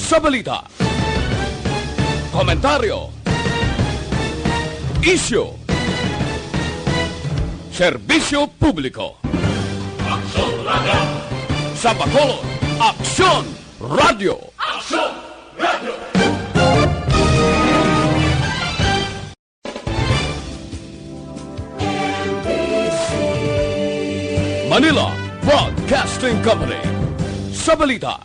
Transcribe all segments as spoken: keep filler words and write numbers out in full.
Sa balita, komentaryo, isyu, serbisyo publiko. Aksyon Radio. Sa Bacolod, Aksyon Radio. Aksyon Radio. Manila Broadcasting Company. Sa balita.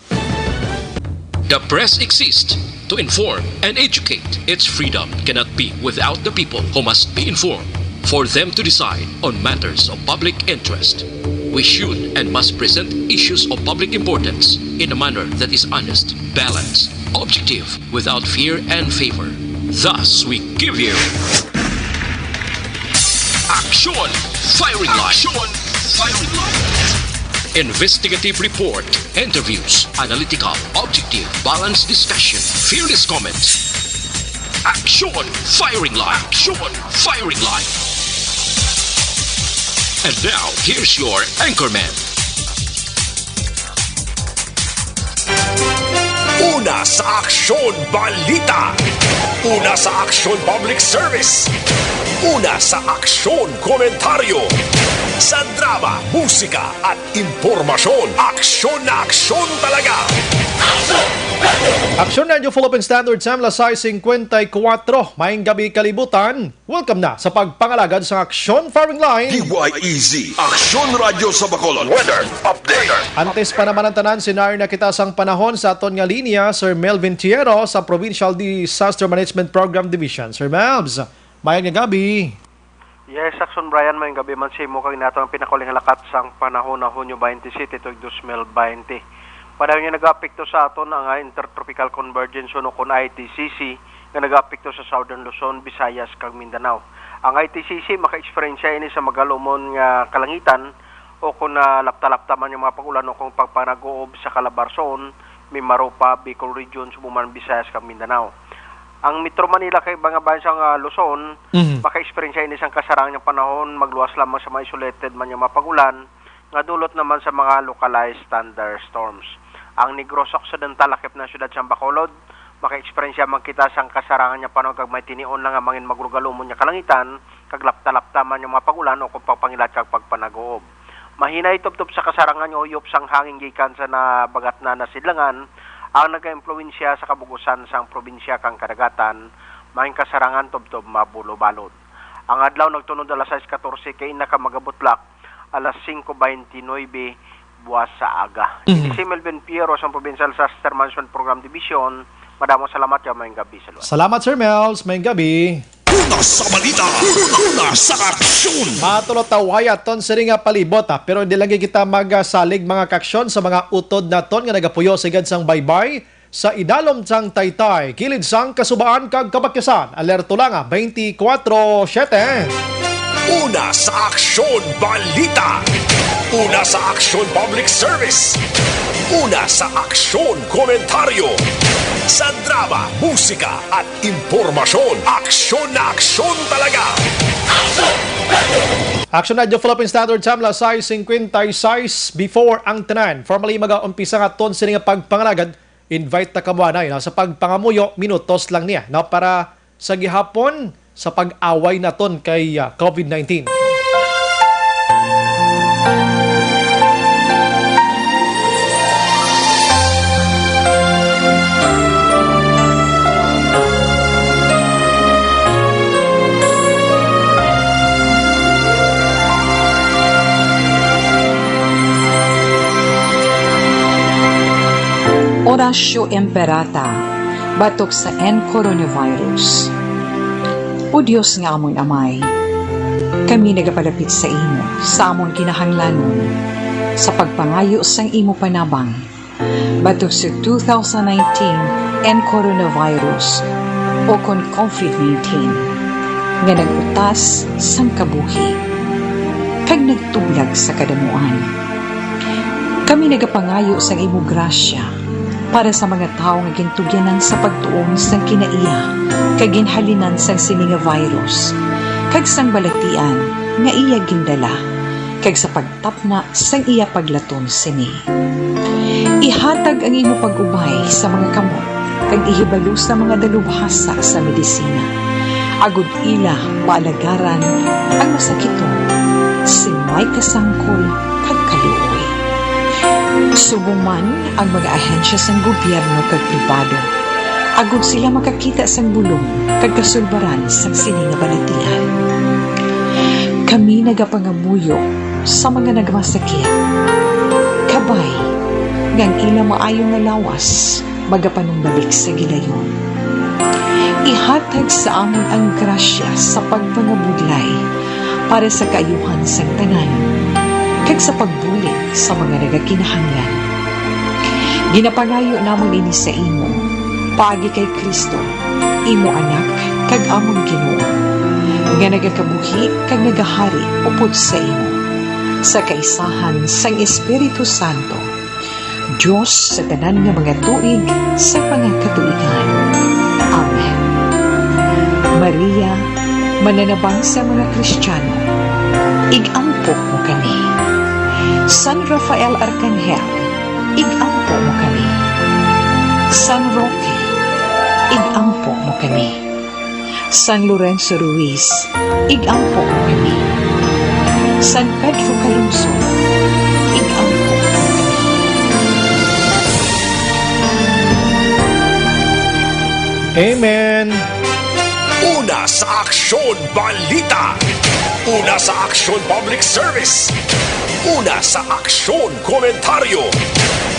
The press exists to inform and educate. Its freedom cannot be without the people, who must be informed for them to decide on matters of public interest. We should and must present issues of public importance in a manner that is honest, balanced, objective, without fear and favor. Thus, we give you Aksyon Firing Line. Aksyon Firing Line. Investigative report, interviews, analytical, objective, balanced discussion, fearless comments. Aksyon Firing Line. Aksyon Firing Line. And now, here's your anchorman. Una sa aksyon, balita. Una sa aksyon, public service. Una sa aksyon, komentaryo. Sa drama, musika, at impormasyon, aksyon na aksyon talaga. Aksyon Radio Philippine Standard Time, alas sais singkwenta y kuwatro. Maayong gabi, kalibutan. Welcome na sa pagpangalagad sa Aksyon Firing Line. D Y E Z, Aksyon Radyo sa Bacolod. Weather update. Antes pa naman ang tanan, senaryo na kita sang panahon sa aton nga linya, Sir Melvin Tiero sa Provincial Disaster Management Program Division. Sir Melvs, maayong nga gabi. Yes, Aksyon Brian, maayong gabi man sa imo kag nato ang pinakauling lakat sang panahon na Hunyo twenty-seven tuig dos mil twenty. Padayon nga nagaapekto sa aton ang, ah, Intertropical Convergence o kon I T C C nga nagaapekto sa Southern Luzon, Visayas, kag Mindanao. Ang I T C C maka-eksperyensya ini sa magalumon nga kalangitan o kon, ah, lapta-lapta man nga mga pag-ulan o kon pagpanag-uob sa Calabarzon, Mimaropa, Bicol Region, subong man Visayas, kag Mindanao. Ang Metro Manila kag iban nga bahin sang, ah, Luzon, Mhm. maka-eksperyensya ini sang kasarangan nga panahon, magluwas lamang sa mga isolated man nga mga pag-ulan, nga dulot naman sa mga localized thunderstorms. Ang Negros Occidental, lakip na siyudad sang Bacolod, maka-eksperyensya man kita sang kasarangan nga panahon kag may tinion lang nga mangin magrugalumon nga kalangitan, kag lapta-lapta man nga mga pag-ulan o kon pagpangilat kag pagpanag-uob. Mahinay tubtob sa kasarangan nga uyop sang hangin gikan sa nabagatnan na sidlangan ang nagaimpluwensya sa kabug-usan sang probinsya kang kadagatan, may kasarangan tubtob mabulobalod. Ang adlaw nagtunod alas sais katorse kay ina ka magabutlak alas singko baynte nuwebe buwas sa aga. Mhm. Ini si Melvin Piero sang Provincial Disaster Management Program Division. Madamo salamat kag maayong gabi sa luwas. Salamat, Sir Melvs. Maayong gabi. Una sa balita, una sa aksyon. Matulotaway aton sini nga palibot, ha, pero hindi lagi kita magasalig, mga kaaksyon, sa mga utod naton nga nagapuyo sa igad sang baybay. Sa idalom sang taytay, kilid sang kasubaan kag kabakyasan, alerto lang, ah, twenty-four seven. Una sa aksyon, balita. Una sa aksyon, public service. Una sa aksyon, komentaryo. Sa drama, musika, at impormasyon, aksyon na aksyon talaga. Aksyon Radyo Philippine Standard Time, alas sais singkwenta y sais. Before ang tanan, formally mag-aumpisa nga aton sini nga pagpangalagad, invite ta kamo anay, no, sa pagpangamuyo, minutos lang niya, no, para sa gihapon sa pag-away naton kay, ah, covid nineteen. Oratio Imperata, batok sa N coronavirus. O Dios nga amon Amay, kami nagapalapit sa imo sa amon kinahanglanon, sa pagpangayo sang imo panabang, batok sa two thousand nineteen N coronavirus, o kon covid nineteen, nga nag-utas sang kabuhi kag nagtublag sa kadamuan. Kami nagapangayo sang imo grasya para sa mga tawo nga gintugyanan sa pagtuon sang kinaiya kag ginhalinan sang sini nga virus, kag sang balatian nga iya gindala, kag sa pagtapna sang iya paglaton sini. Ihatag ang imo pag-ubay sa mga kamot, kag ihibalo sa mga dalubhasa sa medisina, agod ila maalagaran ang masakiton sing may kasangkol kag kaluoy. Subong man ang mga ahensya sang gobyerno kag pribado, agod sila makakita sang bulong kag kasulbaran sang sini nga balatian. Kami nagapangamuyo sa mga nagmasakit. Kabay, nga ang ila maayo nga lawas magapanumbalik sa gilayon. Ihatag sa amon ang grasya sa pagpangabudlay para sa kaayuhan sang tanan, kag sa pagbulig sa mga nagakinahanglan. Ginapangayo namon ini sa imo, paagi kay Cristo, imo Anak kag amon Ginoo, nga nagakabuhi kag nagahari upod sa imo, sa kaisahan sang Espiritu Santo, Dios sa tanan nga mga tuig sa mga katuigan. Amen. Maria, mananabang sa mga Kristiyano, ig-ampo mo kami. San Rafael Arcangel, ig-ampo mo kami. San Roque, ig-ampo mo kami. San Lorenzo Ruiz, ig-ampo mo kami. San Pedro Calungsod, ig-ampo mo kami. Amen. Una sa Aksyon Balita. Una sa Aksyon Public Service. Una sa Aksyon Komentaryo.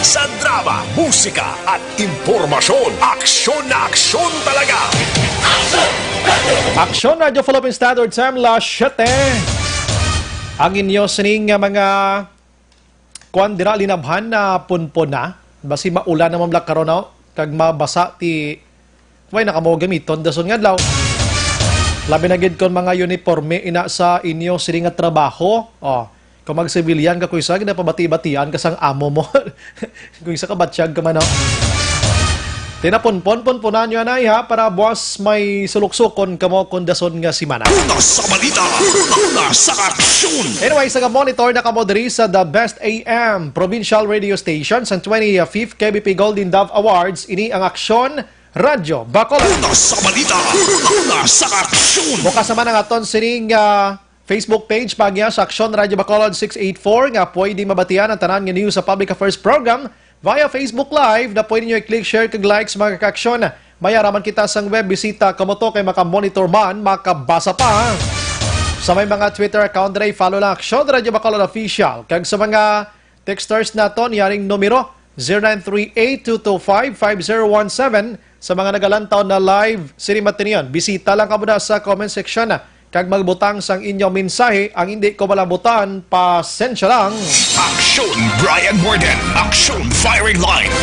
Sa drama, musika, at impormasyon. Aksyon na aksyon talaga. Aksyon Radyo Philippine Standard Time, las siete. Ang inyo sining nga mga kuan dira, linabhan na punpon na. Basi maulan naman bala karon, no? Kag mabasa ti, way na kamo gamiton dason nga adlaw. Labi na gid kon mga uniforme ina sa inyo sini nga trabaho. Oh, kung mag-civilian ka, kung isa, ginapabati-batian ka sang amo mo. Kung isa ka batyag ka man, no? Tinapunpon-punpunan nyo anay, ha, para buwas may suluksukon kamo kon dason nga simana. Una sa balita, una sa aksyon. Anyway, sa monitor na kamo diri sa The Best A M Provincial Radio Station sa twenty-fifth K B P Golden Dove Awards, ini ang Aksyon Radyo Bacolod. Una sa balita, una sa aksyon. Bukas naman ang aton sining, ah, Facebook page, pagya sa Aksyon Radyo Bacolod six eight four, nga pwede mabatian ang tanan nga news sa Public Affairs Program via Facebook Live, na pwede nyo i-click, share, kag like sa mga kaaksyon. May araman kita sang web, bisita kamo to kay makamonitor man, makabasa pa. Sa may mga Twitter account diri, follow lang Aksyon Radyo Bacolod Official. Kag sa mga texters naton, yaring numero, zero nine three eight two two five five zero one seven. Sa mga nagalantaw na live sini matinion, bisita lang kamo na sa comment section, ah, kag magbutang sang inyong mensahe. Ang hindi ko malabutan, pasensya lang. Aksyon Brian Morden, Aksyon Firing Line.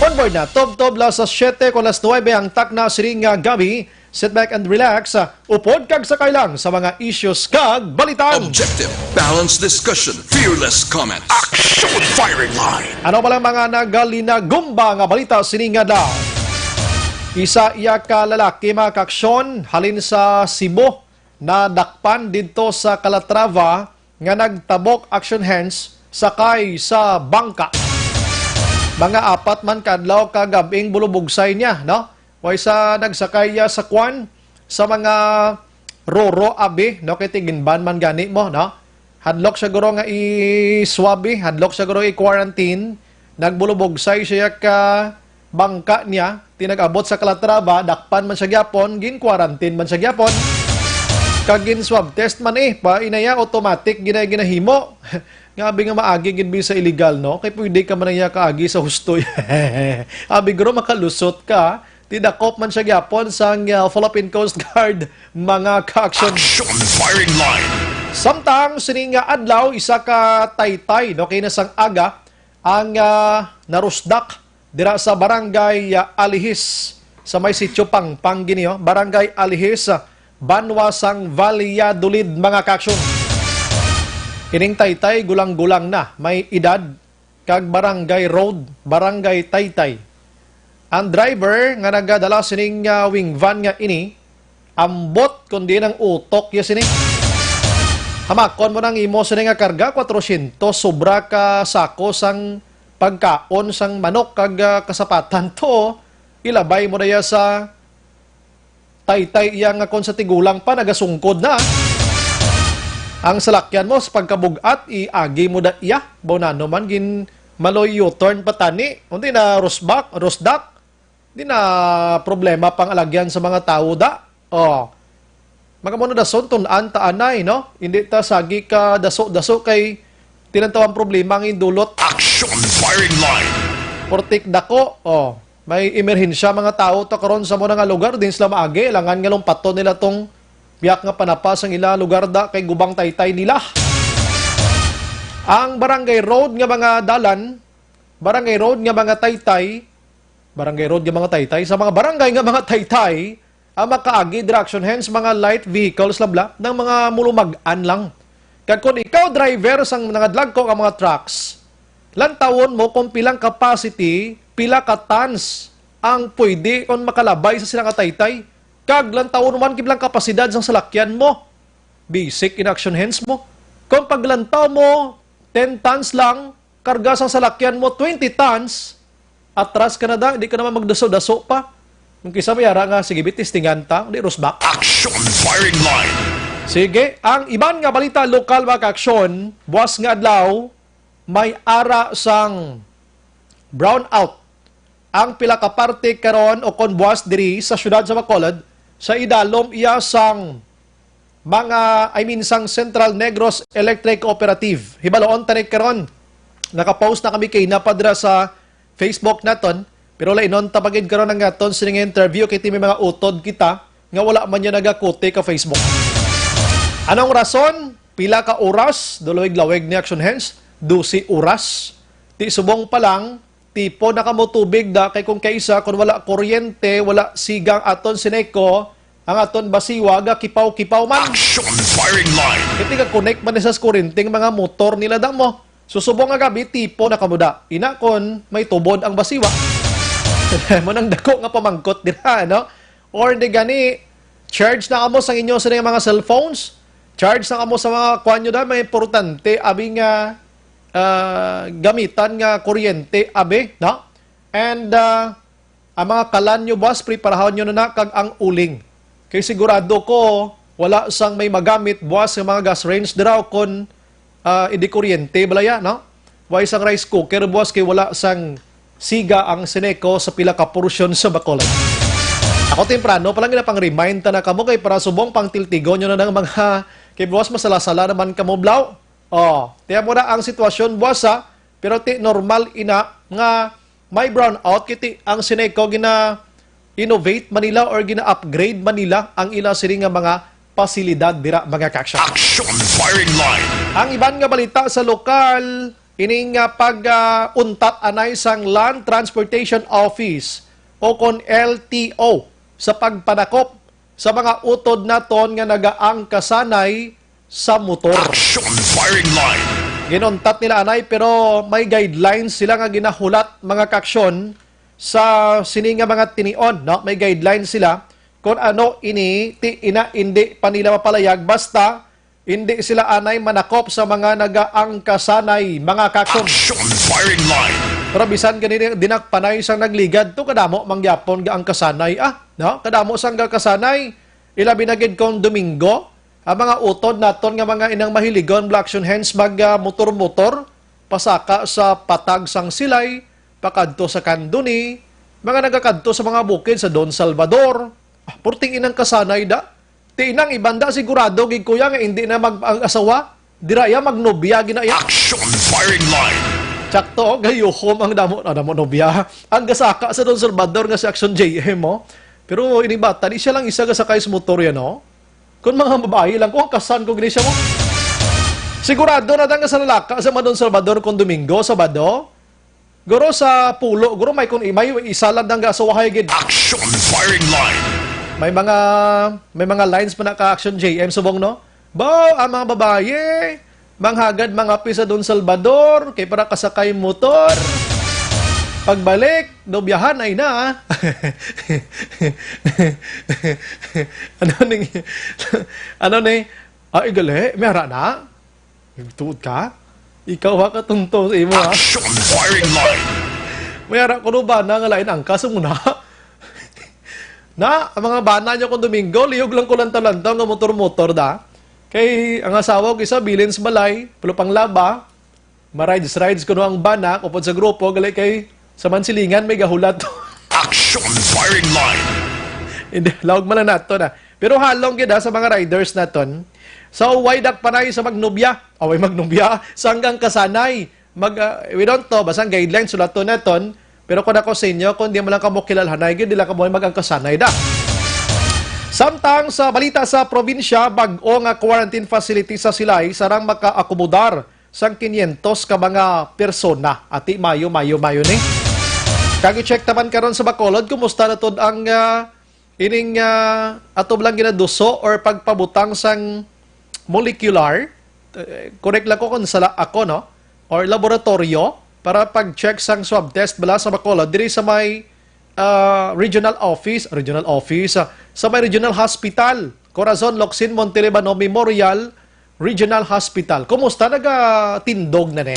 Onboard na, tubtob las siete kon las nuebe ang takna sining, ah, gabi. Sit back and relax, ah, upod kag sakay lang sa mga issues kag balita. Objective, balanced discussion, fearless comments. Aksyon Firing Line. Ano pa lang mga nagalinagumba nga balita sining adlaw? Isa iya ka lalaki, mga kaaksyon, halin sa Cebu, nadakpan didto sa Calatrava nga nagtabok, action hands, sakay sa bangka. Mga apat man ka adlaw ka gab-ing bulubugsay niya, no? Way sa nagsakay, ah, sa kwan, sa mga roro, abi, no? Kay tiginban man gani mo, no? Hadlok siguro nga i-swab, eh. Hadlok siguro i-quarantine. Nagbulubugsay siya ka bangka niya. Tinag-abot sa Calatrava, dakpan man siya gyapon, gin-quarantine man siya gyapon. Kag gin-swab test man, eh. Pa inaya, automatic gina-, ginahimo. Nga abi nga maagi gid bi sa illegal, no? Kay pwede ka man iya kaagi sa hustoy. Abi guro makalusot ka. Tidakop man siya gyapon sang, ah, Philippine Coast Guard, mga ka-aksyon. Action Firing Line. Samtang sini nga adlaw, isa ka taytay, no, kay nasang aga ang, ah, narusdak dira sa Barangay, ah, Alihis, sa may Sitio Pangpang gini, oh. Barangay Alihis, ah, banwa sang Valladolid, mga ka-aksyon. Ining taytay gulang-gulang na, may edad, kag Barangay Road, Barangay Taytay. Ang driver nga nagadala sining, ah, wing van nga ini, ambot kon diin ang utok ya sini. Hamakon mo nang imo sini nga karga, kwatrosyentos sobra ka sako sang pagkaon sang manok kag, ah, kasapatan to, ilabay mo na iya sa taytay iya nga kon sa tigulang pa nagasungkod na. Ang salakyan mo sa pagkabug-at, iagi mo da iya. Baw na naman gin maloy U-turn pa tani. Undi na rosbak, rosdak. Di na problema pang alagyan sa mga tawo da. Oh. Magamo na dason tun-an ta anay, no? Hindi ta sagi ka daso-daso kay tinantaw ang problema ang indulot. Action firing line. Portik dako, oh. May emerhensya mga tawo ta karon sa mo na nga lugar, din sila maagi, langan nga lumpaton nila tong biyak nga panapas ang ila lugar da kay gubang taytay nila. Ang barangay road nga mga dalan, barangay road nga mga taytay, barangay road nga mga taytay, sa mga barangay nga mga taytay, ang makaagi dira action hands, mga light vehicles labla, ng mga mulumag-an lang. Kag kung ikaw driver sang nangadlagko nga mga trucks, lantawon mo kung pilang capacity, pila ka tons ang pwede kon makalabay sa sila nga taytay. Kag lantawon man kung pilang kapasidad sang salakyan mo. Basic in action hands mo. Kung paglantaw mo, ten tons lang, karga sang salakyan mo, twenty tons, atras ka na da, di ka naman magdaso-daso pa. Kung kisa may ara nga, sige, bi, testingan ta, di, rosbak. Action firing line. Sige, ang iban nga balita lokal, mga kaaksyon, buwas nga adlaw, may ara sang brownout ang pila ka parte karon o kon buwas diri sa siyudad sa Bacolod, sa idalom iya sang mga, I mean, sang Central Negros Electric Cooperative. Hibaloon ta ni karon. Nakapost na kami kay napadra sa Facebook naton, pero lainon ta pagid karon ang aton sining interview kay ti may mga utod kita nga wala man niya nagakuti ka Facebook. Anong rason? Pila ka oras? Dulawig-lawig ni action hands? Dose oras. Ti subong pa lang, tipo na kamo tubig da, kay kung kaisa, kung wala kuryente, wala sigang aton sineco, ang aton basiwa, gakipaw-kipaw man. Action firing line. Kiti ka connect man sa kuryente ang mga motor nila da mo. Susubong nga gabi, tipo na kamo da. Ina kon may tubod ang basiwa. Mo nang dako nga pamangkot dira, no? Or di gani, charge na kamo sa inyo sa mga cellphones. Charge na kamo sa mga kuwan nyo da, may importante, abi nga, ah, gamitan nga kuryente, abi, no? And, ah, ang mga kalan nyo, boss, preparahon nyo na na kag ang uling. Kay sigurado ko, wala sang may magamit, boss, sa mga gas range diraw kon, ah, hindi kuryente, balaya, no? Wala sang rice cooker, boss, kay wala sang siga ang sineco sa pila ka porsyon sa Bacolod. Ako temprano pa lang ginapang-remind ta na kamo kay para subong pang tiltigon nyo na ng mga kay boss masala-sala naman kamo blaw. Oh, tiyan mo na ang sitwasyon, boss, ha? Pero ti normal ina nga may brownout kiti ang sineco gina-innovate man nila or gina-upgrade man nila ang ila sini nga mga pasilidad dira, mga kaaksyon. Action firing line. Ang iban nga balita sa lokal, ining, ah, pag, ah, untat anay sang Land Transportation Office o kon L T O sa pagpanakop sa mga utod naton nga nagaangkasanay sa motor. Action firing line. Ginuntat nila anay, pero may guidelines sila nga ginahulat, mga kaaksyon, sa sini nga mga tinion, no? May guidelines sila kung ano ini ti ina indi pa nila mapalayag basta indi sila anay manakop sa mga nagaangkasanay, mga kaaksyon. Action firing line. Pero bisan gani dinakpanay sang nagligad to, kadamo mangyapon gaangkasanay, ah, no? Kadamo sang gaangkasanay, ilabi na gid kung Domingo, ang mga utod naton nga mga inang mahiligon, mga action hands, mag, ah, motor-motor, pasaka sa Patag sang Silay, pakadto sa Candoni, mga nagakadto sa mga bukid sa Don Salvador. Ah, purting inang kasanay da. Ti inang iban da, sigurado gid, kuya, nga hindi na mag-, ang asawa. Dira iya magnobya gina iya. Action firing line. Tsakto, oh, gayuhom ang damo, ah, damo nobya. Ang gasaka sa Don Salvador nga si Action J M, oh. Pero ini bata, di siya lang isa gasakay sa motor yan, oh. Kung mga babayi lang, kung kasan ko gini siya mo. Sigurado na tang sa lalaka sa Madon Salvador kung Domingo, Sabado. Guro sa pulo, guro may kung may isa lang dang gasawahay gid. Action firing line. May mga, may mga lines pa na ka action J M subong, no? Baw, ang mga babayi, manghagad, mangapi sa Don Salvador, kay para kasakay motor. Pagbalik, nobyahan ay na. Ano ni, ano ni, ah, igali, may ara na? Tuod ka? Ikaw ha, katunto sa imo ha. Action firing line. May ara ko no bana nga lain ang kaso mo na. Na, ang mga bana nyo kung Domingo, liyog lang ko lantaw-lantaw nga motor-motor da. Kay ang asawa ko isa, bilin sa balay, pulo pang laba, marides-rides ko no ang bana, upod sa grupo, gali kay sa Mansilingan may gahulat. Action firing line. Hindi, laog man lang nato na. Pero halong gid ha, sa mga riders naton. So, way dakpanay sa magnobya, away magnobya, sanggang kasanay. Mag, ah, we don't know, basta ang guidelines, sulaton naton. Pero kung ako sa inyo, kung di mo lang kamo kilalhanay, gid, di lang kamo mag-angkasanay da. Samtang sa balita sa probinsya, bag-o nga quarantine facility sa Silay sarang makaakomodar sang quinientos ka mga persona. Ati, mayo, mayo, mayo ni. Kag i-check naman karon sa Bacolod, kumusta na to ang, ah, ining, ah, ato lang ginaduso or pagpabutang sang molecular? Eh, correct lang ko kung sala ako, no? Or laboratorio para pag-check sang swab test bala sa Bacolod diri sa may, ah, regional office, regional office, ah, sa may regional hospital, Corazon Locsin Montelibano Memorial Regional Hospital. Kumusta, nagatindog na ni?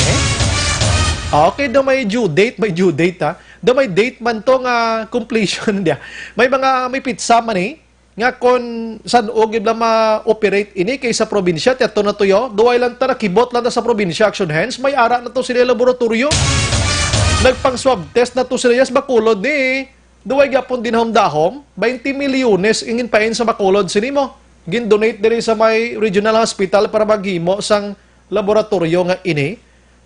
Okay, do may due date, may due date ha. Do may date man to nga completion dia. May mga, may pitsa man eh, nga kon san-o gid lang ma-operate ini kay sa probinsya, ti ato na tuyo, duway lang ta, nakibot lang ta sa probinsya, Action Hands, may ara na to sila laboratorio. Nagpang swab test na to sila, yes, Bacolod ni, duway gyapon dinhom-dahom, twenty milyones ingin pain sa Bacolod sini mo. Gin-donate diri sa may regional hospital para maghimo sang laboratorio nga ini.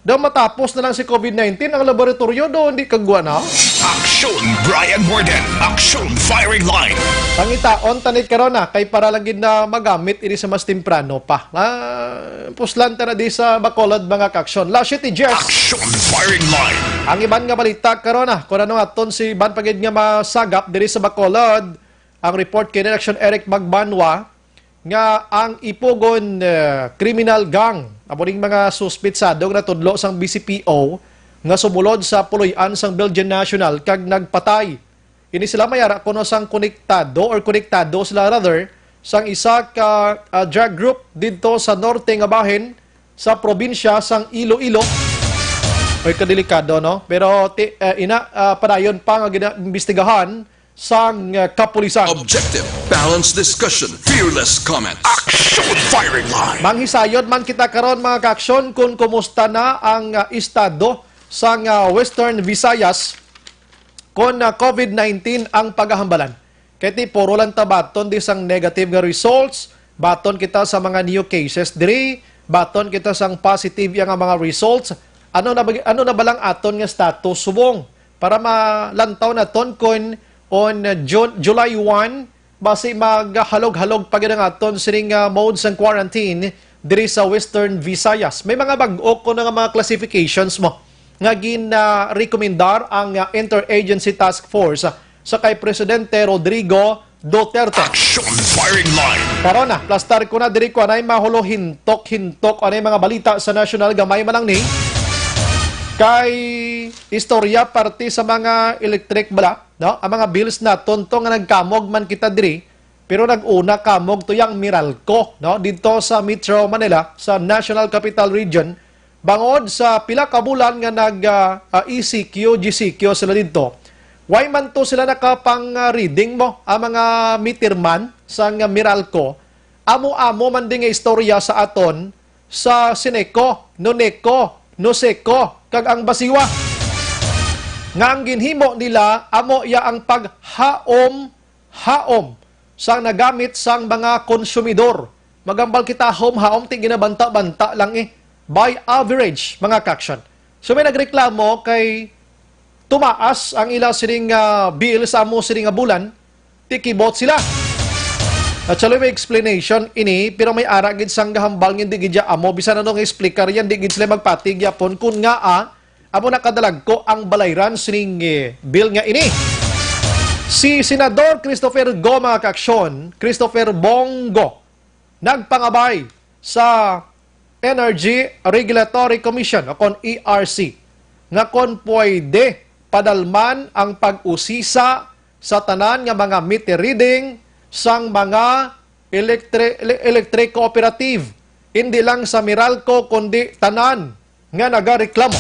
Daw matapos na lang si COVID nineteen, ang laboratorio do hindi kagwa na. Action, Brian Morden. Action, firing line. Pangitaon tanit karon na kay para lang gid na magamit ini sa mas temprano pa. Ah, puslan ta na di sa Bacolod, mga kaaksyon. Last City Jess. Action, firing line. Ang iban nga balita karon na kung ano aton si iban pa gid nga masagap diri sa Bacolod. Ang report kay Direction Eric Magbanwa nga ang Ipugon, eh, criminal gang, amo ning mga suspitsado nga natudlo sang B C P O nga sumulod sa puloy-an sang Belgian national kag nagpatay. Ini sila may ara kuno sang konektado or konektado sila rather sang isa ka, ah, drug group didto sa norte nga bahin sa probinsya sang Iloilo. Oy, kadelikado, no? Pero ti-, eh, ina, ah, padayon pa nga ginaimbestigahan sang, ah, kapulisan. Objective, balanced discussion, fearless comment. Action firing line. Manghisayod man kita karon, mga kaaksyon, kung kumusta na ang, ah, estado sang, ah, Western Visayas kon, ah, COVID nineteen ang pagahambalan. Kay ti puro lang ta baton di sang negative nga results, baton kita sa mga new cases diri, baton kita sang positive ya nga mga results. Ano na ba, ano na ba lang aton nga status subong? Para malantaw naton kon on June, July one, basi maghalog-halog pa gid ang aton sining, ah, mode sang quarantine diri sa Western Visayas. May mga bag-o ko na nga mga classifications mo nga gin, ah, rekomendar ang, ah, Interagency Task Force, ah, sa kay Presidente Rodrigo Duterte. Action firing line. Karon na, plastar ko na diri ko anay mahulo hintok-hintok anay mga balita sa nasyonal, gamay man lang ni. Kay istorya parte sa mga electric bala, no? Ang mga bills naton to nga nagkamog man kita diri, pero nag-una kamog to yang Meralco, no? Didto sa Metro Manila, sa National Capital Region, bangod sa pila ka bulan nga nag, ah, ah, E C Q, G C Q sila didto. Why man to sila nakapang, ah, reading mo, ang mga meter man sang Meralco? Amo-amo man din nga istorya sa aton, sa Sineco, Noneco, Noseco, kag ang Basiwa. Nga ang ginhimo nila amo iya ang paghaom-haom sang nagamit sang mga konsumidor. Maghambal kita, haom-haom, ti ginabanta-banta lang eh. By average, mga kaaksyon. So may nagreklamo kay tumaas ang ila sining, ah, bill sa amo sining nga bulan, tikibot sila. Actually, may explanation ini, pero may ara gid sang gahambal nga di gid siya amo. Bisan ano nga explicar yan, di gid sila magpatig yapon kun ngaa amo nakadalagko ang balayran sining, eh, bill nga ini. Si Senador Christopher Go, mga kaaksyon, Christopher Bong Go, nagpangabay sa Energy Regulatory Commission o kon E R C nga kon pwede padalman ang pag-usisa sa tanan nga mga meter reading sang mga elektri-, ele-, electric cooperative, hindi lang sa Meralco kundi tanan nga nagareklamo.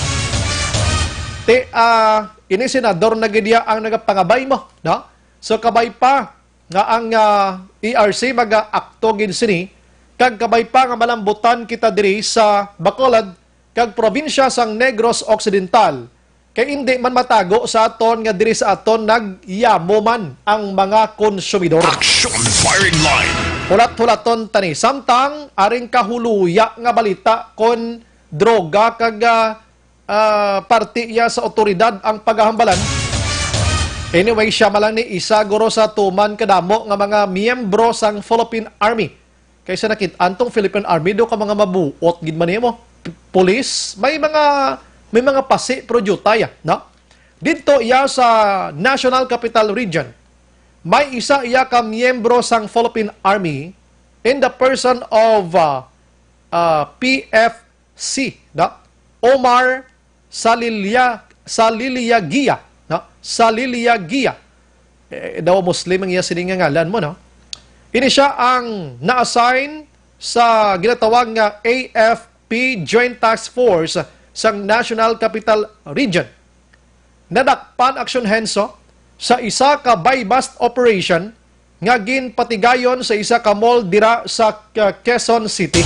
Ti, ah, ini senador na gid iya ang nagapangabay mo, no? So, kabay pa nga ang, ah, E R C mag-aakto gid sini, kag kabay pa nga malambutan kita diri sa Bacolod kag probinsya sang Negros Occidental, kay indi man matago sa aton nga diri sa aton nagyamo man ang mga konsumidor. Action Firing Line. Hulat-hulaton tani samtang aring kahuluya nga balita kon droga kag, ah, ah, parte iya sa otoridad ang pagahambalan. Anyway, siya man lang ni isa guro sa tuman kadamo nga mga miyembro sang Philippine Army. Kaysa nakit-an tong Philippine Army, do ka mga mabuot gid man nimo. P-, police, may mga, may mga pasi, pero diutay, ah, no? Didto iya sa National Capital Region, may isa iya ka miyembro sang Philippine Army in the person of, uh, uh, P F C, no? Omar Salilya-, Saliliagia, no? Saliliagia. Eh, daw Muslim ang iya sining nga ngalan mo, no? Ini siya ang na-assign sa ginatawag nga A F P Joint Task Force sang National Capital Region. Nadakpan, Action Henso, sa isa ka buy-bust operation nga ginpatigayon sa isa ka mall dira sa K-, Quezon City.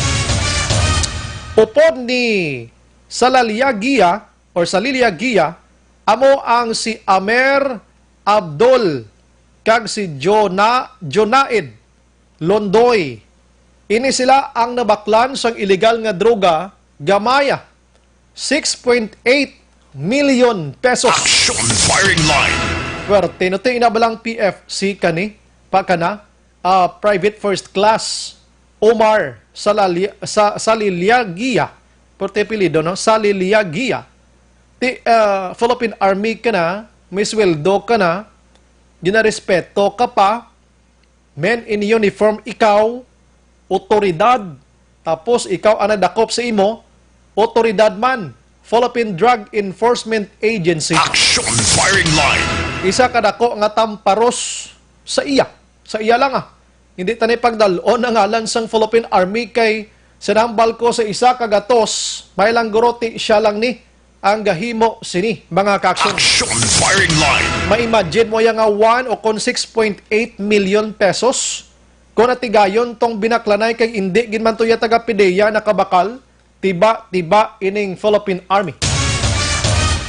Upod ni Salaliagia or Saliliagia, amo ang si Amer Abdul kag si Jona-, Jonaed Londoy. Ini sila ang nabaklan sang iligal nga droga, gamaya, six point eight million pesos. Action Firing Line. Pwerte, no? Ti ina ba lang P F C kani? Pa kana? Ah, Private First Class Omar Salali-, sa, Saliliagia. Pwerte apelyido, no? Saliliagia. Ti, ah, Philippine Army ka na, may sweldo ka na, ginarespeto ka pa, men in uniform ikaw, otoridad, tapos ikaw ang nagdakop sa imo, otoridad man, Philippine Drug Enforcement Agency. Action Firing Line. Isa ka dako nga tamparos sa iya. Sa iya lang, ah. Hindi tani pagdal-on ang ngalan sang Philippine Army kay sinambal ko sa isa ka gatos, may lang guro ti siya lang ni ang gahimo sini, mga ka-action. Action Firing Line. Ma-imagine mo ya nga one o kon six point eight million pesos? Kung natigayon tong binaklanay kay indi gid man to ya taga-PDEA nakabakal, tiba-tiba ining Philippine Army.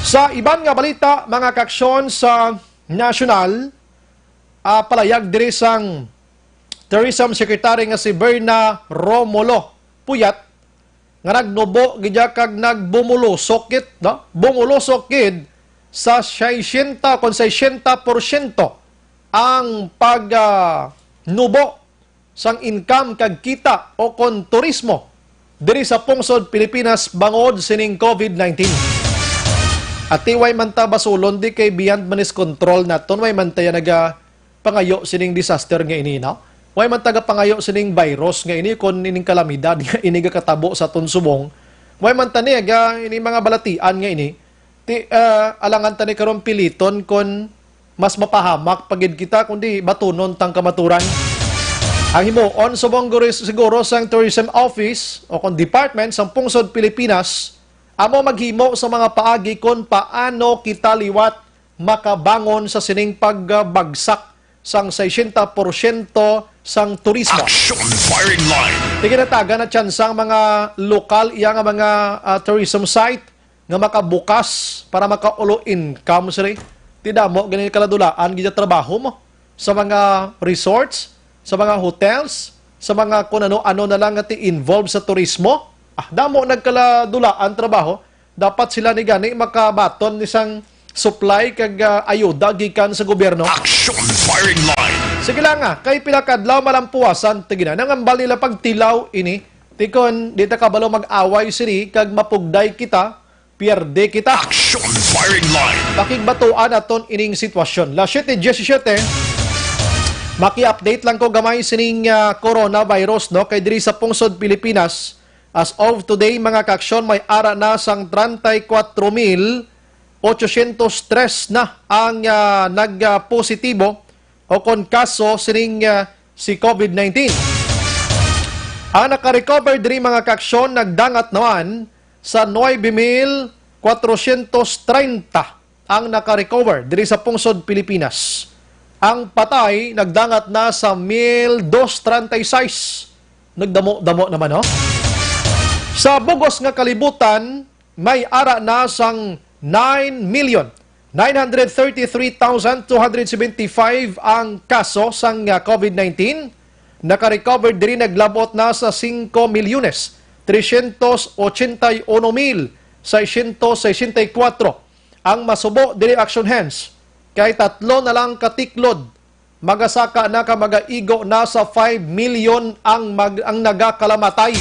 Sa iban nga balita, mga ka-action, sa nasyonal, ah, palayag diri sang Tourism Secretary nga si Berna Romulo Puyat, nga nagnubo gid ya kag nagbumulusok gid, no? Bumulusok gid sa sesenta kon sesenta porsyento ang pag, ah, nubo sang income kag kita o kon turismo diri sa pungsod Pilipinas bangod sining COVID nineteen. Ati way man ta basulon di kay beyond man is control naton, way man ta ya naga pangayo sining disaster nga ini, no? Way man ta gapangayo sining virus nga ini, kon ining kalamidad nga ini gakatabo sa aton subong. Way man ta ni aga ini mga balatian nga ini. Ti, ah, alangan ta ni karon piliton kon mas mapahamak pa gid kita, kundi batunon tang kamaturan. Ang himuon subong guri-, siguro sang Tourism Office o kon department sang pungsod Pilipinas amo maghimo sa mga paagi kon paano kita liwat makabangon sa sining pagbagsak sang sesenta porsyento sang turismo. Action Firing Line. Ti ginatagan na tsansa ang mga lokal iya nga mga, ah, tourism site nga makabukas para makaulo income sila. Ti damo gani kaladulaan gid ang trabaho mo sa mga resorts, sa mga hotels, sa mga kun ano-ano na lang nga ti involved sa turismo. Ah, damo nagkaladulaan trabaho. Dapat sila ni gani makabaton ni sang supply kag, ah, ayuda gikan sa gobyerno. Action Firing Line. Sige lang, ah, kay pila ka adlaw malampuasan, ti gina, nangambal nila pagtilaw ini. Ti kon di ta kabalo mag-away sini kag mapugday kita, pierde kita. Action Firing Line. Pakigbatuan naton ining sitwasyon. Las siete diecisiete, maki-update lang ko gamay sining, ah, coronavirus, no? Kay diri sa pungsod Pilipinas, as of today, mga kaaksyon, may ara na sang treinta y cuatro mil ochocientos tres na ang, ah, nag, ah, positibo o kon kaso sining, ah, si COVID nineteen. Ang nakarecover diri, mga kaaksyon, nagdangat naman sa nuebe mil kwatrosyentos treinta ang naka-recover diri sa pungsod Pilipinas. Ang patay nagdangat na sa mil dos treinta y seis. Nagdamo-damo naman, no? Sa bugos nga kalibutan, may ara na sang nine million nine hundred thirty-three thousand two hundred seventy-five ang kaso sang, ah, covid nineteen. Naka-recover diri, naglabot na sa singko milyones tresyentos ochenta y uno mil seiscientos sesenta y kuwatro ang masubo diri, Action Hands, kay tatlo na lang ka tiklod magasaka na ka magaigo na sa five million ang mag-, ang nagakalamatay.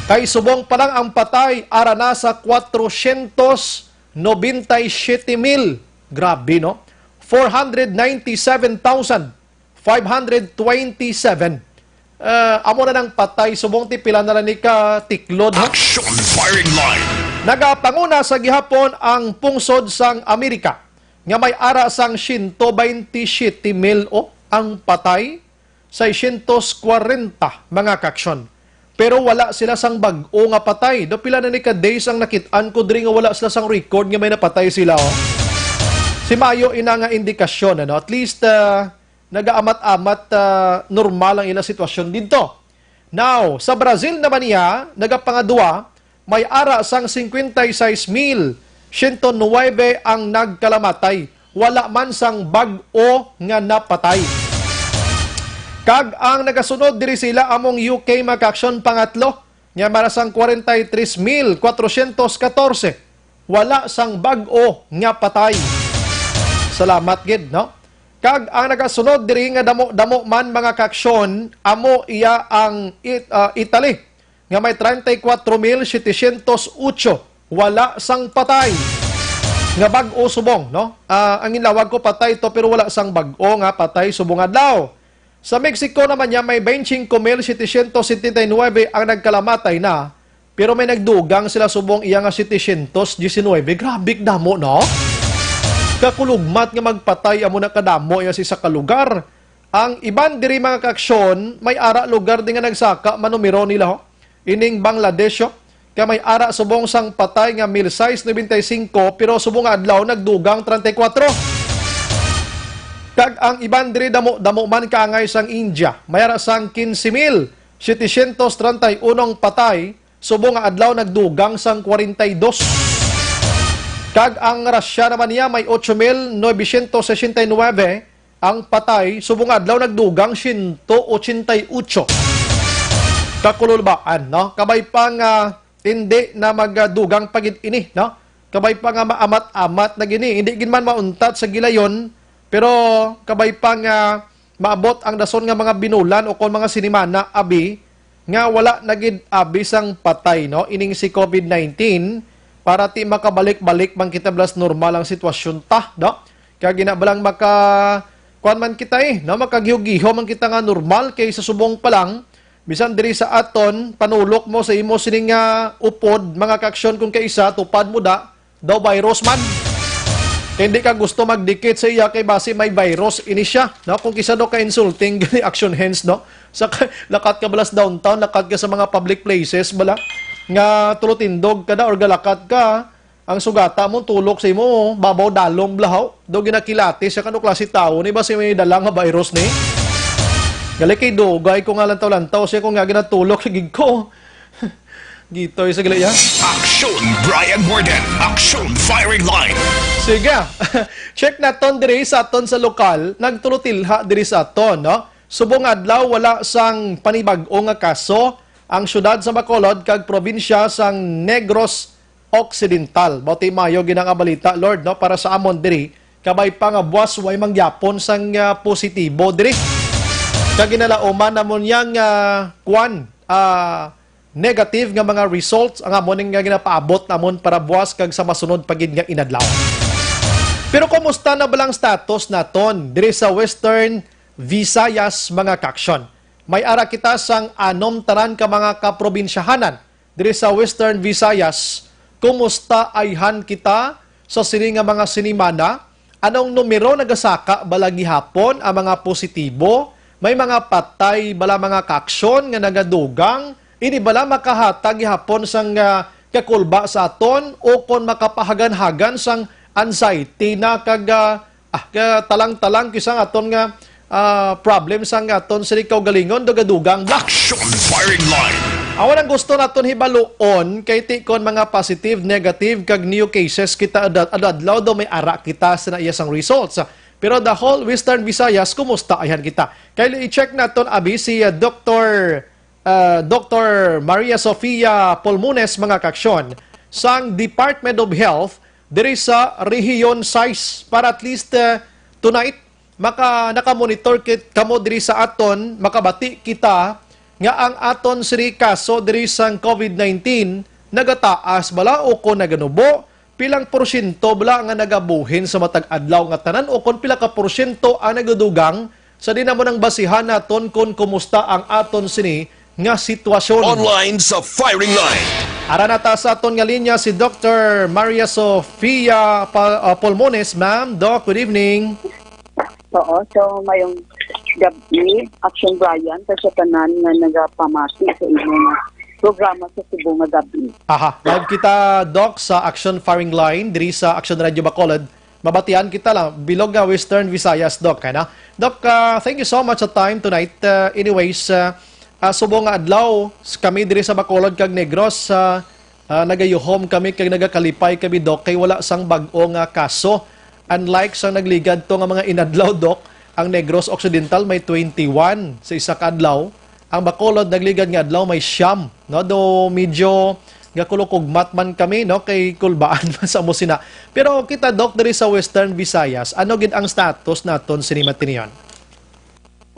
Kay subong pa lang ang patay, ara na sa kwatrosyentos nobenta y siyete mil. Grabe, no? Four hundred ninety-seven thousand five hundred twenty-seven. Ah, amo na nang patay, subong ti pila na lang ni ka tiklod, ha? Action Firing Line. Nagapanguna sa gihapon ang pungsod sang Amerika nga may ara sang siyento baynte siyete mil, oh, ang patay, seiscientos kwarenta, mga kaaksyon. Pero wala sila sang bag-o nga patay. Do pila na ni ka days ang nakit-an ko diri nga wala sila sang record nga may napatay sila, oh. Si mayo ina nga indikasyon, ano? At least, ah, nagaamat-amat, ah, normal ang ila sitwasyon didto. Now, sa Brazil naman niya, nagapangadua, may ara sang singkwenta y seis mil siyento nuwebe ang nagkalamatay. Wala man sang bag-o nga napatay. Kag ang nagasunod diri sila among U K, mga kaaksyon, pangatlo, nga may ara sang kwarenta y tres mil kwatrosyentos katorse. Wala sang bag-o nga patay. Salamat gid, no? Kag ang nagasunod diri nga damo-damo man, mga kaaksyon, amo iya ang It-, ah, Italy, nga may treinta y cuatro mil setecientos ocho, wala sang patay nga bag-o subong, no? Ah, ang inlawag ko patay to, pero wala sang bag-o nga patay subong adlaw. Sa Mexico naman niya, may veinticinco mil setecientos setenta y nueve ang nagkalamatay na, pero may nagdugang sila subong iya nga setecientos diecinueve. Grabe kadamo, no? Kakulugmat nga magpatay amo na kadamo iya sa isa ka lugar. Ang iban diri, mga kaaksyon, may ara lugar din nga nagsaka man numero nila, ho. Ining Bangladesh, ho, kay may ara subong sang patay nga mil sais nobenta y singko, pero subong nga adlaw nagdugang treinta y cuatro. Kag ang iban diri damo, damo man kaangay sang India. May ara sang quince mil setecientos treinta y uno ang patay, subong nga adlaw nagdugang sang kwarenta y dos. Kag ang Russia naman niya may ocho mil novecientos sesenta y nuebe ang patay, subong adlaw nagdugang siyento ochenta y ocho. Kakululbaan, no? Kabay pa nga hindi na magdugang pa gid ini, no? Kabay pa nga maamat-amat na gini. Hindi gid man mauntat sa gilayon, pero kabay pa nga maabot ang dason nga mga binulan o kon mga sinimana, abi, nga wala na gid abi sang patay, no? Ining si covid nineteen, para ti makabalik-balik man kita, blas normal ang sitwasyon ta, no? Kag gina ba lang maka, kuwan man kita, eh, no? Makagiho-giho man kita nga normal, kay sa subong pa lang, bisan diri sa aton, panulok mo sa imo sining nga upod, mga kaaksyon, kung kaisa, tupad mo da, daw virus man. Kay hindi ka gusto magdikit sa iya kay basi may virus ini siya, no? Kung kisa daw ka insulting gani, Action Hands, no? Sa ka-, lakat ka bala sa downtown, lakat ka sa mga public places bala, nga tulotindog ka na or galakat ka, ang sugata mo, tulok sa imo, babaw dalong blahaw. Daw ginakilati siya, kano klase tawo ni ba si may dala nga virus ni? Gali kay dugay ko nga lantaw-lantaw siya kung nga ginatulok sa gig ko. Gitoy sa gali, ya. Action Brian Morden. Action Firing Line. Sige. Check naton diri sa aton sa lokal. Nagtulotilha diri sa aton, no? Subong adlaw, wala sang panibag-o nga kaso ang siyudad sa Bacolod kag probinsya sang Negros Occidental. Bauti mayo gid nga balita, Lord, no? Para sa amon diri, kabay pa nga buwas way mangyapon sang, ah, positibo diri. Kag ginalauman namon yang, ah, kwan, ah, negative nga mga results ang amo ning nga ginapaabot namon para buwas kag sa masunod pa gid nga inadlaw. Pero kumusta na ba lang status naton diri sa Western Visayas, mga kaaksyon? May ara kita sang anom tanan ka mga kaprobinsyahanan diri sa Western Visayas. Kumusta ayhan kita sa sini nga mga sinimana? Anong numero nagasaka bala gihapon ang mga positibo? May mga patay bala, mga kaaksyon, nga nagadugang? Ini bala makahatag gihapon sang, ah, kakulba sa aton o kon makapahagan-hagan sang anxiety na kag, ah, ah, katalang-talang kisa nga aton nga, ah, problem sang aton sini kaugalingon, dugadugang. Action Firing Line. Awan ang gusto naton hibaluon kay ti kon mga positive, negative kag new cases kita adad-, adlaw daw may ara kita sa naiya sang results. Pero the whole Western Visayas, kumusta ayhan kita? Kay i-check naton abi si, ah, Doktor, ah, Doktor Maria Sofia Polmones, mga kaksyon, sang Department of Health diri sa Rehiyon sais para at least, ah, tonight maka nakamonitor kit kamo diri sa aton, makabati kita nga ang aton sini kaso diri sang covid nineteen nagataas bala o kon naganubo, pilang porsyento bala nga nagabuhin sa matag adlaw nga tanan o kon pila ka porsyento ang nagadugang sa di namo nang basihan naton kon kumusta ang aton sini nga sitwasyon. Online sa firing line. Ara na ta sa aton nga linya si Doktor Maria Sofia Pa-, uh, Polmones. Ma'am, Doc, good evening. Oo, so mayong gabi, Action Brian, sa sa tanan nga nagapamati sa inyong programa sa Subo nga gabi. Aha, live kita, Doc, sa Action Firing Line diri sa Action Radio Bacolod. Mabatian kita lang, bilog nga Western Visayas, Doc, kay na. Doc, ah, thank you so much sa time tonight. Ah, anyways, ah, ah, subong nga adlaw, s-, kami diri sa Bacolod kag Negros, ah, ah, nagayuhom kami kag nagakalipay kami, Doc, kay wala sang bag-o nga kaso. Unlike sa nagligad to nga mga inadlaw, Doc, ang Negros Occidental may twenty-one sa isa ka adlaw. Ang Bacolod nagligad nga adlaw may siyam, no? Do medyo gakulukugmat man kami, no, kay kulbaan man sa amo sina. Pero kita, Doc, diri sa Western Visayas, ano gid ang status naton sini matinion?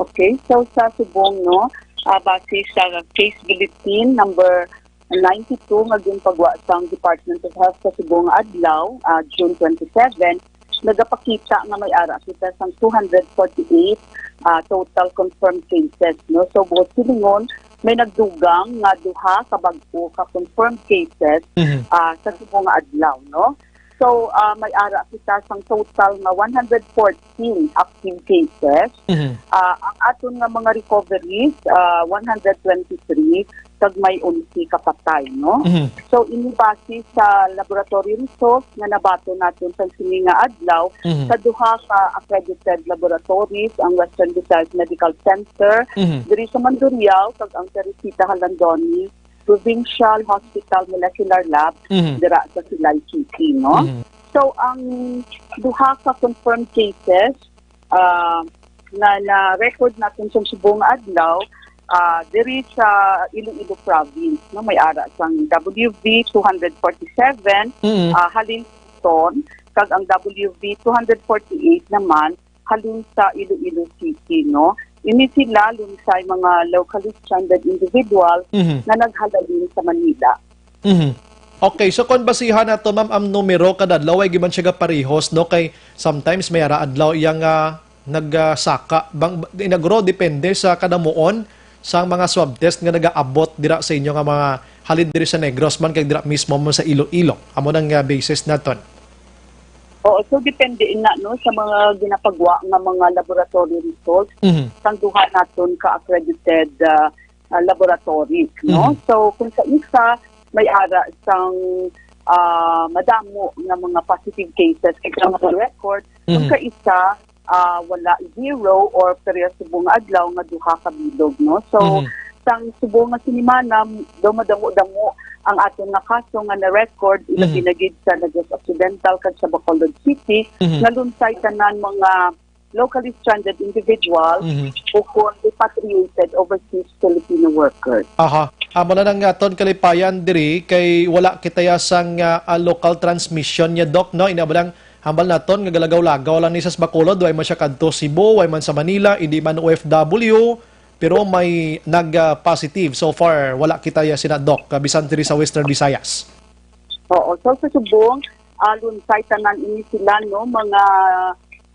Okay, so sa subong, no, ah, base sa case bulletin number ninety-two nga ginpagwa sang Department of Health sa subong nga adlaw, ah, June twenty-seven, nagapakita nga may ara kita sang two hundred forty-eight, ah, total confirmed cases, no? So, buot silingon, may nagdugang nga duha ka bag-o ka confirmed cases, Mhm. ah, sa subong nga adlaw, no? So, ah, may ara kita sang total nga one hundred fourteen active cases. Mhm. Ah, ang aton nga mga recoveries, ah, one hundred twenty-three, kag may onse ka patay, no? Mhm. So, ini base sa laboratory results nga nabaton naton sa sini nga adlaw Mhm. sa duha ka accredited laboratories, ang Western Visayas Medical Center, Mhm. diri sa Mandurriao, kag ang Teresita Jalandoni Provincial Hospital Molecular Lab, Mhm. dira sa Silay City, no? Mhm. So, ang duha ka confirmed cases, ah, nga na-record natin sa subong nga adlaw, ah, diri sa Iloilo Province, no, may ara sang W V two hundred forty-seven, Mm. ah, halin sa Luzon, kag ang W V two hundred forty-eight naman halin sa Iloilo City, no. Ini sila lunsay mga locally stranded individual Mhm. nga naghalalin sa Manila. Mhm. Okay, so kung basihan nato, ma'am, ang numero kada adlaw, ay giman siya gaparehos, no? Kay sometimes may ara adlaw iya nga nagasaka. Bang, inagro, depende sa kadamuon sa mga swab test nga nagaabot dira sa inyo nga mga halin diri sa Negros man kag dira mismo man sa Iloilo. Amo nang, ah, basis naton. Oo, so depende ina, no, sa mga ginapagwa nga mga laboratory results Mhm. sang duha naton ka accredited, ah, ah, laboratories, no? Mhm. So, kung sa isa, may ara sang, ah, madamo nga mga positive cases kay nga record, kung Mhm. sa isa, ah, wala, zero or pareha subong nga adlaw nga duha ka bilog, no? So, Mhm. sang subong nga sinimana, daw madamo-damo ang aton nga kaso nga na-record, ilabi Mhm. na gid sa Negros Occidental kag sa Bacolod City, Mhm. nga lunsay tanan mga locally stranded individuals Mhm. o kon repatriated overseas Filipino workers. Aha. Amo na nang aton kalipayan diri kay wala kita ya sang, ah, ah, local transmission niya, Doc, no? Ina ba lang hambal naton nga galagaw-lagaw lang ni sa Bacolod, way man siya kadto Cebu, way man sa Manila, hindi man O F W, pero may nag, ah, positive. So far, wala kita ya sina, Doc, ah, bisan diri sa Western Visayas. Oo, so sa subong, ah, lunsay tanan ini sila, no, mga,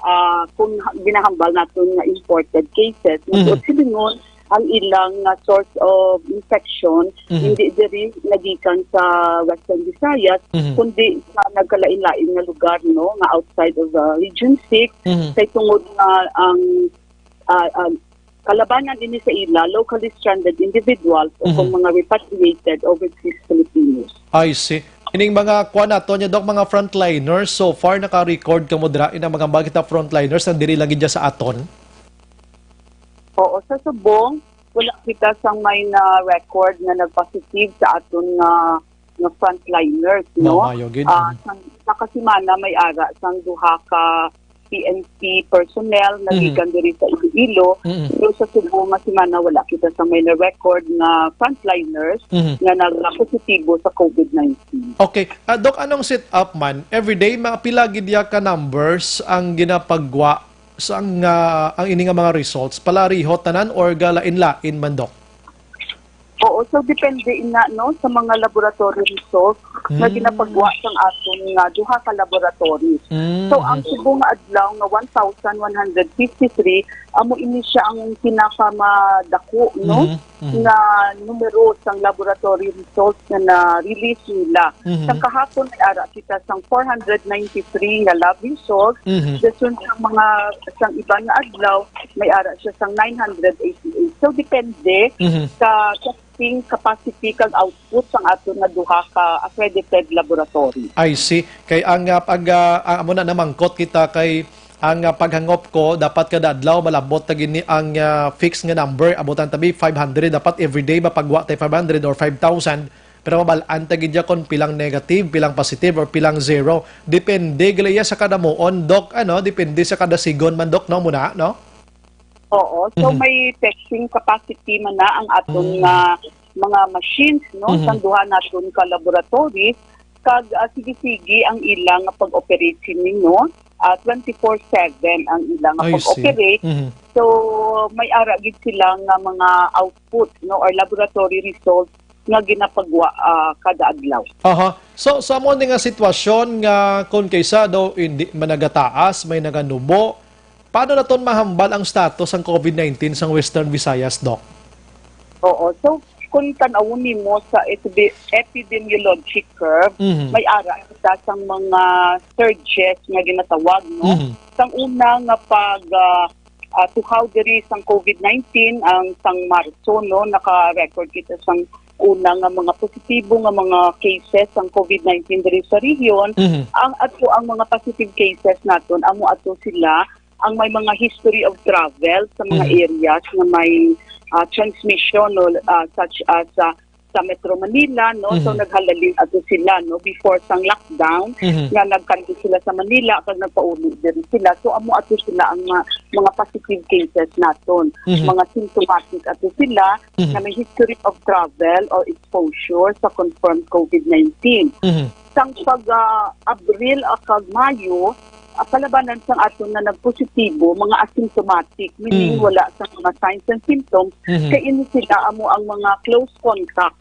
ah, kung ha-, ginahambal naton nga imported cases, Mhm. Buot silingon, ang ilang, ah, source of infection, Mhm. hindi diri nagikan sa Western Visayas, Mhm. kundi sa nagkalain-lain nga lugar, no, nga outside of the Region six, Mhm. kay tungod nga ang, ah, ang kalabanan ini sa ila, locally stranded individuals o kung Mhm. mga repatriated overseas Filipinos. I see. Ining mga kuan nato niya, Doc, mga frontliners, so far naka-record kamo dira, ina mga bagita frontliners na diri lang gid sa aton? Oo, sa subong, wala kita sang may na-record nga nag-positive sa aton nga, nga frontliners, no? Mao, maayo gid. Ah, Mm. sang isa ka semana may ara sang duha ka P N P personnel nga Mhm. gikan diri sa Iloilo. Mm. Pero sa subong nga semana, wala kita sang may na-record nga frontliners Mhm. nga nagpositibo sa COVID nineteen. Okay. Ah, Doc, anong set up man? Everyday, mga pila gid ya ka numbers ang ginapagwa sa ang, ah, ang ini nga mga results? Palariho tanan or galain-lain man, Doc? Oo, so depende ina, no, sa mga laboratory results nga Mm. ginapagwa sang aton nga duha ka laboratories. Mm, So, ang mhm. subong nga adlaw nga one thousand one hundred fifty-three, amo ini siya ang pinakamadako, no, Mhm, mhm. nga numero sang laboratory results nga na-release nila. Mhm. Sang kahapon, may ara kita sang four hundred ninety-three nga lab results. Mhm. Dason sang mga, sang iban nga adlaw, may ara siya sang nine hundred eighty-eight. So, depende Mhm. sa testing capacity kag output sang aton nga duha ka accredited laboratory. I see. Kay ang, ah, pag, ah, ang amo na namangkot kita kay ang, ah, paghangop ko, dapat kada adlaw malabot ta gini ang, ah, fixed nga number. Abutan tabi five hundred. Dapat everyday mapagwa tay five hundred or five thousand. Pero mabal-an ta gid ya kon pilang negative, pilang positive, or pilang zero. Depende gali ya sa kadamuon, Doc, ano? Depende sa kada sigon man, Doc, no? Muna, no? Oo. So, Mhm. may testing capacity man na ang aton Mm. nga mga machines, no? Mhm. Sang duha naton ka laboratories. Kag, ah, sige-sige ang ilang pag-operate sini, no? Ah, twenty-four seven ang ilang I see. pag-operate. Mhm. So, may ara gid sila nga mga output, no, or laboratory results nga ginapagwa, ah, kada adlaw. Aha. So, sa amo ni nga sitwasyon nga kung kaysa daw hindi man nagataas, may naganubo, paano naton mahambal ang status sang COVID nineteen sang Western Visayas, Doc? Oo. So, kung tan-awon nimo sa epi-, epidemiologic curve, Mhm. may ara kita sang mga surges nga ginatawag, no? Mhm. Sang una nga pag, ah, ah, tuhaw diri sang COVID nineteen, ang sang Marso, no, naka-record kita sang una nga mga positibo nga mga cases sang COVID nineteen diri sa rehiyon. Mhm. Ang ato ang mga positive cases naton, amo ato sila ang may mga history of travel sa mga Mhm. areas nga may, ah, transmission, no, ah, such as, ah, sa Metro Manila, no? So, Mhm. naghalin ato sila, no? Before sang lockdown, Mhm. nga nagkadto sila sa Manila, kag nagpauli diri sila. So, amo ato sila ang mga, mga positive cases naton. Mhm. Mga symptomatic ato sila Mhm. nga may history of travel or exposure sa confirmed COVID nineteen. Mhm. Sang pag, ah, Abril, ah, kag Mayo, ah, kalabanan sang aton nga nagpositibo, mga asymptomatic, meaning Mm. wala sa mga signs and symptoms, Mhm. kay ini sila amo ang mga close contact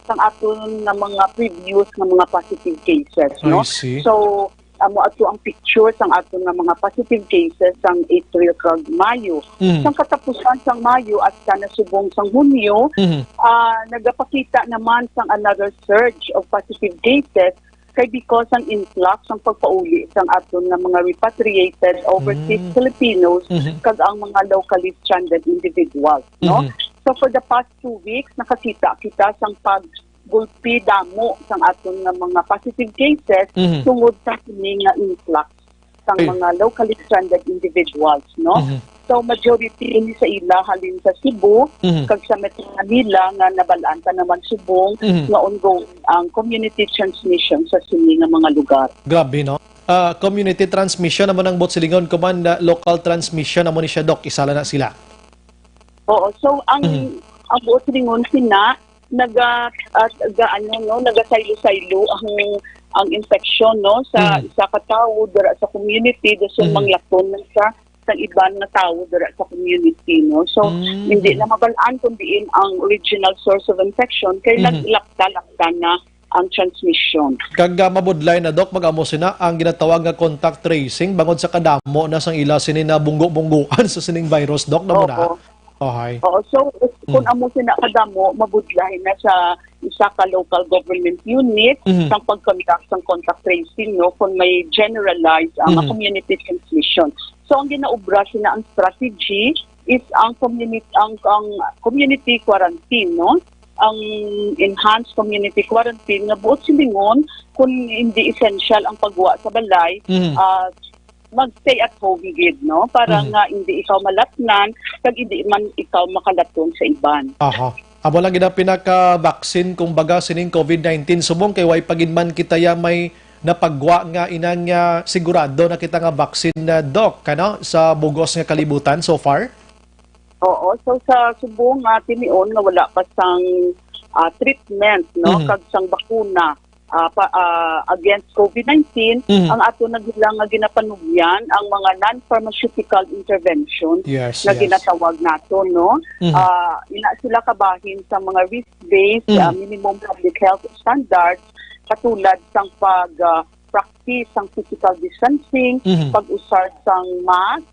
sang aton nga mga previous nga mga positive cases, I no? see. So, amo ato ang picture sang aton nga mga positive cases sang April kag Mayo. Mm. Sang katapusan sang Mayo hasta na subong sang Hunyo, Mhm. ah, nagapakita naman sang another surge of positive cases kay because ang influx ang pagpauli sang aton nga mga repatriated overseas Mm. Filipinos Mhm. kag ang mga locally stranded individuals, no? Mhm. So for the past two weeks, nakakita kita sang paggulpi damo sang aton nga mga positive cases Mhm. tungod sa sini nga influx sang Ay. mga locally stranded individuals, no? Mhm. So, majority ini sa ila halin sa Cebu, Mhm. kag sa Metro Manila nga nabal-an ta naman subong Mhm. nga ongoing ang community transmission sa sini nga mga lugar. Grabe, no? Ah, community transmission amo nang buot silingon, kuman, ah, local transmission amo ni siya, Doc. Isa lang na sila. Oo, so ang, Mhm. ang buot silingon sina, naga-, at, ga-, ano, no, nagasaylo-saylo ang, ang infeksyon, no, sa Mm. isa ka tawo dira sa community, dason Mm. manglaton man sa, sa iban nga tawo dira sa community, no. So, Mm. hindi na mabal-an kung diin ang original source of infection, kay Mhm. naglakta-lakta na ang transmission. Kag, ah, mabudlay na, Doc, mag-amo sina ang ginatawag nga contact tracing bangod sa kadamo na sang ila sini na bunggo-bungguan sa sining virus, Doc, na mo na? Oo. Ohay. Oo, so, kung Mm. amo sina kadamo, mabudlay na sa isa ka local government unit Mhm. sang pag-conduct sang contact tracing, no, kung may generalized ang Mhm. community transmission. So ang ginaobra sina ang strategy is ang community, ang, ang community quarantine, no? Ang enhanced community quarantine nga buot silingon, kung hindi essential ang pagwa sa balay, Mhm. ah, mag-stay at home gid, no? Para Mhm. nga hindi ikaw malatnan kag hindi man ikaw makalaton sa iban. Aha. Amo lang gid ang pinaka-vaccine, kumbaga, sining covid nineteen. Subong kay way pa gid man kita ya may napagwa nga inang, ah, sigurado na kita nga vaccine na, Doc, ano, sa bugos nga kalibutan so far? Oo, so sa subong nga tinion nga wala pa sang, ah, treatment, no, Mhm. kag sang bakuna, ah, pa, ah, against covid nineteen, Mhm. ang ato na gila nga ginapanugyan ang mga non-pharmaceutical intervention Yes, nga yes. ginatawag nato, no? Mhm. Ah, ina sila kabahin sa mga risk-based, Mhm. ah, minimum public health standards, katulad sang pag, ah, practice sang physical distancing, Mhm. pag-usar sang mask,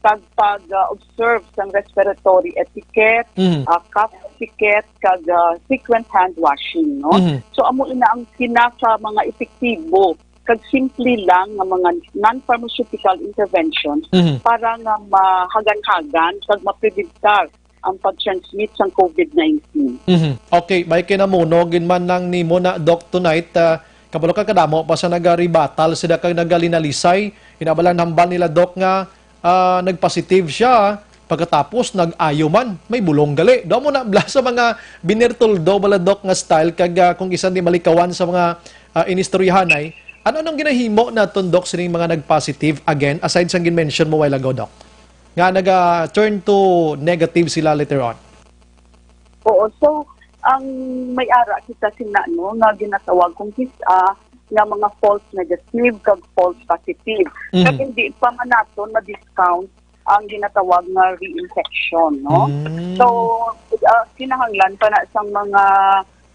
kag pag, ah, observe sang respiratory etiquette, Mhm. ah, cough etiquette, kag, ah, frequent hand washing, no? Mhm. So, amo ina ang pinaka mga epektibo kag simple lang nga mga non-pharmaceutical interventions Mhm. para nga mahagan-hagan kag mapreventar ang pag-transmit sang covid nineteen. Mhm. Okay, may kinamuno gid man lang nimo na, Doc, tonight, ah, kabalo ka kadamo pa sa nagaribatal sila kag nagalinalisay. Inabalan hambal nila, Doc, nga, ah, nagpositive siya, pagkatapos nag-ayo man, may bulong gali. Do mo na bla sa mga binirtuldo bala, Doc, nga style kag, ah, kung isa di malikawan sa mga, ah, inistoryahanay. Ano-anong ginahimo naton, Doc, sining mga nag-positive again, aside sa gin-mention mo while ago, Doc? Nga naga-turn to negative sila later on. Oo, so ang may ara kita sina, no, nga ginatawag kung kis-a nga mga false negative kag false positive. Mhm. Kag hindi pa man naton ma-discount ang ginatawag nga reinfection, no? Mm. So, ah, kinahanglan pa na sang mga,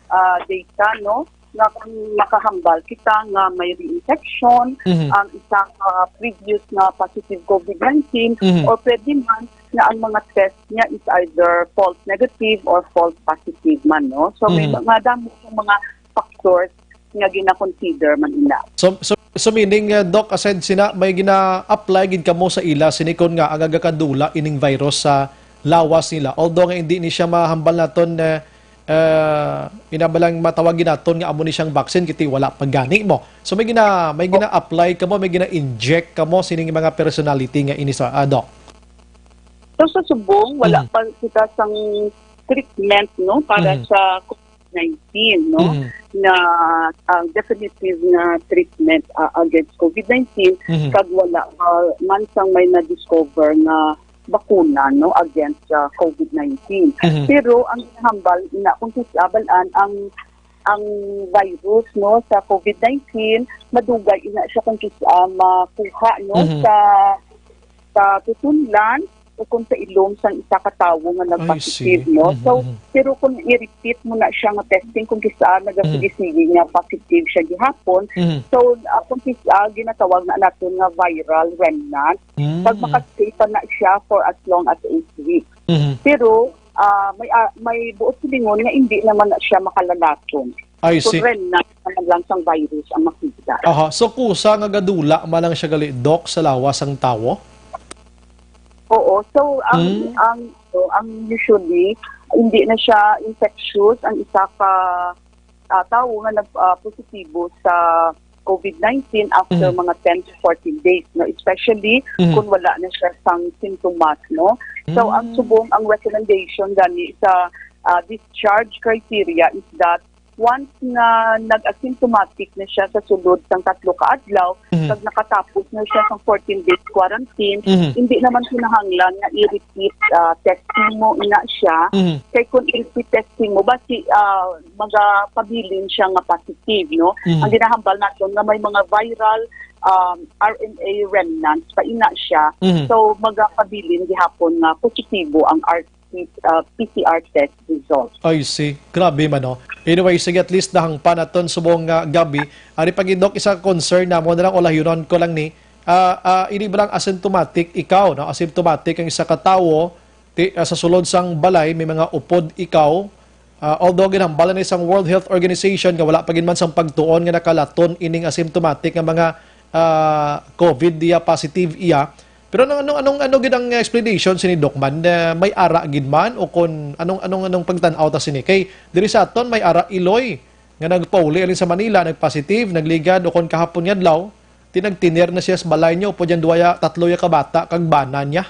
ah, data, no, nga kung makahambal kita nga may reinfection Mhm. ang isa ka previous nga positive covid nineteen Mhm. or pwede man nga ang mga test niya is either false negative or false positive man, no? So, may Mhm. mga damo sa mga factors nga gina-consider man ina. So, so, so meaning, uh, Doc, aside sina, may gina-apply gid kamo sa ila, sinikon nga ang nagakadula ining virus sa lawas nila. Although nga hindi ni siya mahambal naton, uh, uh, inabalang matawag gid naton nga amo ni siyang vaccine, kiti wala pa gani mo. So may gina, may gina-apply kamo, may gina-inject kamo sining mga personality nga ini sa, ah, Doc? So sa subong, wala Mhm. pa kita sang treatment, no, para Mhm. sa covid nineteen, no, Mhm. na ang definitive nga treatment, ah, against covid nineteen, Mhm. kag wala pa man sang may na-discover nga bakuna, no, against sa covid nineteen. Mhm. Pero ang ginahambal ina kung kis-a bal-an ang, ang virus, no, sa covid nineteen, madugay ina siya kung kis-a makuha, no, Mhm. sa, sa tutunlan o kung sa ilong sang isa ka tawo nga I nagpositive, see. No? Mhm, So, mhm. Pero kung i-repeat mo na siya nga testing, kung kis-a Mhm. nagasigi-sige nga positive siya gihapon, Mhm. so, ah, kung kis-a ginatawag na naton nga viral remnant, Mhm, pag mhm. Makastay pa na siya for as long as eight weeks. Mhm. Pero, ah, may, ah, may buot silingon nga hindi naman na siya makalalason. I So, see. Remnant naman lang sang virus ang makita. Aha, so kusa nga gadula man lang siya gali, Doc, sa lawas sang tawo? Oo, so ang, Mm. ang, so, ang usually, hindi na siya infectious ang isa ka, ah, tawo nga nag, ah, positibo sa covid nineteen after Mm. mga ten to fourteen days, no? Especially Mm. kung wala na siya sang sintomas, no? So, ang Mm. subong, ang recommendation gani sa, ah, discharge criteria is that once nga nag-asymptomatic na siya sa sulod sang tatlo ka adlaw, Mhm. kag nakatapos na siya sang fourteen days quarantine, Mhm. hindi naman kinahanglan nga i-repeat, ah, testing mo ina siya. Mhm. Kay kung i-repeat testing mo, basi, ah, magapabilin siya nga positive, no? Mhm. Ang ginahambal naton nga may mga viral, um, R N A remnants pa ina siya. Mhm. So, magapabilin gihapon nga positibo ang R P, uh, P C R test result. I see. Grabe man, no? Anyway, sige, at least nahangpan naton subong nga gabi. Ari pa gid, Doc, isa ka concern namo na lang, o lahyunon ko lang ni, ah, ah, ini ba lang asymptomatic ikaw, no? Asymptomatic ang isa ka tawo, ti-, ah, sa sulod sang balay, may mga upod ikaw. Ah, although ginhambalan ni sang World Health Organization nga wala pa gid man sang pagtuon nga nakalaton ining asymptomatic nga mga, ah, covid diya positive iya, Pero anong, anong, anong, ano gid ang explanation sini, Doc, man? Eh, may ara gid man o kon anong, anong, anong pagtan-aw ta sini? Kay diri sa aton may ara Iloy nga nagpauli alin sa Manila, nagpositive, nagligad, o kon kahapon nga adlaw, tinagtiner na siya sa balay niya, upod yan duwa ya, tatlo ya ka bata, kag bana niya.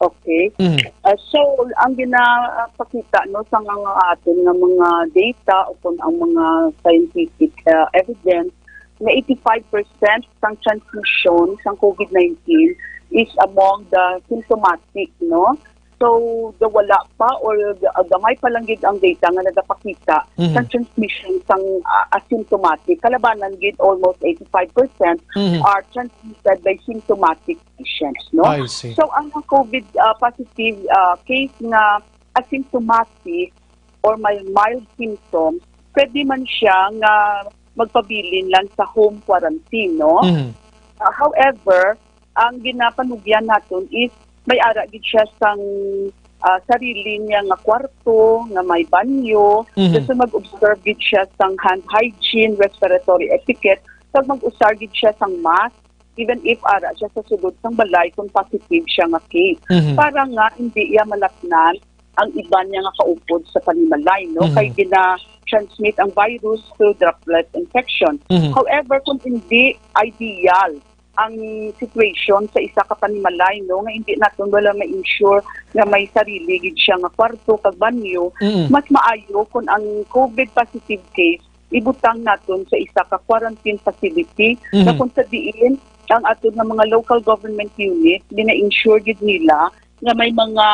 Okay. Mhm. Ah, so, ang ginapakita, no, sa mga aton nga mga data o kung ang mga scientific, ah, evidence, na eighty-five percent sang transmission sang COVID nineteen is among the symptomatic, no? So, the wala pa or the, ah, gamay pa lang gid ang data nga nagapakita Mhm. sang transmission sang, ah, asymptomatic. Kalabanan gid, almost eighty-five percent Mhm. are transmitted by symptomatic patients, no? I see. So, ang COVID, ah, positive, ah, case nga asymptomatic or may mild symptoms, pwede man siya nga magpabilin lang sa home quarantine, no? Mhm. Ah, however, ang ginapanugyan naton is may ara gid siya sang, ah, sarili niya nga kwarto nga may banyo. Mhm. So, mag-observe gid siya sang hand hygiene, respiratory etiquette, kag mag-usar gid siya sang mask even if ara siya sa sulod sang balay kung positive siya nga case. Mhm. Para nga hindi iya malapnan ang iban niya nga kaupod sa panimalay, no? Mhm. Kay gina-transmit ang virus through droplet infection. Mhm. However, kung hindi ideal ang situation sa isa ka panimalay, no, nga hindi naton wala ma-ensure nga may sarili gid siya nga kwarto kag banyo, Mhm. mas maayo kung ang COVID positive case ibutang naton sa isa ka quarantine facility Mhm. na kung sa diin ang aton nga mga local government unit, gina-ensure gid nila nga may mga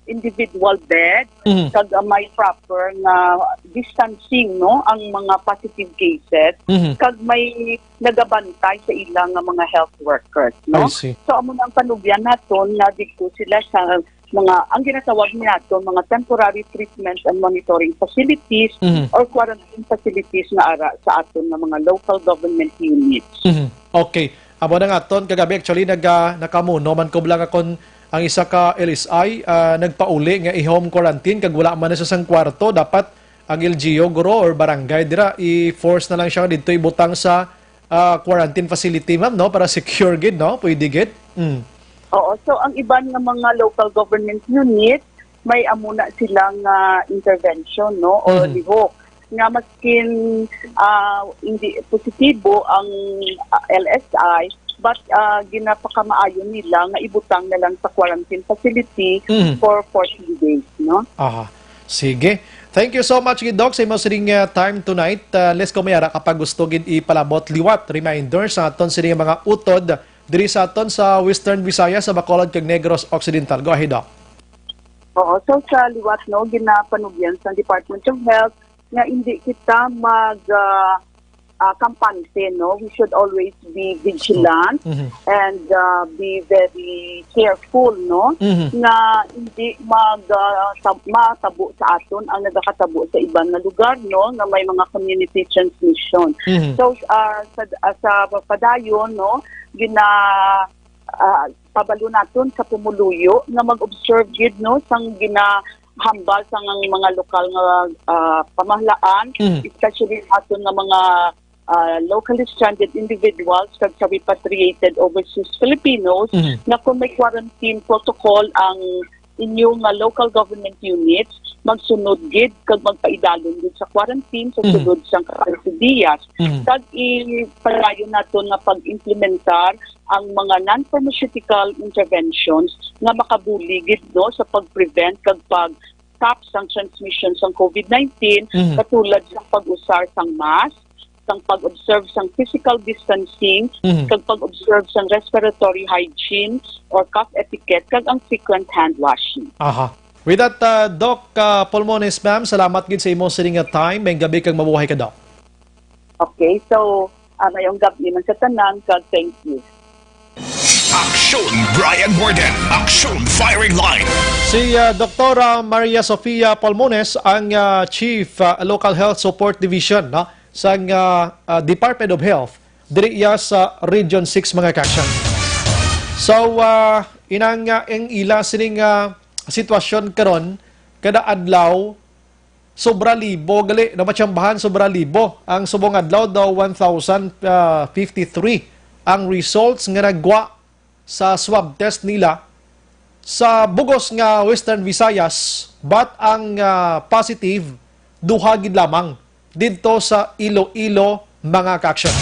individual bed, Mhm. kag, ah, may proper nga distancing, no, ang mga positive cases, Mhm. kag may nagabantay sa ilang nga mga health workers, no? I see. So, amo na ang panugyan naton nga didto sila sa mga, ang ginatawag naton, mga temporary treatment and monitoring facilities Mhm. or quarantine facilities nga ara sa aton nga mga local government units. Mhm. Okay. Amo na nga aton kagabi, actually, nag, ah, nakamuno man ko lang akon ang isa ka L S I, ah, nagpauli nga i-home quarantine kag wala man na siya sang kwarto, dapat ang L G U guro or barangay dira, i-force na lang siya didto ibutang sa, ah, quarantine facility, ma'am, no? Para secure gid, no? Pwede gid. Mm. Oo, so ang iban nga mga local government unit, may amo na sila nga intervention, no? Or Mhm. lihok nga maskin, ah, hindi positibo ang, ah, L S I, but, ah, ginapakamaayo nila nga ibutang na lang sa quarantine facility Mhm. for fourteen days, no? Aha. Sige. Thank you so much gid, Doc, sa imo sining, ah, time tonight. Ah, unless kung may ara ka pa gusto gid ipalabot liwat, reminder sa aton sining mga utod diri sa aton sa Western Visayas, sa Bacolod kag Negros Occidental. Go ahead, Doc. Oo, so sa liwat, no, ginapanugyan sa Department of Health nga hindi kita mag, ah, ah, kampante, no? We should always be vigilant Mhm. and, ah, be very careful, no? Mhm. Nga hindi mag, ah, tab-, matabo sa aton ang nagakatabo sa iban nga lugar, no? Nga may mga community transmission. Mhm. So, ah, sa, ah, sa padayon, no? Gina, ah, pabalo naton sa pumuluyo nga mag-observe gid, no, sang ginahambal sang mga lokal nga, ah, pamahalaan, Mhm. especially aton nga mga, ah, locally stranded individuals kag sa repatriated overseas Filipinos, Mhm. nga kung may quarantine protocol ang inyo nga local government units, magsunod gid kag magpaidalon gid sa quarantine sa Mhm. sulod sang catorce dias. Mhm. Kag ipadayon naton nga pag-implementar ang mga non-pharmaceutical interventions nga makabulig gid, no, sa pag-prevent kag pag-stop sang transmission sang COVID nineteen, Mhm. katulad sang pag-usar sang mask, sang pag-observe sang physical distancing, Mhm. kag pag-observe sang respiratory hygiene or cough etiquette, kag ang frequent hand washing. Aha. With that, uh, Doc, uh, Pulmones, ma'am, salamat gid sa imo sining nga time. May gabi kag mabuhay ka, Doc. Okay, so, ah, mayong gabi man sa tanan, kag thank you. Aksyon Brian Morden, Aksyon Firing Line. Si, ah, Doktora Maria Sofia Pulmones ang, ah, Chief, ah, Local Health Support Division, no, sang, ah, ah, Department of Health diri iya sa Region six, mga kaksyan. So, ah, inang, ah, ang ila sining, ah, sitwasyon karon, kada adlaw, sobra libo gali namatsambahan, sobra libo. Ang subong adlaw daw, one thousand fifty-three ang results nga nagwa sa swab test nila sa bugos nga Western Visayas, but ang, ah, positive, duha gid lamang didto sa Iloilo, mga ka-action.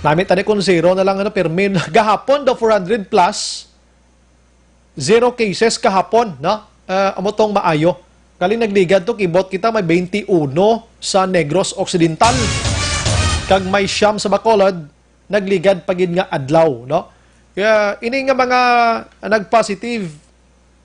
Nami tani kung zero na lang, ano, pirmi gahapon daw four hundred plus, zero cases kahapon, no? Ah, amo tong maayo. Kali nagligad to, kibot kita may twenty-one sa Negros Occidental. Kag may siyam sa Bacolod, nagligad pa gid nga adlaw, no? Kaya ini nga mga nag-positive,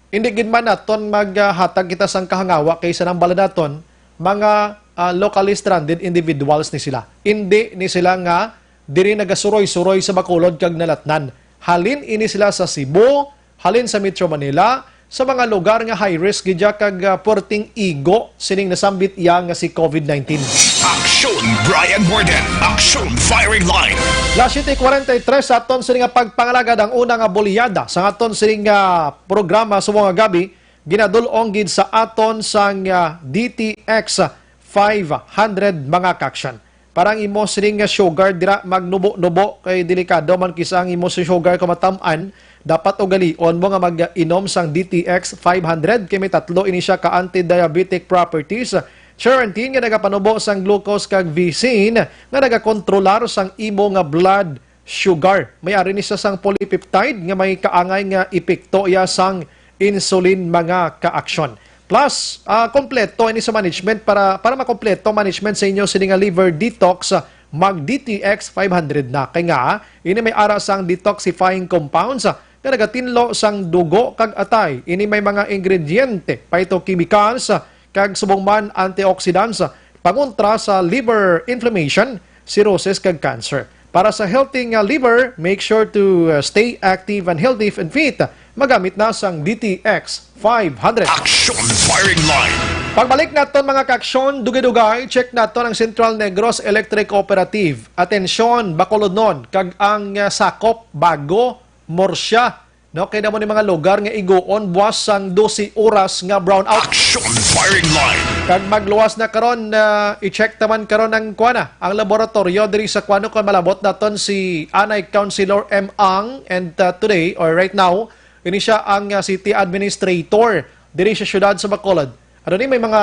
hindi gid man naton maghatag kita sang kahangawa kay sa nang bala naton, mga, ah, locally stranded individuals ni sila. Hindi ni sila nga diri nagasuroy-suroy sa Bacolod kag nalatnan. Halin ini sila sa Cebu, halin sa Metro Manila, sa mga lugar nga high risk gid ya kag, ah, puwerteng igo sining nasambit iya nga si COVID nineteen. Aksyon Brian Warden, Aksyon Firing Line. Las siete cuarenta y tres sa aton sini nga pagpangalagad ang una nga bulyada sa aton sini nga programa sa mga gabi, ginadul-ong gid sa aton sang, ah, D T X five hundred, mga ka-action. Para ang imo sining nga sugar dira magnubo-nubo, kay delikado man kisa ang imo sa sugar kung matam-an, dapat ugalion mo nga mag-inom sang D T X five hundred, kay may tatlo ini siya ka anti-diabetic properties. Charantin nga nagapanubo sang glucose kag visin nga nagakontrolar sang imo nga blood sugar. May ari ni siya sang polypeptide nga may kaangay nga epekto iya sang insulin, mga ka-action. Plus, ah, kompleto ini sa management para, para makompleto management sa inyo sini nga liver detox, ah, mag D T X five hundred na. Kay nga, ini may ara sang detoxifying compounds, ah, nga nagatinlo sang dugo kag atay. Ini may mga ingrediente, phytochemicals, ah, kag subong man antioxidants, ah, pangontra sa liver inflammation, cirrhosis, kag cancer. Para sa healthy nga liver, make sure to, uh, stay active and healthy and fit. Magamit na sang D T X five hundred. Action Firing Line. Pagbalik naton, mga ka-action, dugay-dugay, check naton ang Central Negros Electric Cooperative. Atensyon, Bacolodnon, kag ang, uh, sakop, Bago, Murcia, no, kay amo ni mga lugar nga iguon buwas sang dose oras nga brownout. Action Firing Line. Kag magluwas na karon, ah, i-check taman karon ang kuana, ang laboratoryo diri sa kuano, kung malabot naton si anay Councilor M Ang, and, ah, today or right now, ini siya ang, ah, city administrator diri sa siyudad sa Bacolod. Ano ni, may mga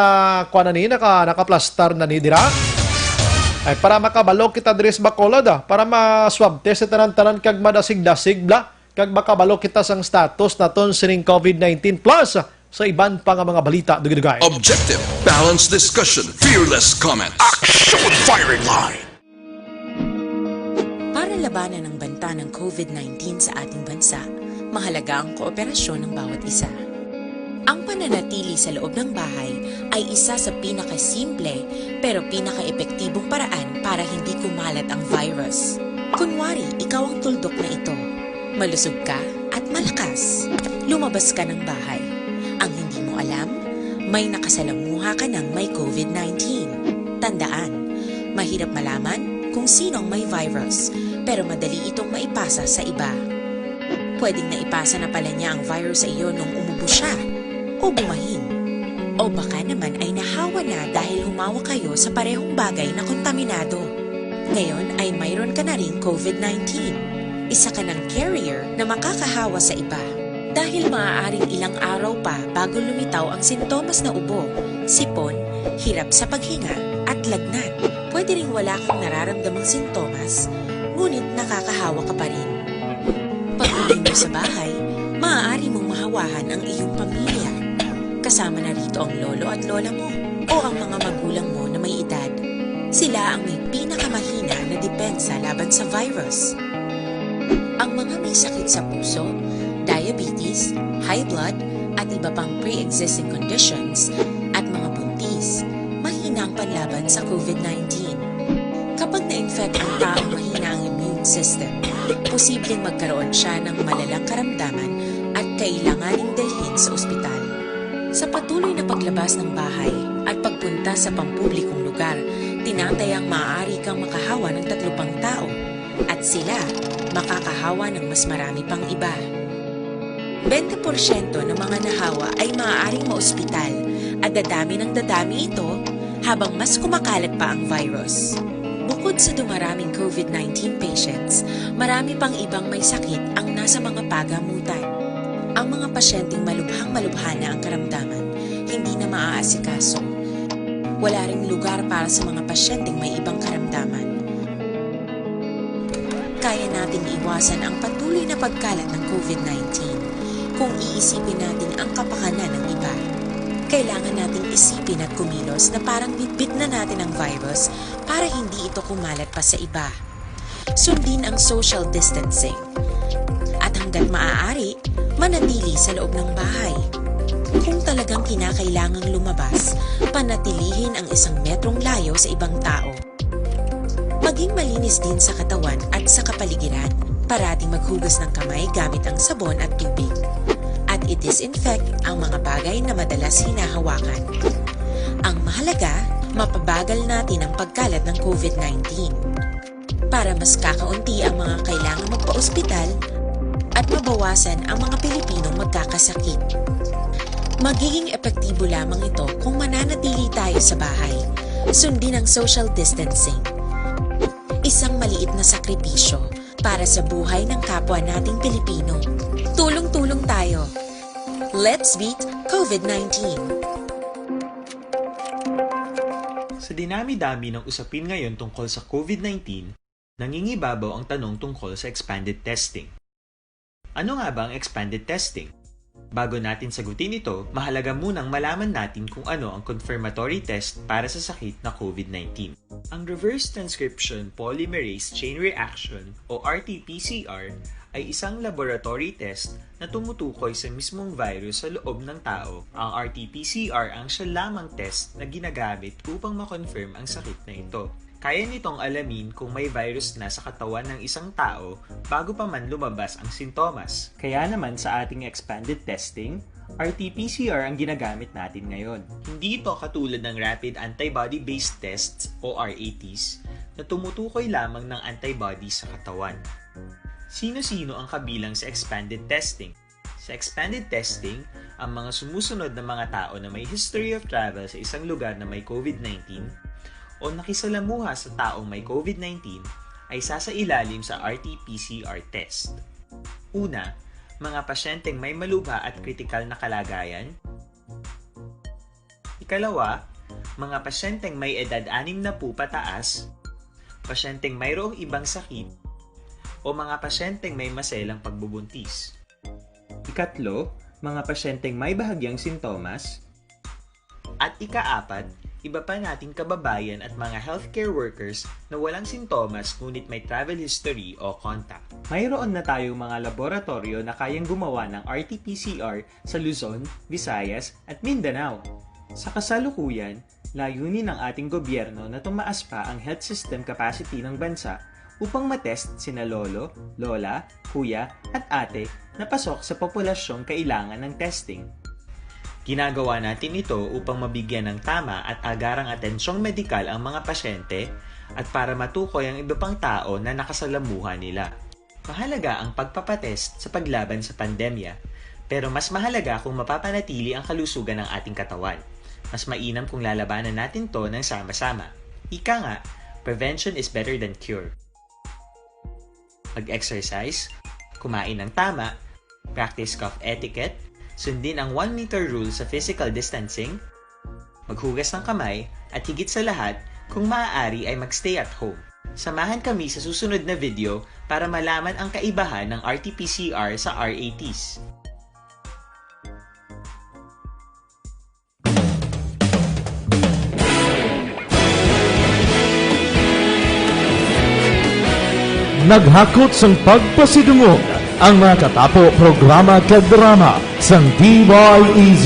kuana ni, naka, nakaplastar na ni dira? Ay, para makabalo kita diri sa Bacolod, ah, para ma-swab test sa tanan-tanan kag madasig-dasig, bla. Kag makabalo kita sang status naton sining COVID nineteen plus sa iban pa nga mga balita, dugay-dugay. Objective, balanced discussion, fearless comment. Action Firing Line. Para labanan ang banta ng COVID nineteen sa ating bansa, mahalaga ang kooperasyon ng bawat isa. Ang pananatili sa loob ng bahay ay isa sa pinakasimple pero pinakaepektibong paraan para hindi kumalat ang virus. Kunwari, ikaw ang tuldok na ito. Malusog ka at malakas. Lumabas ka ng bahay. Ang hindi mo alam, may nakasalamuha ka ng may COVID nineteen. Tandaan, mahirap malaman kung sino ang may virus, pero madali itong maipasa sa iba. Pwedeng naipasa na pala niya ang virus sa iyo nung umubo siya, o bumahin. O baka naman ay nahawa na dahil humawak kayo sa parehong bagay na kontaminado. Ngayon ay mayroon ka na ring COVID nineteen. Isa ka ng carrier na makakahawa sa iba. Dahil maaaring ilang araw pa bago lumitaw ang sintomas na ubo, sipon, hirap sa paghinga, at lagnat. Pwede ring wala kang nararamdamang sintomas, ngunit nakakahawa ka pa rin. Pag-uwi mo sa bahay, maaari mong mahawahan ang iyong pamilya. Kasama na rito ang lolo at lola mo o ang mga magulang mo na may edad. Sila ang may pinakamahina na depensa laban sa virus. Ang mga may sakit sa puso, diabetes, high blood, at iba pang pre-existing conditions, at mga buntis, mahina ang panlaban sa COVID nineteen. Kapag na-infect ang taong mahina ang immune system, posibleng magkaroon siya ng malalang karamdaman at kailanganing dalhin sa ospital. Sa patuloy na paglabas ng bahay at pagpunta sa pampublikong lugar, tinatayang maaari kang makahawa ng tatlo pang tao at sila makakahawa ng mas marami pang iba. Bente porsyento ng mga nahawa ay maaaring maospital at dadami ng dadami ito habang mas kumakalat pa ang virus. Bukod sa dumaraming COVID nineteen patients, marami pang ibang may sakit ang nasa mga pagamutan. Ang mga pasyenteng malubhang-malubha na ang karamdaman, hindi na maaasikaso. Wala ring lugar para sa mga pasyenteng may ibang karamdaman. Kaya nating iwasan ang patuloy na pagkalat ng COVID nineteen kung iisipin natin ang kapakanan ng iba. Kailangan nating isipin at kumilos na parang bitbit na natin ang virus para hindi ito kumalat pa sa iba. Sundin ang social distancing. At hanggat maaari, manatili sa loob ng bahay. Kung talagang kinakailangang lumabas, panatilihin ang isang metrong layo sa ibang tao. Maging malinis din sa katawan at sa kapaligiran. Parating maghugas ng kamay gamit ang sabon at tubig. At i-disinfect ang mga bagay na madalas hinahawakan. Ang mahalaga, mapabagal natin ang pagkalat ng COVID nineteen. Para mas kakaunti ang mga kailangang magpa-ospital at mabawasan ang mga Pilipinong magkakasakit. Magiging epektibo lamang ito kung mananatili tayo sa bahay. Sundin ang social distancing. Isang maliit na sakripisyo para sa buhay ng kapwa nating Pilipino. Tulong-tulong tayo. Let's beat COVID nineteen. Sa dinami-dami ng usapin ngayon tungkol sa COVID nineteen, nangingibabaw ang tanong tungkol sa expanded testing. Ano nga ba ang expanded testing? Bago natin sagutin ito, mahalaga munang malaman natin kung ano ang confirmatory test para sa sakit na COVID nineteen. Ang reverse transcription polymerase chain reaction o R T P C R ay isang laboratory test na tumutukoy sa mismong virus sa loob ng tao. Ang R T P C R ang siya lamang test na ginagamit upang ma-confirm ang sakit na ito. Kaya nitong alamin kung may virus na sa katawan ng isang tao bago pa man lumabas ang sintomas. Kaya naman sa ating expanded testing, R T P C R ang ginagamit natin ngayon. Hindi ito katulad ng rapid antibody-based tests o R A Ts na tumutukoy lamang ng antibodies sa katawan. Sino-sino ang kabilang sa expanded testing? Sa expanded testing, ang mga sumusunod na mga tao na may history of travel sa isang lugar na may COVID nineteen o nakisalamuha sa taong may COVID nineteen ay sasailalim sa R T P C R test. Una, mga pasyenteng may malubha at kritikal na kalagayan. Ikalawa, mga pasyenteng may edad anim na po pataas, pasyenteng mayroong ibang sakit, o mga pasyenteng may maselang pagbubuntis. Ikatlo, mga pasyenteng may bahagyang sintomas. At ikaapat, iba pa nating kababayan at mga healthcare workers na walang sintomas ngunit may travel history o contact. Mayroon na tayong mga laboratoryo na kayang gumawa ng R T P C R sa Luzon, Visayas, at Mindanao. Sa kasalukuyan, layunin ng ating gobyerno na tumaas pa ang health system capacity ng bansa upang matest sina lolo, lola, kuya, at ate na pasok sa populasyong kailangan ng testing. Ginagawa natin ito upang mabigyan ng tama at agarang atensyong medikal ang mga pasyente at para matukoy ang iba pang tao na nakasalamuha nila. Mahalaga ang pagpapatest sa paglaban sa pandemya, pero mas mahalaga kung mapapanatili ang kalusugan ng ating katawan. Mas mainam kung lalabanan natin to ng sama-sama. Ika nga, prevention is better than cure. Mag-exercise, kumain ng tama, practice cough etiquette, sundin ang one meter rule sa physical distancing, maghugas ng kamay, at higit sa lahat, kung maaari ay mag-stay at home. Samahan kami sa susunod na video para malaman ang kaibahan ng R T P C R sa R A Ts. Naghakot sang pagpasidungog ang mga katapo programa kag drama sang D Y E Z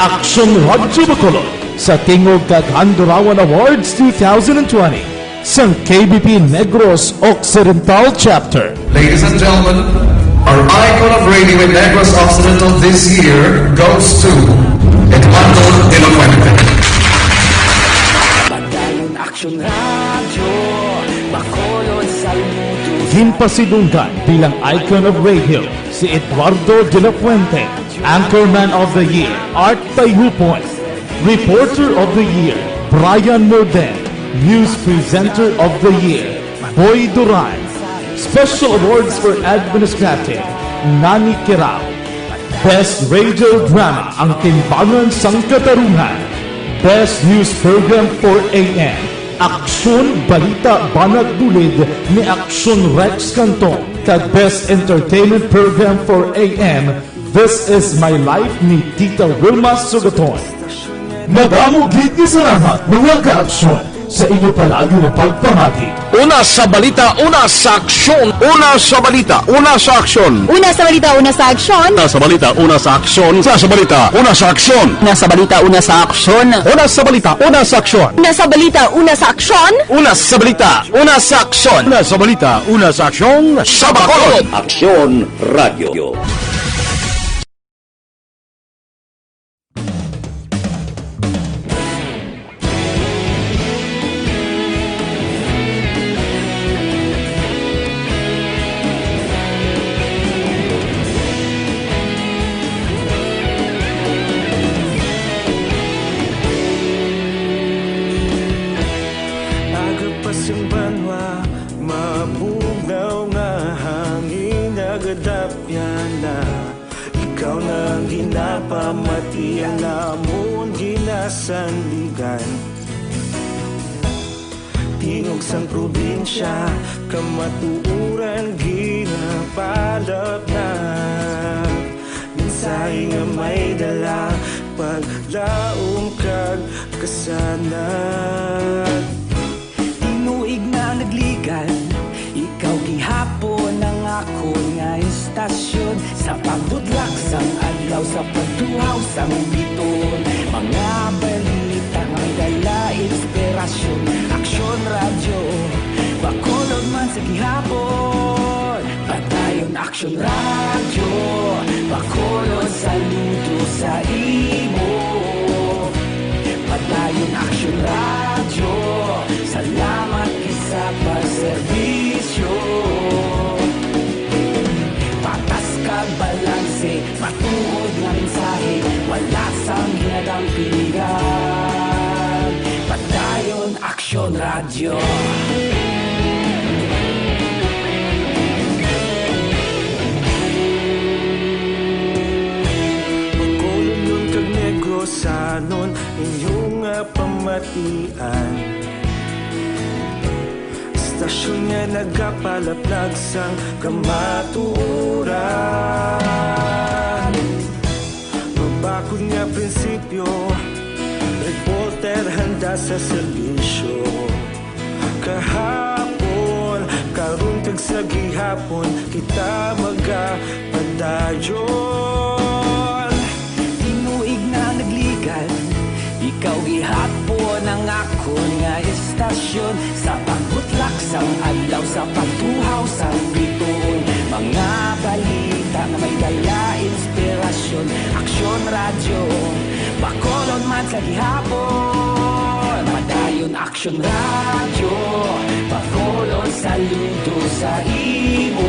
Action Radyo Bacolod sa Tingog kag Handurawan Awards two thousand twenty sang K B P Negros Occidental Chapter. Ladies and gentlemen, our icon of radio in Negros Occidental this year goes to Eduardo de la Fuente. Madalon Action Radio, Bacolod, Salmuto. Ginpasidunggan bilang Icon of Radio si Eduardo de la Fuente, Anchorman of the Year, Art Tayupon, Reporter of the Year, Brian Morden, News Presenter of the Year, Boy Duran. Special Awards for Administrative, Nani Kirao. Best Radio Drama, Ang Timbangan sang Katarungan. Best News Program for A M, Aksyon, Balita, Banat, Bulid ni Aksyon Rex Canton, kag Best Entertainment Program for A M, This Is My Life ni Tita Wilma Sugaton. Madamo gid nga salamat, mga ka-aksyon, sa inyo palagi nga pagpamati. Una sa balita, una sa aksyon. Una sa balita, una sa aksyon. Una sa balita, una sa aksyon. Una sa balita, una sa aksyon. Una sa balita, una sa aksyon. Una sa balita, una sa aksyon. Una sa balita, una sa aksyon. Una sa balita, una sa aksyon. Una sa balita, una sa aksyon. Una sa balita, una sa aksyon. Sa Bacolod. Aksyon Radio. Aga pa sing banwa, mabugnaw nga hangin nagadapyan na. Ikaw na ang ginapamati, ang amon ginasandigan. Tingog sang probinsya, kamatuoran ginapalapnat. Mensahe nga may dala, paglaom kag kasanag. Tinuig na nagligan, ikaw gihapon ang akon nga istasyon. Sa pagbudlak sang adlaw, sa pagtuhaw sang bituon, mga balita nga may dala inspirasyon. Aksyon Radyo, Bacolod man sa gihapon. Padayon Aksyon Radyo, Bacolod, saludo sa imo. Padayon Aksyon Radyo, salamat gid sa pagserbisyo. Patas kag balanse, matuod nga mensahe, wala sang ginadampingan. Padayon Aksyon Radyo. Bacolodnon kag Negrosanon, inyo nga pamatian. Istasyon nga nagapalaplag sang kamatuoran. Mabakod nga prinsipyo, reporter handa sa serbisyo. Kahapon, karon kag sa gihapon, kita magapadayon. Tinuig na nagligan, ikaw gihapon ang akon nga istasyon. Sa pagbutlak sang adlaw, sa pagtuhaw sang bituon, mga balita nga may dala inspirasyon. Aksyon Radyo, Bacolod man sa gihapon. Padayon Aksyon Radyo, Bacolod, saludo sa imo.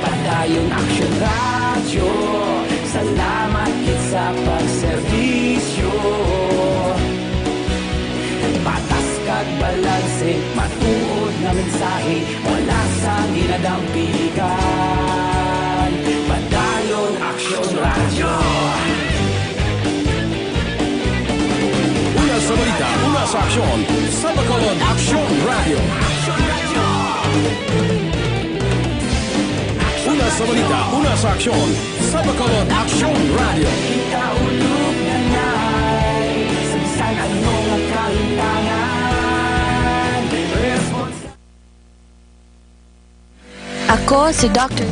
Padayon Aksyon Radyo, salamat gid sa pagserbisyo. Patas kag balanse, matuod nga mensahe, wala sang ginadampigan. Padayon Aksyon Radyo. Una sa balita, una sa aksyon, sa Bacolod Aksyon Radyo. Una sa balita, una sa aksyon, sa Bacolod Aksyon Radyo. Kita ulog na ngay, sa bisan ano nga kahintangan, response. Ako si Doctor.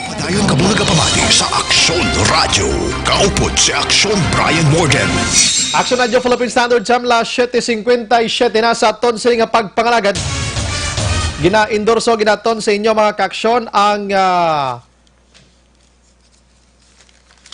Padayon kamo nagapamati sa Aksyon Radyo. Kaupod si Aksyon Brian Morgan. Aksyon Radyo Philippine Standard Time, las siete cincuenta y siete na sa aton sini nga pagpangalagad. Gina-endorso ginaton sa inyo, mga kaaksyon, ang, ah,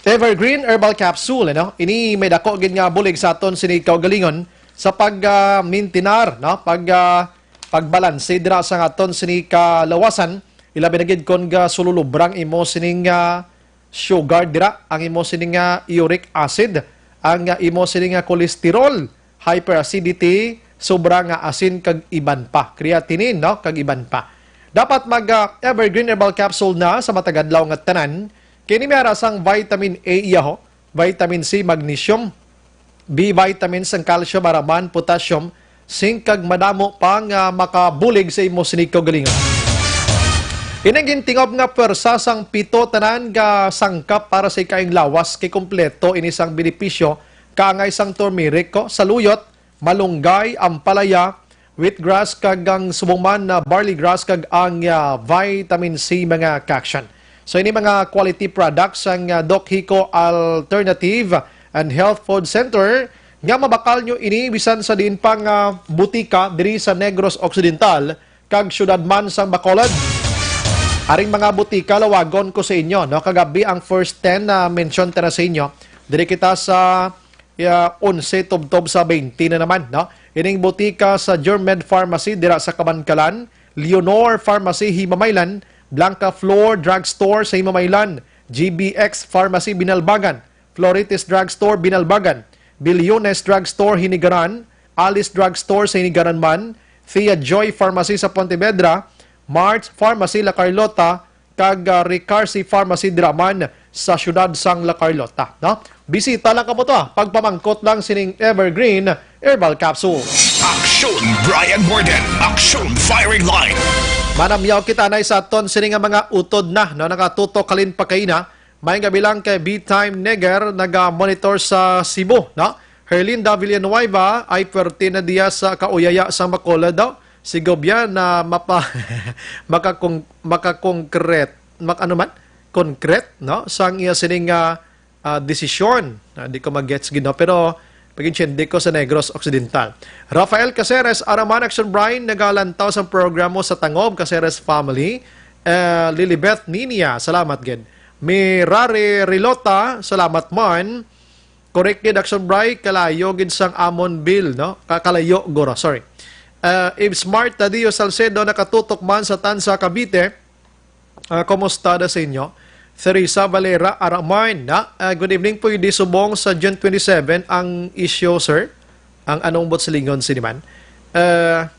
Evergreen Herbal Capsule, ano? Ini may dako gid nga bulig sa aton sini kaugalingon sa pag, ah, mintinar, no? Pag, ah, pagbalanse dira sa aton sini kalawasan, ilabi na gid kon gasululubra ang imo sining, ah, sugar dira, ang imo sining, ah, uric acid. ang, ah, imo sini nga cholesterol, hyperacidity, sobra nga asin kag iban pa, creatinine, no, kag iban pa. Dapat mag, ah, Evergreen Herbal Capsule na sa matag adlaw nga tanan. Kini may ara sang vitamin A iya ho, vitamin C, magnesium, B vitamins, ang calcium, araman, potassium, zinc, kag madamo pa nga makabulig sa imo sini kaugalingon. Ining gintingob nga pwersa sang pito tanan nga sangkap para sa ikaayong lawas kay kompleto ini sang benepisyo kaangay sang turmeric ko, saluyot, malunggay, ampalaya, wheatgrass, kag ang subong man na barley grass, kag ang, ah, vitamin C, mga ka-action. So, ini mga quality products sang, ah, Doc Hico Alternative and Health Food Center nga mabakal nyo ini bisan sa diin pa nga butika diri sa Negros Occidental kag siyudad man sang Bacolod. Aring mga butika, lawagon ko sa inyo, no? Kagabi ang first ten na mention ta na sa inyo. Diri kita sa, ah, onse tubtob sa twenty na naman, no? Ining butika sa Germed Pharmacy dira sa Kabankalan, Leonor Pharmacy Himamaylan, Blanca Flor Drugstore sa Himamaylan, G B X Pharmacy Binalbagan, Florites Drugstore Binalbagan, Bilyones Drugstore Hinigaran, Alice Drugstore sa Hinigaran man, Thea Joy Pharmacy sa Pontevedra, March Pharmacy La Carlota, kag, ah, Ricarsi Pharmacy dira man sa siyudad sang La Carlota, no? Bisita lang kamo to, ah. Pagpamangkot lang sining Evergreen Herbal Capsule. Aksyon Brian Warden, Aksyon Firing Line. Manamyaw kita na sa aton sini nga mga utod na, no? Nakatutok halin pa kaina. May gabi lang kay B-Time Neger, naga-monitor sa Cebu, no? Herlinda Villanueva ay pwerte na diya sa kauyaya sa Bacolod daw. Si Gobian na mapa-, makakong-, makakongkret-, mak-, ano man? Concrete, no? Sang iya sining, ah, ah, desisyon. Ah, di ko mag-gets gid, no? Pero pag-intindi ko sa Negros Occidental. Rafael Caceres, Araman Action Brian, nagalantaw sa programa sa Tangob, Caceres family. Eh, Lilibeth Ninia, salamat gid. Mirare Rilota, salamat man. Correct gid, Action Bry, kalayo gid sang amon bill, no? Ka-, kalayo, guro, sorry. Uh, Eve Smart, Tadio Salcedo, nakatutok man sa Tansa, Cavite. Ah, kumusta da sa inyo? Theresa Valera Araman, na? Ah, good evening po, di subong sa June twenty-seven ang issue, sir? Ang anong buot silingon sini man? Ah,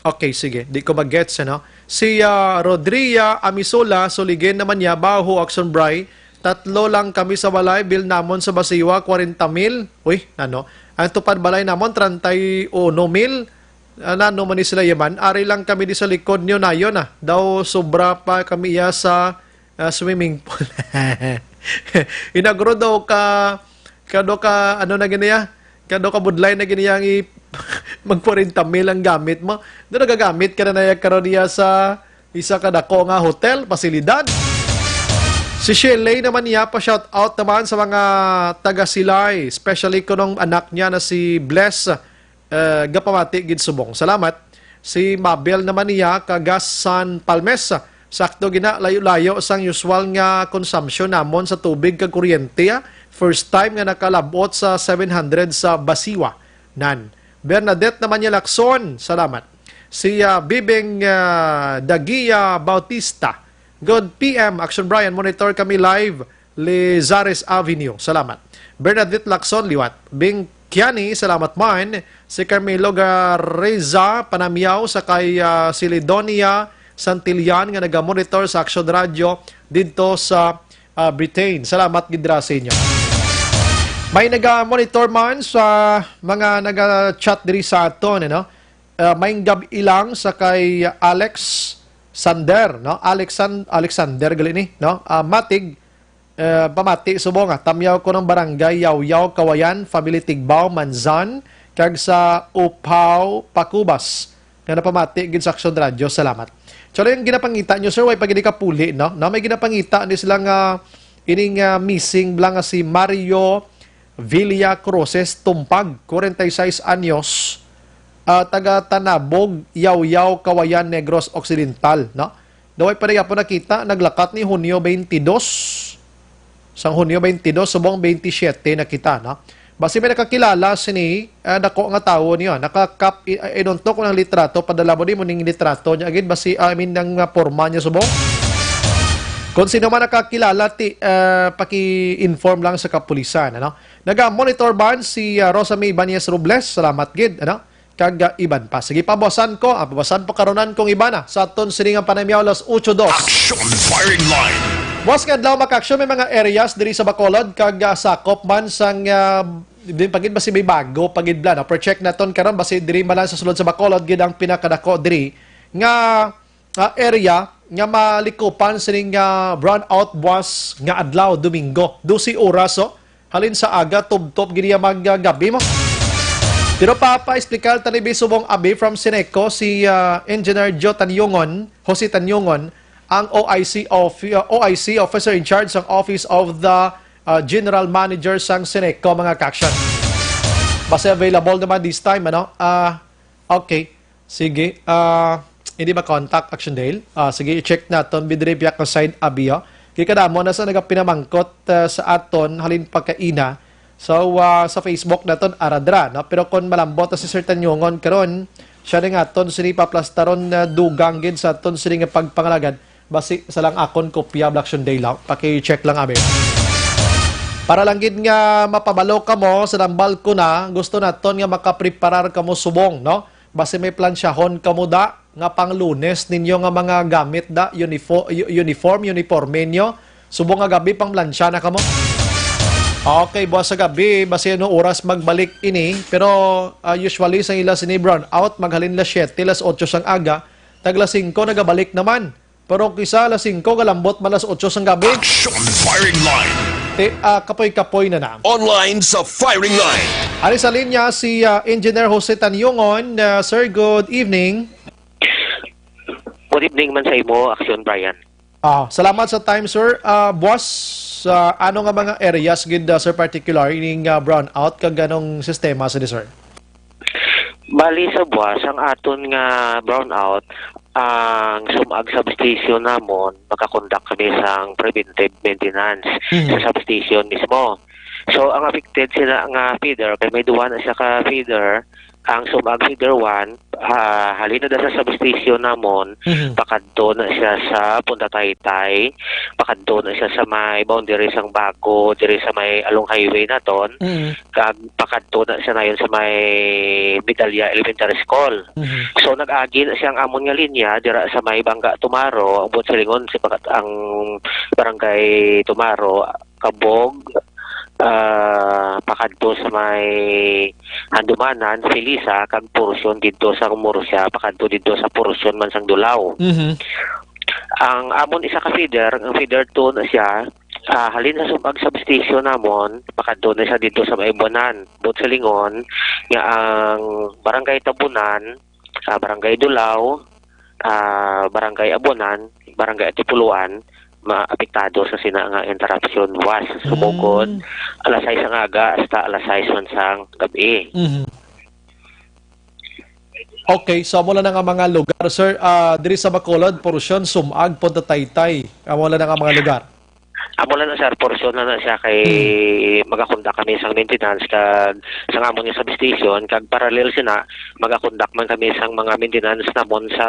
Okay, sige. Di ko mag-gets, ano? Si, ah, Rodria Amisola, suligin naman niya, baho, Action Bry. Tatlo lang kami sa balay, bill namon sa Basiwa, kwarenta mil. Uy, ano? Ang tupad balay namon, treinta y uno mil. Ah, nano man ni sila yaman? Ari lang kami di sa likod niyo nayon, ah. Daw sobra pa kami iya sa, ah, swimming pool. Inagro daw ka, kado ka, ano na gini, ah? Kado ka budlay na gini ang i-, mag kwarenta mil ang gamit mo. Doon nagagamit ka na na karon niya sa isa ka dako nga hotel, pasilidad. Si Shirley naman niya, pa-shout out naman sa mga taga Silay, especially kunong anak niya na si Bless, eh, gapamati gid subong. Salamat. Si Mabel naman niya, kaga San Palmes, sakto gina, layo-layo sang usual nga consumption namon sa tubig kag kuryente, ah. First time nga nakalabot sa seven hundred sa Basiwa. Nan. Bernadette naman niya Lacson, salamat. Si, ah, Bibing, ah, Dagia Bautista. Good P M, Action Brian, monitor kami live, Lizares Avenue. Salamat. Bernadette Lacson, liwat. Bing Kiani, salamat man. Si Carmelo Gareza Panamiao, sa kay, ah, Celidonia Santillan nga naga-monitor sa Action Radio didto sa, ah, Britain. Salamat gid ra sa inyo. May naga-monitor man sa mga naga-chat diri sa aton, ano? Ah, may gab-i lang sa kay Alex Sander, no? Alexan-, Alexander gali ni, no? Ah, Matig, eh, pamati subong, ah, tamyaw ko ng barangay Yawyaw, Kawayan, family Tigbao, Manzan, kag sa Upaw, Pakubas, nga napamati gid sa Aksyon Radyo. Salamat. So, yung ginapangita nyo, sir, way pa gid kapuli, no? Na may ginapangita ni sila nga ining, ah, missing bala nga si Mario Villa Cruces Tumpag, kwarenta y seis anyos, ah, taga Tanabog, Yawyaw, Kawayan, Negros Occidental, no? Daway pa na gyapon nakita, naglakat ni Hunyo twenty-two. Sang Hunyo twenty-two, subong twenty-seven nakita, no? Basi may nakakilala sini, ah, dako nga tawo niya. Nakakap, i-, i-, idonto ko ng litrato, padala mo di mo ning litrato niya. Agad, basi, ah, I mean, ng, ah, porma niya subong. Kung sino man nakakilala, ti, ah, paki-inform lang sa kapulisan, ano? Naga-monitor man si, ah, Rosa May Ibanez Robles. Salamat gid, ano? Kag, ah, iban pa. Sige, pabasan ko, ah, pabasan pa karunan kong iban, ah, sa aton sining panayam, alas otso dos. Action Firing Line. Buwas nga adlaw, mga ka-aksyon, may mga areas diri sa Bacolod kag, ah, sakop man sang, ah, din pagid basi may bago pagid bla, no? Pero check naton karon basi diri man lang sa sulod sa Bacolod gid ang pinakadako diri nga ah, area nga malikupan sining, ah, brownout buwas nga adlaw, Domingo. Dose oras, oh. Halin sa aga, tubtob gid niya mag, ah, gabi mo. Pero pa, pa-explicar tani bi subong abi from Ceneco, si, ah, Engineer Joe Tanyungon, Jose Tanyungon, ang O I C of, ah, O I C officer in charge sang Office of the, ah, General Manager sang Ceneco, mga ka-aksyon. Basta available naman this time, ano? Ah, Okay. Sige. Ah, hindi ma-contact, Action Dale. Ah, sige, i-check naton. Bidri biya ka side abi, oh. Kay kadamo na sa nagapinamangkot, ah, sa aton halin pagkaina. So, ah, sa Facebook naton, ara dira, no? Pero kung malambot na si Sir Tanyungon karon, siya na nga aton sini paplastaron na dugang gid sa aton sini nga pagpangalagad. Basi sa lang akon kopya, Black Sunday lang. Paki-check lang, abi. Para lang gid nga mapabalo kamo sa nambal ko na, gusto naton nga makapreparar kamo subong, no? Basi may plansyahon kamo da nga pang Lunes ninyo nga mga gamit da, unifo-, u-, uniform, uniforme nyo. Subong nga gabi, pang plancha na kamo. Okay, buwas sa gabi, basi ano oras magbalik ini, pero, ah, usually sa ila sini brownout, maghalin las siyete, las otso sang aga, tag las singko nagabalik naman. Pero kisa alas singko, galambot man alas otso sang gabi. Action Firing Line. Ti, ah, kapoy-kapoy na na. Online sa Firing Line. Ari sa linya si, ah, Engineer Jose Tanyungon. Ah, sir, good evening. Good evening man sa imo, Action Brian. Ah, salamat sa time, sir. Ah, buwas, ah, ano nga mga areas gid, ah, sir, particular ining, ah, brownout kag anong sistema sini, sir? Bali sa buwas, ang aton nga brownout, ang Sumag substation namon, makakondak kami sang preventive maintenance Mhm. sa substation mismo. So, ang affected sila nga feeder, kay may duwa na siya ka feeder, ang Sumag feeder one, ah, halin na da sa substation namon, Mhm. pakadto na siya sa Punta Taytay, pakadto na siya sa may boundary sang Bago, diri sa may along highway naton. Mhm. Kag pakadto na siya nayon sa may Medalla Elementary School. Mhm. So, nag-agi na siya ang amon nga linya dira sa may Bangga Tumaro, ang buot silingon si Bakat-, ang Barangay Tumaro, Kabog, ah, pakadto sa may Handumanan, Felisa, kag portion didto sa Murcia, pakadto didto sa portion man sang Dulao. Mhm. Ang amon isa ka feeder, ang feeder two na siya, ah, halin sa Sumag substation namon, pakadto na siya didto sa may Buanan. Buot silingon nga ang Barangay Tabunan, ah, Barangay Dulao, ah, Barangay Abuanan, Barangay Atipuluan, maapektado sa sina nga interruption buwas. Sumugod, Mm. alas sais ang aga hasta alas sais man sang gabi. Mhm. Okay, so amo lang nga mga lugar, sir. Ah, diri sa Bacolod, Porcion, Sumag, Punta Taytay. Amo lang nga mga lugar. Amo lang na, sir, Porcion na na siya kay Hmm. magakondak kami sang maintenance kag sa amon nga substation kag parallel sina magakondak man kami sang mga maintenance namon sa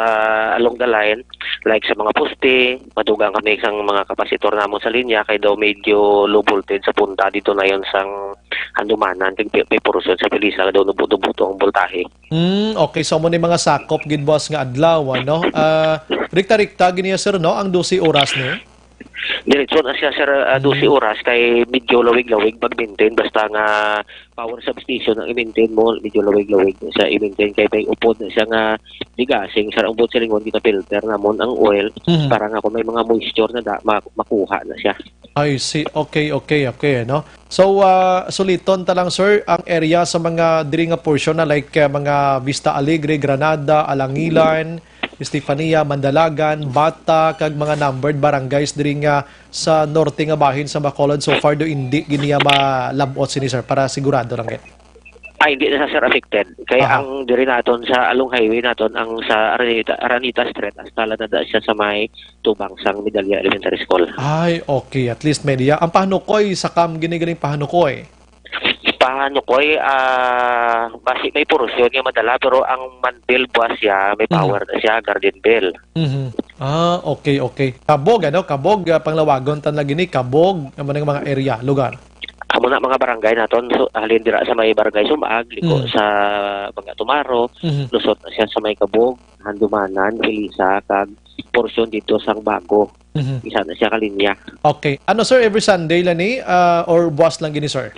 along the line, like sa mga poste, madugang kami sang mga kapasitor namon sa linya kay daw medyo low voltage sa punta dito na yon sang Handumanan kag pi-, may Porcion sa Felisa daw nubo-nubo ang voltahe. Hmm, okay. So, amo ni mga sakop gid buwas nga adlaw, ano? Ah, rikta-rikta gid niya, sir, no? Ang dose oras ni? Diretso na siya, sir, ah, dose Hmm. oras kay medyo lawig-lawig mag-maintain. Basta nga power substation ang i-maintain mo, medyo lawig-lawig na siya i-maintain kay may upod na siya nga digasing, sir. Ang buot silingon, gina-filter namon ang oil Hmm. para nga kung may mga moisture na da, ma-, makuha na siya. I see. Okay, okay, okay, no? So, ah, suliton ta lang, sir, ang area sa mga diri nga portion na like, ah, mga Vista Alegre, Granada, Alangilan, Estefania, Mandalagan, Bata, kag mga numbered barangays diri nga sa norte nga bahin sa Bacolod. So far do, hindi gid niya malab-ot sini, sir, para sigurado lang gid. Ay, hindi na, sir, affected. Kay Aha. ang diri naton sa along highway naton, ang sa Araneta, Araneta Street, hasta lang na da siya sa may tubang sang Medalla Elementary School. Ay, okay. At least may diya. Ang pahanukoy, sa kam gini galing pahanukoy. Pahanukoy, ah, basi may porosyon nga madala, pero ang Manville buwas siya, may Mm. power na siya, Garden Bell. Mhm. Ah, okay, okay. Kabog, ano? Kabog, ah, panglawagon tan lagi ni Kabog, amo ning mga area, lugar. Amo na mga barangay naton, so, halin dira sa may barangay Sumag, liko Mm. sa Banga Tumaro, Mhm. lusot na siya sa may Kabog, Handumanan, Hilisa, kag porsyon dito sang Bago. Mhm. Isa na siya ka linya. Okay. Ano, sir, every Sunday lang ni, ah, or buwas lang gini, sir?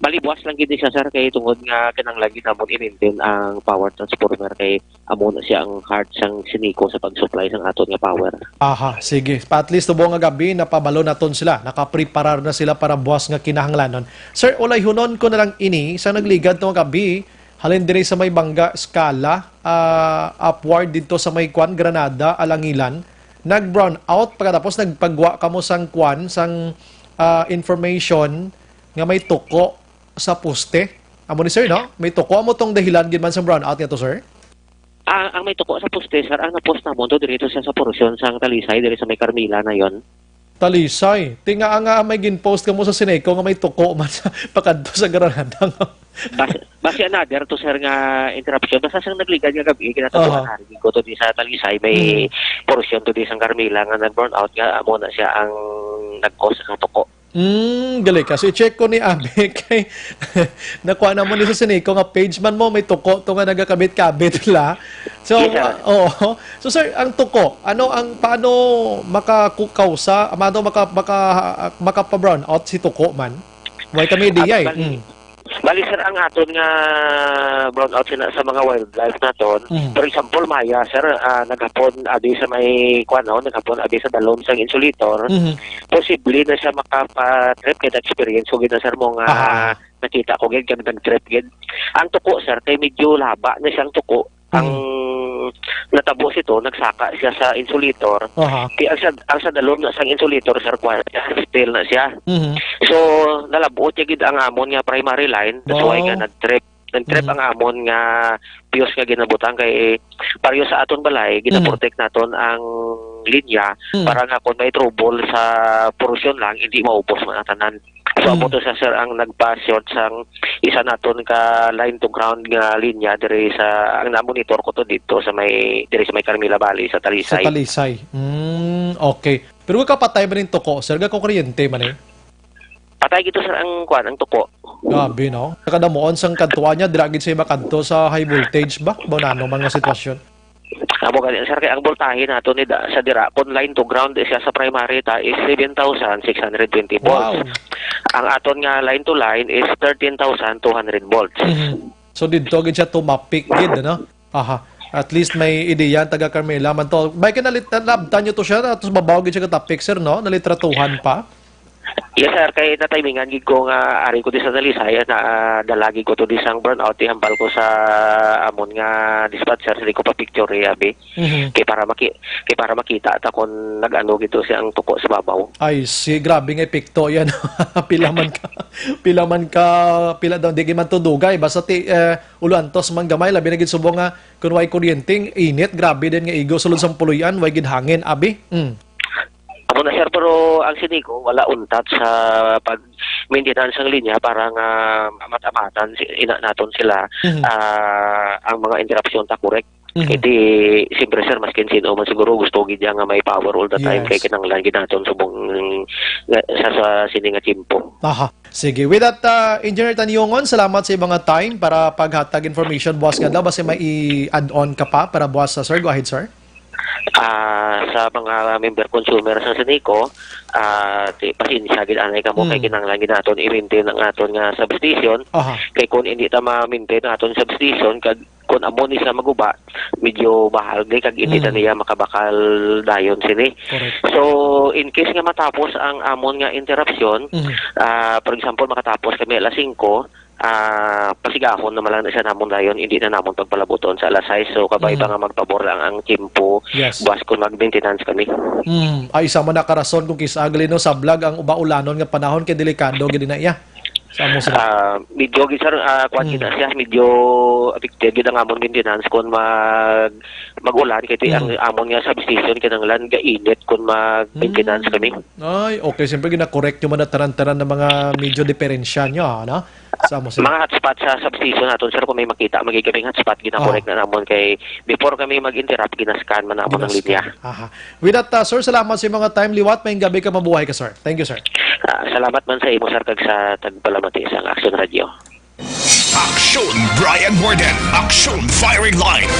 Bali, buwas lang gid siya, sir, kay tungod nga kinahanglan gid namon i-maintain ang power transformer kay amo na siya ang heart sang Sinico sa pag-supply sang aton nga power. Aha, sige. Pa, at least, tubo nga gabi, napabalo naton sila. Nakapreparar na sila para buwas nga kinahanglanon. Sir, ulayhunon ko na lang ini. Sa nagligad to nga gabi, halin diri sa may Banga, Escala, ah, upward dito sa may kwan, Granada, Alangilan, nag-brown out. Pagkatapos, nagpagwa kamo sang kwan, sang, ah, information nga may tuko sa poste. Amo ni, sir, no? May tuko. Amo tong dahilan gid man sa brownout nga to, sir? Ah, ang may tuko sa poste, sir, ang napost namon to diri to sa, sa porosyon sang Talisay, diri sa may Carmila na yon. Talisay. Tinga nga may ginpost kamo sa Sinico nga may tuko man sa pakadto sa Granada. Basi, basi another to, sir, nga interruption. Basta sang nagligad nga gabi, kinatutuan Aha. hari ko to di sa Talisay, may Mm. porosyon to di sang Carmila nga nag-brownout nga amo na siya ang nag-cause sa tuko. Mm, gali ka. So, i-check ko ni Abi kay nakuha na mo ni sa Sinico nga page man mo, may tuko to nga nagakabit-kabit la. So, Yes, sir. Oo. So, sir, ang tuko, ano ang, paano makakausa, paano maka-, maka-, makapa-brown out si tuko man? Way kami idea, Ah, eh. bali, Mm. bali, sir, ang aton nga brown out sina-, sa mga wildlife naton, Mm. for example, maya, sir, ah, naghapon abi sa may, kuwan, no, naghapon abi sa dalom sang insulator, Mhm. posible na siya makapa-trip, kay na-experience ko gid na, sir, mo nga Aha. nakita ko gid kag nag-trip gid. Ang tuko, sir, kay medyo laba na siyang tuko. Ang Mm. natabo sito, nagsaka siya sa insulator. Aha. Kay ang sa, ang sa dalom na sang insulator, sir, kuwan siya, steel na siya. Mhm. So, nalab-ot niya gid ang amon nga primary line. That's why Wow. nga nag-trip. Nag-trip Mhm. ang amon nga fuse nga ginabutang kay pareho sa aton balay, Mm. ginaprotect naton ang linya Mm. para nga kung may trouble sa porosyon lang, hindi maubos man ang tanan. So, amo Mm. to sa, sir, ang nagpa-short sang isa naton ka line to ground nga linya diri sa, ang na-monitor ko to dito sa may, diri sa may Carmela Valley, sa Sa Talisay. Talisay. Mm, okay. Pero kapatay man yung tuko, sir, ga kuryente man eh. Patay gito, sir, ang kuwan, ang tuko. Grabe, no? Nakadamuon sang kadtuan niya, dira gid siya makadto sa high voltage ba? Ba nano man nga sitwasyon? Amo gani, sir, kay ang voltahe nato ni da, sa dira, kung line to ground siya sa primary ta is seven thousand six hundred twenty volts. Wow. Ang aton nga line to line is thirteen thousand two hundred volts. Mhm. So, didto gid siya tumapik gid, ano? Aha. At least may ideya ang taga Carmela man to. May kinalit-, nalabtan nyo to siya, tapos babaw gid siya katapik, sir, no? Nalitratuhan pa? Yes, sir. Kay natimingan gid ko nga ari ko di sa Talisay, na, ah, dala gid ko to di sang brownout, ihambal ko sa amon nga dispatcher, sa di ko pa picture, eh, abi. Mhm. Kay para maki-, kay para makita ta kung nag-ano gid to siya ang tuko sa babaw. Ay, si, grabe nga epekto yan. Pila man ka, pila man ka, pila daw, di gid man to dugay. Basta ti, eh, ulo antos man gamay, labi na gid subong nga kung way kuryente, init, grabe din nga igo sulod sang puloy-an, way gid hangin, abi. Mm. Amo na, sir, pero ang Sinico, wala untat sa pag-maintenance ng linya para nga amat-amatan si, ina naton sila, Mhm. ah, ang mga interruption ta, correct? Mhm. Kay di, siyempre, sir, maskin sino man siguro gusto gid niya nga may power all the time, Yes. kay kinahanglan gid naton subong nga sa, sa sini nga tiyempo. Aha. Sige. With that, uh, Engineer Tanyongon, salamat sa imong time para paghatag information buwas nga daw. Basi may i-add on ka pa para buwas sa, sir? Go ahead, sir. Ah, sa mga member consumer sa Sinico, ah, ti-, pasensya gid anay kamo kay Mm. kinahanglan gid naton i-maintain ang aton nga substation. Aha. Kay kung hindi ta ma-maintain ang aton substation, kag kung amo ni siya maguba, medyo bahal ni kag hindi na Mm. niya makabakal dayon sini. Correct. So, in case nga matapos ang amon nga interruption, Mhm. ah, for example, makatapos kami alas singko, ah, pasigahon naman lang na siya namon dayon, hindi na namon pagpalabuton sa alas sais. So, kabay pa Mm. nga magpabor lang ang tiyempo, Yes. buwas kung mag-maintenance kami. Mm. Ay, isa man na ka rason kung kis-a gali, no, sablag ang uba-ulanon nga panahon kay delikado gid na iya. Sa amo sila. Ah, medyo gid, sir, ah, kuwan gid na Mm. siya, medyo affected gid ang amon maintenance kung mag-, mag-ulan, kay ti ang Mm. amon nga substation kinahanglan gainit kung mag-maintenance Mm. kami. Ay, okay. Siyempre, gina-correct nyo man na tanan-tanan ng mga medyo diferensya nyo, ano? sa amo, sir? Mga hotspot sa substation naton, sir, kung may makita, magigabing hotspot, ginakorek na namon kay before kami mag-interrupt, ginascan man namon ang linya. Ginascan. Aha. With that, uh, sir, salamat sa mga time liwat. May gabi ka, mabuhay ka, sir. Thank you, sir. Ah, salamat man sa imo, sir, kag sa tagpalamati sa Action Radio. Action Brian Warden, Action Firing Line.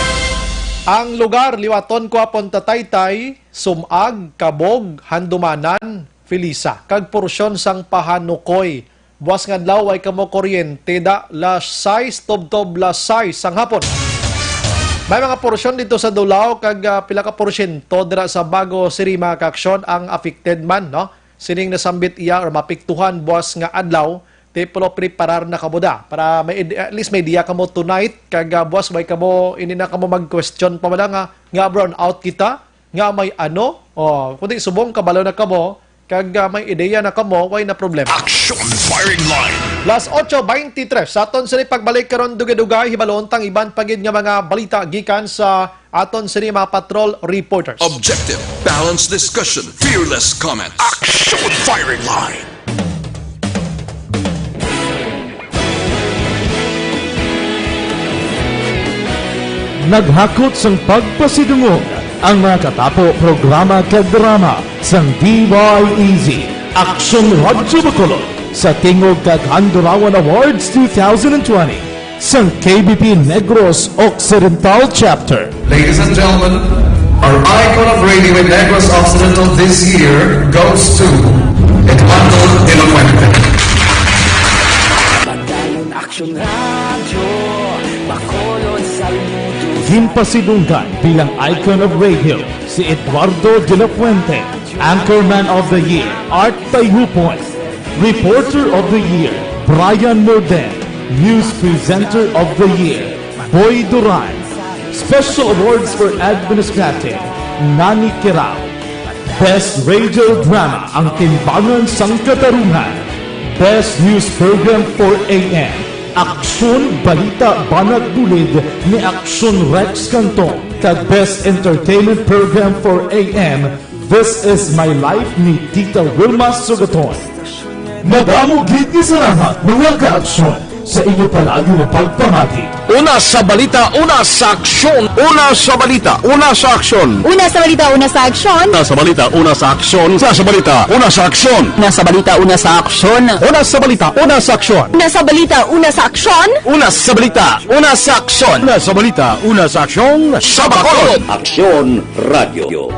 Ang lugar, liwaton ko, Apunta Taytay, Sumag, Kabog, Handumanan, Felisa, kag porsyon sang Pahanukoy. Buas nga adlaw, way kamo kuryente da las sais tubtob las sais sang hapon. May mga porsyon dito sa Dulao kag, ah, pila ka porsyento dira sa Bago City, mga kaaksyon, ang affected man, no? Sining nasambit iya or mapiktuhan buas nga adlaw, ti pulo preparar na kamo da para may id-, at least may idea kamo tonight kag, ah, buas way kamo ini na kamo mag-question pa wala nga, nga brown out kita, nga may ano, oh, kundi subong kabalo na kamo kag, ah, may ideya na kamo, way na problema. Action Firing Line. Las ocho veintitrés, sa aton sini pagbalik karon, dugay-dugay hibalon tang iban pa gid nga mga balita gikan sa aton sini mga patrol reporters. Objective, balanced discussion, fearless comments. Action Firing Line. Naghakot sang pagpasidungog ang mga katapo, programa kag drama sang D Y E Z, Aksyon Radyo Bacolod, sa tingog kag Handurawan Awards two thousand twenty sang K B P Negros Occidental Chapter. Ladies and gentlemen, our icon of radio in Negros Occidental this year goes to Eduardo de la Fuente. Pagdalon Action Radio, Bacolod, Salmudo. Ginpasidunggan bilang icon of radio si Eduardo de la Fuente, Anchorman of the Year, Art Tayhupon, Reporter of the Year, Brian Morden, News Presenter of the Year, Boy Duran, Special Awards for Administrative, Nani Kirao, Best Radio Drama, Ang Timbangan sang Katarungan, Best News Program four A M, Aksyon Balita Banat Bulid ni Aksyon Rex Cantong, kag Best Entertainment Program four A M, This Is My Life ni Tita Wilma Sugaton. Madamo gid nga salamat, mga kaaksyon, sa inyo palagi nga pagpamati. Una sa balita, una sa aksyon. Una sa balita, una sa aksyon. Una sa balita, una sa aksyon. Una sa balita, una sa aksyon. Una sa balita, una sa aksyon. Una sa balita, una sa aksyon. Una sa balita, una sa aksyon. Una sa balita, una sa aksyon. Una sa balita, una sa aksyon. Una sa balita, una sa aksyon. Sa Bacolod. Aksyon Radio.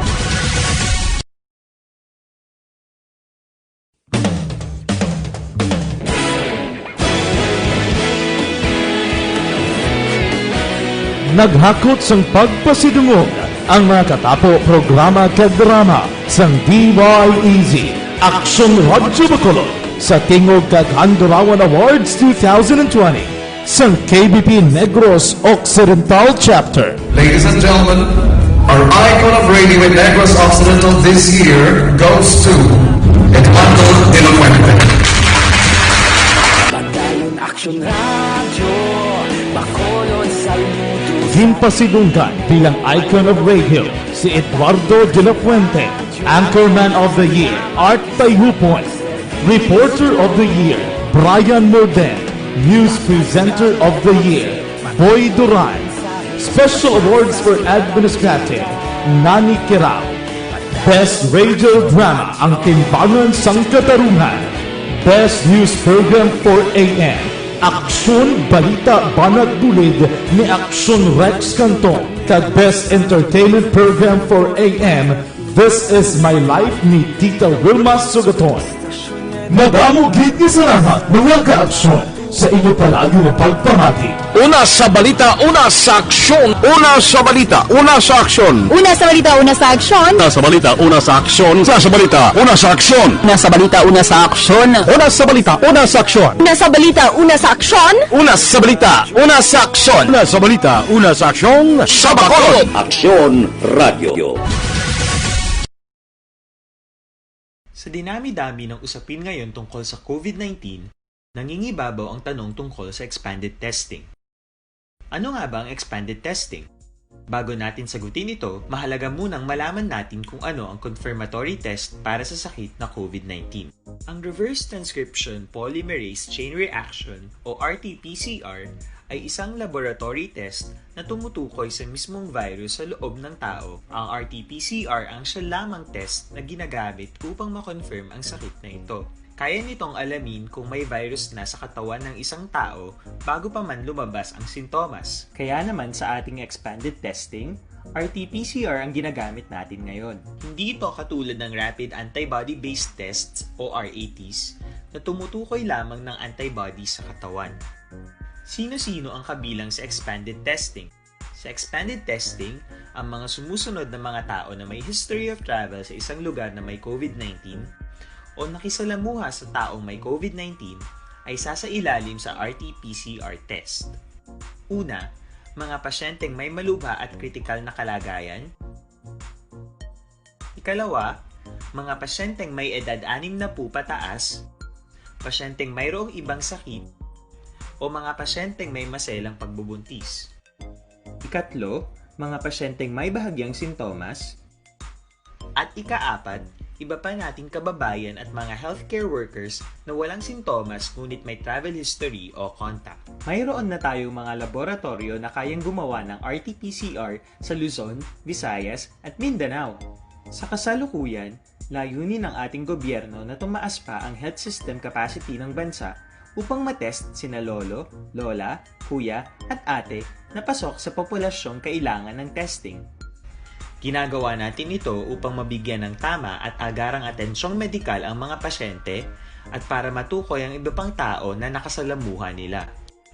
Naghakot sang pagpasidungog ang mga katapo, programa kag drama sang D Y E Z, Aksyon Radyo Bacolod, sa tingog kag Handurawan Awards two thousand twenty sang K B P Negros Occidental Chapter. Ladies and gentlemen, our icon of radio in Negros Occidental this year goes to Eduardo de la Fuente. Pagdalon Action Radio, Bacolod, Salmudo. Ginpasidunggan bilang icon of radio si Eduardo de la Fuente, Anchorman of the Year, Art Tayhupon, Reporter of the Year, Brian Morden, News Presenter of the Year, Boy Duran, Special Awards for Administrative, Nani Kirao, Best Radio Drama, Ang Timbangan sang Katarungan, Best News Program four A M, Aksyon Balita Banat Bulid ni Aksyon Rex Cantong, kag Best Entertainment Program four A M, This Is My Life ni Tita Wilma Sugaton. Madamo gid nga salamat, mga kaaksyon, sa inyo palagi nga pagpamati. Una sa balita, una sa aksyon. Una sa balita, una sa aksyon. Una sa balita, una sa aksyon. Una sa balita, una sa aksyon. Una sa balita, una sa aksyon. Una sa balita, una sa aksyon. Una sa balita, una sa aksyon. Una sa balita, una sa aksyon. Una sa balita, una sa aksyon. Una sa balita, una sa aksyon. Sa Bacolod. Aksyon Radio. Sa dinami-dami ng usapin ngayon tungkol sa COVID nineteen, nangingibabaw ang tanong tungkol sa expanded testing. Ano nga ba ang expanded testing? Bago natin sagutin ito, mahalaga munang malaman natin kung ano ang confirmatory test para sa sakit na COVID nineteen. Ang reverse transcription polymerase chain reaction o R T P C R ay isang laboratory test na tumutukoy sa mismong virus sa loob ng tao. Ang R T P C R ang siya lamang test na ginagamit upang ma-confirm ang sakit na ito. Kaya nitong alamin kung may virus na sa katawan ng isang tao bago pa man lumabas ang sintomas. Kaya naman sa ating expanded testing, R T P C R ang ginagamit natin ngayon. Hindi ito katulad ng rapid antibody-based tests o R A Ts na tumutukoy lamang ng antibody sa katawan. Sino-sino ang kabilang sa expanded testing? Sa expanded testing, ang mga sumusunod na mga tao na may history of travel sa isang lugar na may COVID nineteen o nakisalamuha sa taong may COVID nineteen ay sasailalim sa R T P C R test. Una, mga pasyenteng may malubha at kritikal na kalagayan. Ikalawa, mga pasyenteng may edad anim na po pataas, pasyenteng mayroong ibang sakit, o mga pasyenteng may maselang pagbubuntis. Ikatlo, mga pasyenteng may bahagyang sintomas. At ikaapat, iba pa nating kababayan at mga healthcare workers na walang sintomas ngunit may travel history o contact. Mayroon na tayong mga laboratoryo na kayang gumawa ng R T P C R sa Luzon, Visayas, at Mindanao. Sa kasalukuyan, layunin ng ating gobyerno na tumaas pa ang health system capacity ng bansa upang matest sina lolo, lola, kuya, at ate na pasok sa populasyong kailangan ng testing. Ginagawa natin ito upang mabigyan ng tama at agarang atensyong medikal ang mga pasyente at para matukoy ang iba pang tao na nakasalamuha nila.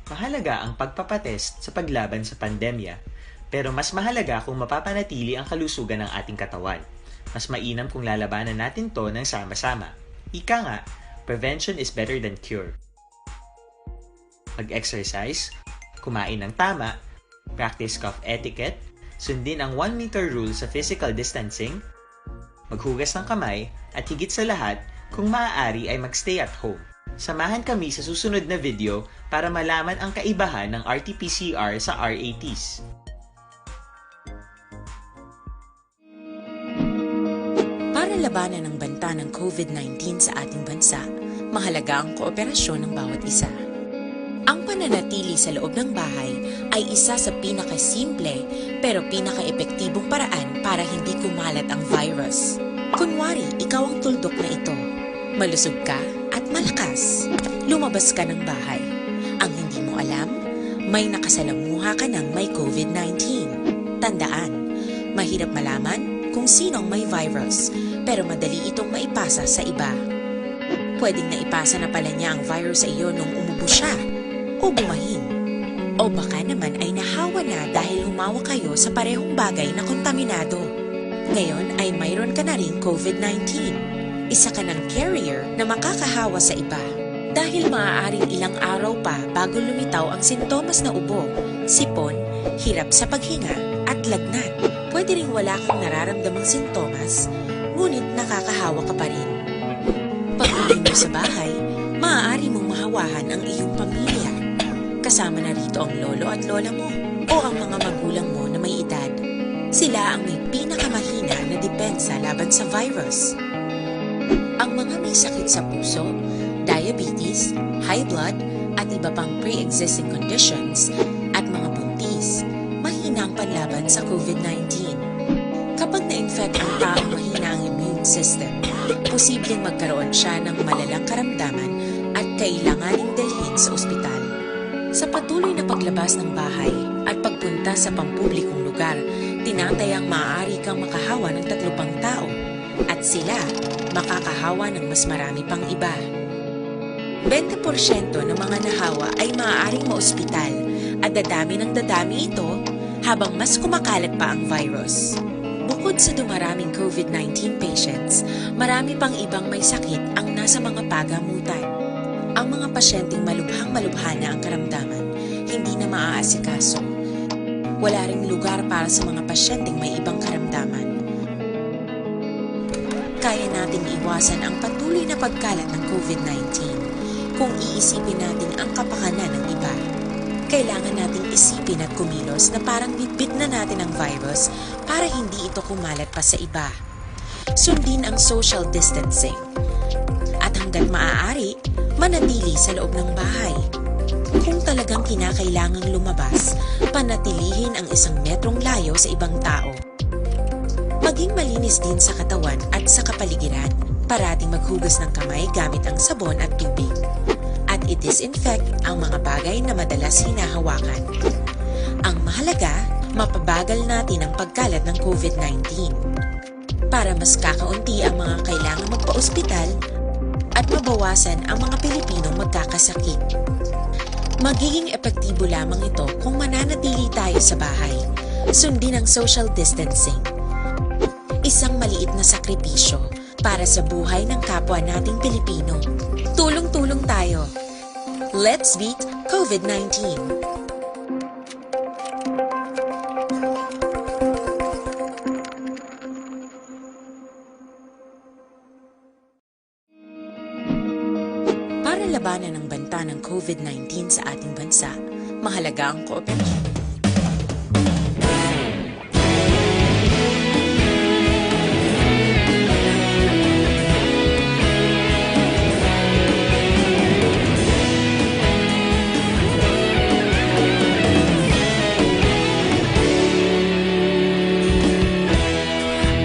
Mahalaga ang pagpapatest sa paglaban sa pandemya, pero mas mahalaga kung mapapanatili ang kalusugan ng ating katawan. Mas mainam kung lalabanan natin to ng sama-sama. Ika nga, prevention is better than cure. Mag-exercise, kumain ng tama, practice cough etiquette, sundin ang one meter rule sa physical distancing, maghugas ng kamay, at higit sa lahat, kung maaari ay mag-stay at home. Samahan kami sa susunod na video para malaman ang kaibahan ng R T P C R sa R A Ts. Para labanan ang banta ng COVID nineteen sa ating bansa, mahalaga ang kooperasyon ng bawat isa. Ang pananatili sa loob ng bahay ay isa sa pinakasimple pero pinakaepektibong paraan para hindi kumalat ang virus. Kunwari, ikaw ang tuldok na ito. Malusog ka at malakas. Lumabas ka ng bahay. Ang hindi mo alam, may nakasalamuha ka ng may COVID nineteen. Tandaan, mahirap malaman kung sino ang may virus, pero madali itong maipasa sa iba. Pwedeng naipasa na pala niya ang virus sa iyo nung umubo siya o bumahin. O baka naman ay nahawa na dahil humawa kayo sa parehong bagay na kontaminado. Ngayon ay mayroon ka na ring COVID nineteen. Isa ka ng carrier na makakahawa sa iba. Dahil maaaring ilang araw pa bago lumitaw ang sintomas na ubo, sipon, hirap sa paghinga, at lagnat. Pwede ring wala kang nararamdamang sintomas, ngunit nakakahawa ka pa rin. Pag-uwi mo sa bahay, maaari mong mahawahan ang iyong pamilya. Kasama na rito ang lolo at lola mo o ang mga magulang mo na may edad. Sila ang may pinakamahina na depensa laban sa virus. Ang mga may sakit sa puso, diabetes, high blood, at iba pang pre-existing conditions, at mga buntis, mahina ang panlaban sa COVID nineteen. Kapag na-infect ang taong mahina ang immune system, posibleng magkaroon siya ng malalang karamdaman at kailanganing dalhin sa ospital. Sa patuloy na paglabas ng bahay at pagpunta sa pampublikong lugar, tinatayang maaari kang makahawa ng tatlo pang tao at sila makakahawa ng mas marami pang iba. Bente porsyento ng mga nahawa ay maaaring maospital at dadami ng dadami ito habang mas kumakalat pa ang virus. Bukod sa dumaraming COVID nineteen patients, marami pang ibang may sakit ang nasa mga pagamutan. Ang mga pasyenteng malubhang-malubha na ang karamdaman, hindi na maaasikaso. Wala ring lugar para sa mga pasyenteng may ibang karamdaman. Kaya nating iwasan ang patuloy na pagkalat ng COVID nineteen kung iisipin natin ang kapakanan ng iba. Kailangan nating isipin at kumilos na parang bitbit na natin ang virus para hindi ito kumalat pa sa iba. Sundin ang social distancing. At hanggat maaari, manatili sa loob ng bahay. Kung talagang kinakailangang lumabas, panatilihin ang isang metrong layo sa ibang tao. Maging malinis din sa katawan at sa kapaligiran. Parating maghugas ng kamay gamit ang sabon at tubig. At i-disinfect ang mga bagay na madalas hinahawakan. Ang mahalaga, mapabagal natin ang pagkalat ng COVID nineteen. Para mas kakaunti ang mga kailangang magpa-ospital at mabawasan ang mga Pilipinong magkakasakit. Magiging epektibo lamang ito kung mananatili tayo sa bahay. Sundin ang social distancing. Isang maliit na sakripisyo para sa buhay ng kapwa nating Pilipino. Tulong-tulong tayo. Let's beat COVID nineteen. Para labanan ang banta ng COVID nineteen sa ating bansa, mahalaga ang kooperasyon.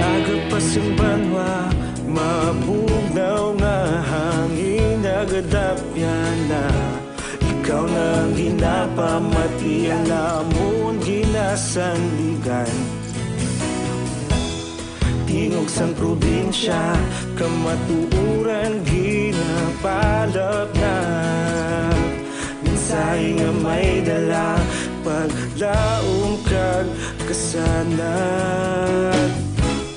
Aga pa sing banwa, mabugnaw nga hangin nagadapyan na. Ikaw na ang ginapamati, ang amon ginasandigan. Tingog sang probinsya, kamatuoran ginapalapnap. Mensahe nga may dala, paglaom kag kasanag.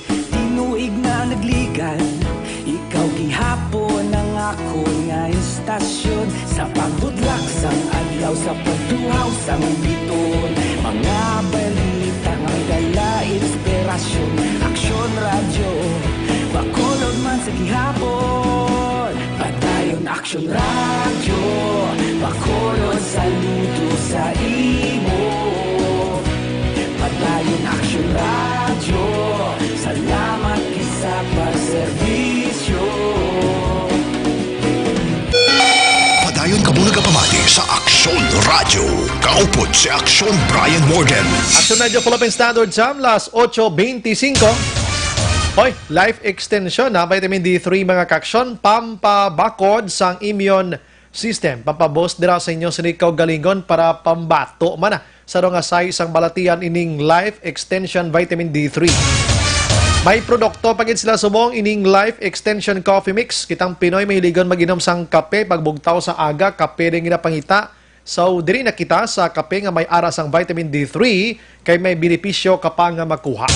Tinuig na nagligan, ikaw gihapon ang akon nga istasyon. Sa pagbudlak sang adlaw, sa pagtuhaw sang biton, mga balita nga may dala inspirasyon. Aksyon Radyo, Bacolod man sa gihapon. Padayon Aksyon Radyo, Bacolod, saludo sa imo. Padayon Aksyon Radyo, salamat gid sa pagserbisyo. Padayon kamo nagapamati sa Aksyon Radyo. Kaupod si Aksyon Brian Morgan. Aksyon Radyo Philippine Standard Time, las ocho veinticinco. Hoy, life extension na vitamin D three, mga kaaksyon, pampabakod sang immune system. Pampaboost dira sa inyo sini kaugalingon para pambato man na sa nga size sang balatian ining Life Extension Vitamin D three. May produkto pa gid sila subong ining Life Extension Coffee Mix. Kitang Pinoy mahiligon mag-inom sang kape pagbugtaw sa aga, kape rin ginapangita. So, diri na kita sa kape nga may ara sang vitamin D three kay may benepisyo ka pa nga makuha.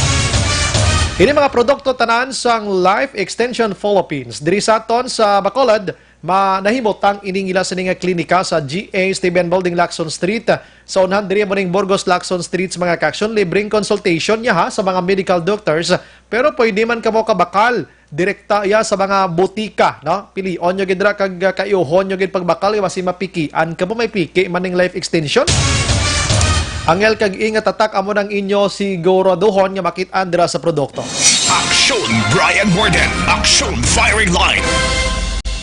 Ini mga produkto tanan sang Life Extension Philippines. Diri sa aton sa Bacolod, ma-, nahimutang ining ila sini nga klinika sa G A Stephen Building, Lacson Street. Sa unhan diri mo ning Burgos, Lacson Street, mga kaaksyon, libreng consultation niya ha sa mga medical doctors. Pero pwede man kamo kabakal direkta iya sa mga butika, no? Pilion nyo gid ra kag, ah, kaiuhon nyo gid pagbakal, iwasi mapikian kamo, may piki man ning life extension. Angel kag ingat tatak amo nang inyo siguraduhon nga makit-an dira sa produkto. Aksyon Brian Morgan, Aksyon Firing Line.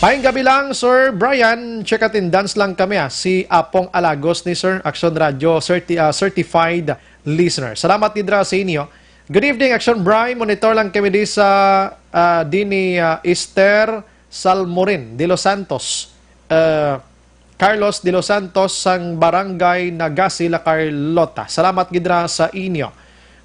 Maayong gabi lang, Sir Brian. Check attendance lang kami, ah. Si Apong Alagos ni Sir Aksyon Radyo, certi-, ah, certified listener. Salamat gid ra sa inyo. Good evening, Action Bri. Monitor lang kami di sa, ah, di ni, ah, Esther Salmorin de los Santos. Ah, Carlos de los Santos sang Barangay Nagasi, La Carlota. Salamat gid ra sa inyo.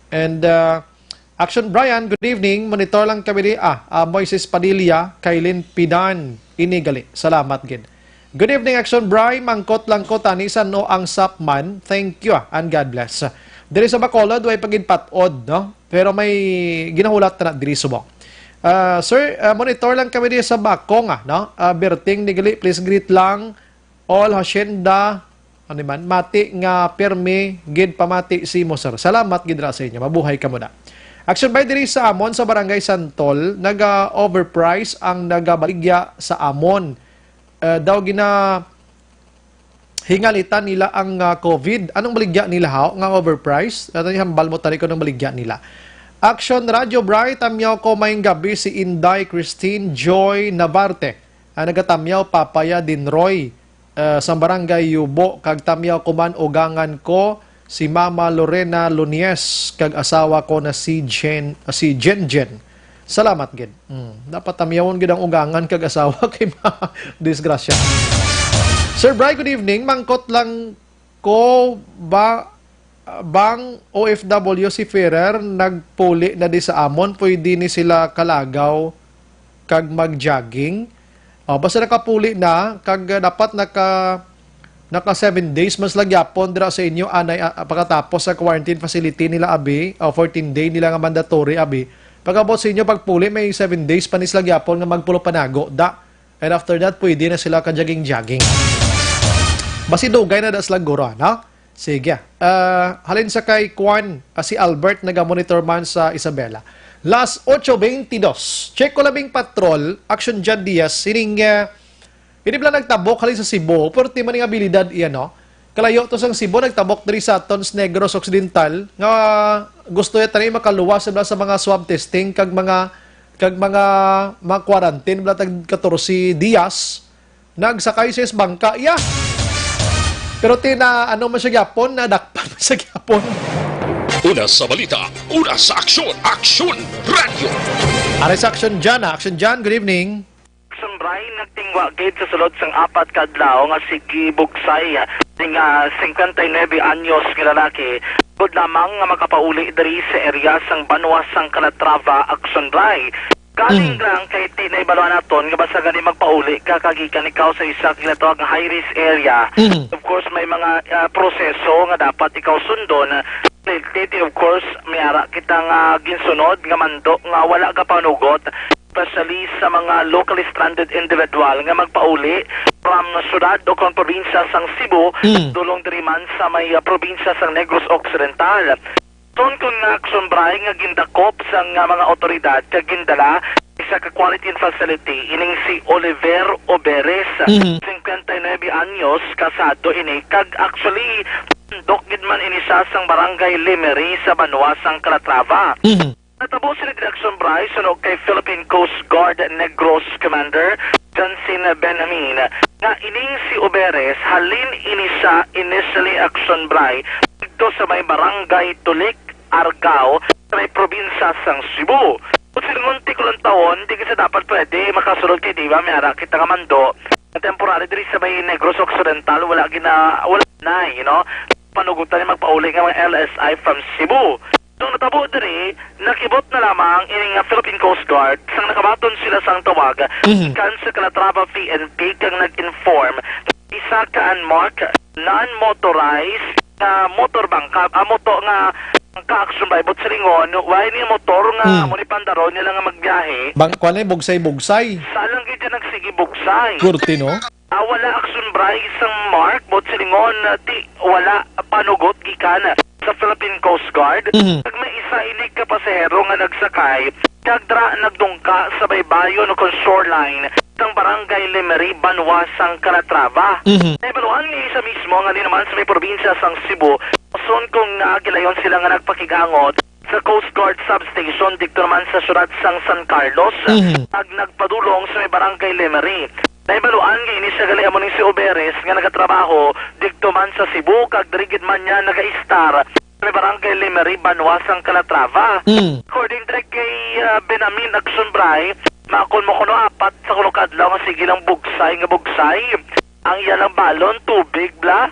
And, ah, Action Brian, good evening. Monitor lang kami di, ah, ah, Moises Padilla, Kailin Pidan, ini gali. Salamat gid. Good evening, Action Bri. Mangkot lang ko, tani san-o ang sap man? Thank you, ah, and God bless. Diri sa Bacolod, way pa gid pat-od, no? Pero may ginahulat na diri subong. Ah, sir, ah, monitor lang kami diri sa Bakong, ah, no? Ah, Berting Nigali, please greet lang all hacienda, ano man, mati nga pirmi gid pamati sa imo, sir. Salamat gid ra sa inyo. Mabuhay kamo na. Action Bri, diri sa amon sa Barangay Santol, naga-overprice ang nagabaligya sa amon. Eh, daw gina-, Hingalitan nila ang, ah, COVID. Anong baligya nila, haw, nga overpriced? Ano yung hambal mo tani kung anong baligya nila? Action Radio Bright, tamyaw ko mayong gabi si Inday Christine Joy Navarte. Ang nagatamyaw, Papaya Dinroy, ah, sa Barangay Yubo, kag tamyaw ko man ugangan ko si Mama Lorena Lunies kag asawa ko na si Jen, ah, si Jen Jen. Salamat gid. Mm, dapat tamyawon gid ang ugangan kag asawa kay ma-, disgrasya. Sir Bry, good evening. Mangkot lang ko ba, bang O F W seafarer nagpuli na di sa amon? Pwede ni sila kalagaw kag mag-jogging? Oh, basta nakapuli na, kag, ah, dapat naka, naka seven days man sila gyapon dira sa inyo, anay, ah, pagkatapos sa quarantine facility nila abi, o fourteen day nila nga mandatory abi. Pagabot sa inyo pagpuli, may seven days pa ni sila gyapon nga magpulo panago da. And after that, pwede na sila ka-jogging-jogging. Basi dugay na da sila guro, no? Sige. Ah, halin sa kay Kwan, ah, si Albert naga-monitor man sa Isabela. Las ocho veintidós. Check ko labing patrol, Action John Diaz, sining, ah, hindi pala nagtabok halin sa Cebu, pero ti man nga abilidad iya, no? Kalayo to sang Cebu, nagtabok diri sa aton sa Negros Occidental, nga gusto ya tani makaluwas sila sa mga swab testing kag mga, kag mga, mga quarantine, bala tag katorse dias. Nagsakay siya sa bangka, iya. Pero tina, ano man siya gyapon, nadakpan man siya gyapon. Una sa balita, una sa aksyon, Aksyon Radyo. Aray sa Action John, ah. Action John, good evening. Action Bry, nagtingwa gid sa sulod sang apat ka adlaw nga sige bugsay ning, ah, singkwenta y nuebe anyos nga lalaki, gud lamang nga makapauli diri sa area sang banwa sang Calatrava, Action Bry. Galing Mm. lang kay ti naibaluan naton nga basta gani magpauli ka kagikan ikaw sa isa ka ginatawag nga high risk area. Mm. Of course, may mga, ah, proseso nga dapat ikaw sundon. Ti, ti, of course, may ara kita nga ginsunod nga mando nga wala gapanugot, especially sa mga locally stranded individual nga magpauli from syudad o kon probinsya sang Cebu, Mm. dulong diri man sa may, ah, probinsya sang Negros Occidental. Son kon nga Action Bry nga gindakop sang, ah, mga awtoridad kag gindala isa ka quarantine facility ining si Oliver Oberes, Mhm. singkwenta y nuebe anyos, kasado ini, kag actually, dok gid man ini siya sang barangay Lemery sa banwa sang Calatrava. Mhm. Natabo sini diri, Action Bry, suno kay Philippine Coast Guard Negros Commander Jansin Benjamin nga ining si Oberes, halin ini siya initially, Action Bry, didto sa may barangay Tulik, Argao, sa may probinsya sang Cebu. Kung silingon ti kulantawon, di kita dapat pwede makasulod kay di ba may ara kita nga mando. Temporary diri sa may Negros Occidental, wala gina, wala na, you know, panugutan ni magpauli nga mga L S I from Cebu. So, natabo diri, nakibot na lamang ining, ah, Philippine Coast Guard sang nakabaton sila sang tawag Mhm. gikan sa Calatrava P N P kag nag-inform isa ka unmarked, non-motorized nga motor bangka, ah, moto nga bangka, Action Bry, buot silingon, wala ni motor nga Hmm. amo ni pandaron nila nga magbiyahe. Bang, kwan eh, bugsay-bugsay. Sa lang gid siya nagsige bugsay. Kurti, no? Ah, wala, Action Bry, sang mark, buot silingon, ah, ti, wala panugot gikan sa Philippine Coast Guard. Mhm. Kag may isa ini ka pasahero nga nagsakay, kag dira nagdungka sa baybayon o kon shoreline sang barangay Lemery, banwa sang Calatrava. Mhm. Naibaluan nga isa mismo nga di naman sa may probinsya sang Cebu, son kung nga gilayon sila nga nagpakig-angot sa Coast Guard Substation didto naman sa siyudad sang San Carlos, Mhm. kag nagpadulong sa may barangay Lemery. Naibaluan nga ini siya gali amo ning si Oberes nga nagatrabaho didto man sa Cebu, kag diri gid man niya nagaistar sa may barangay Lemery, banwa sang Calatrava. Mm. According diri kay, ah, Benamin Action Bry, makon mo kuno apat sa kuno ka adlaw nga sige lang bugsay nga bugsay. Ang iya lang balon, tubig, bla.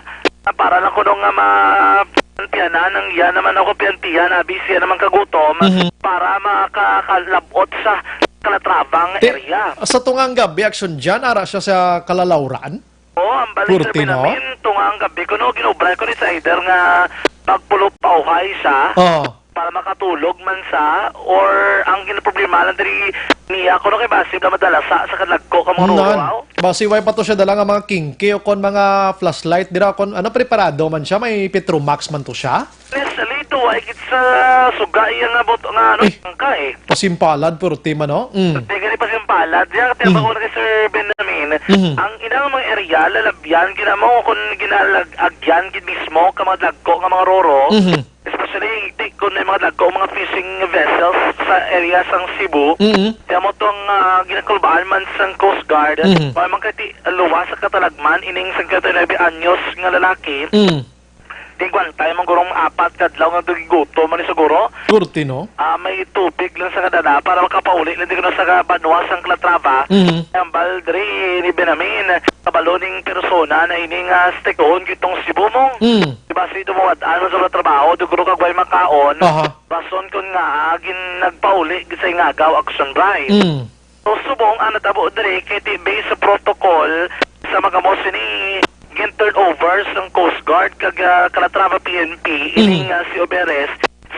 Para lang kuno nga ma-, piantiyanan ang iya naman ako piantiyan, abi siya naman kagutom, Mhm. para makakalabot sa Calatrava nga Ti-, area. Sa tungang gabi, Action John, ara siya sa Kalalawran? Oo, ang balik sa Kurti, no? Benamin, tungang gabi kuno, ginubray ko ni Sider nga magpulupawhay siya. Oh. Para makatulog man sa, or ang ginaproblema lang diri niya, kuno kay basi na madala sa, sa kadagko ka mga Nan. ruwaw. Basi way pa to siya dala nga mga kingki o kon mga flashlight dira, kon ano, preparado man siya, may Petromax man to siya. Honestly, to Wa gid sa suga iya nga buto nga, ano, Eh. bangka, eh. Pasimpalad, purti man, no? Mm. Di gani pasimpalad. Diya, kaya Mm. ba ko na kay Sir Benjamin, Mhm. ang inang mga area, lalabyan, ginamo kung ginalag-, agyan gid mismo ka mga dagko nga mga roro. Mhm. Especially, di, kung may mga dagko, mga fishing vessels sa area sang Cebu. Mhm. Kaya mo tong, ah, ginakulbaan man sang Coast Guard, Mhm. para man kay ti-, luwas sa katalagman, ining singkwenta y nuebe anyos nga lalaki. Mm. Di gwantay man gurong apat ka adlaw nga gigutom man ni siguro. Purti, no? Ah, may tubig lang sa kadala para makapauli lang di kuno sa banwa sang Calatrava. Mhm. Ang baldri ni Benamin, kabalo ning persona na ini nga stay-at-home gitong Cebu mo. Mm. Di ba si dumawad-an sa mga trabaho, di guro kagway makaon. Aha. Rason kun nga, ah, gin-, nagpauli gid sa Ingagaw Action Bright. Mm. So, subong ang natabo diri kay ti-, based sa protocol sa mga mo sini gin-turn over sang Coast Guard kag, ah, Calatrava P N P, Mhm. ining, ah, si Oberes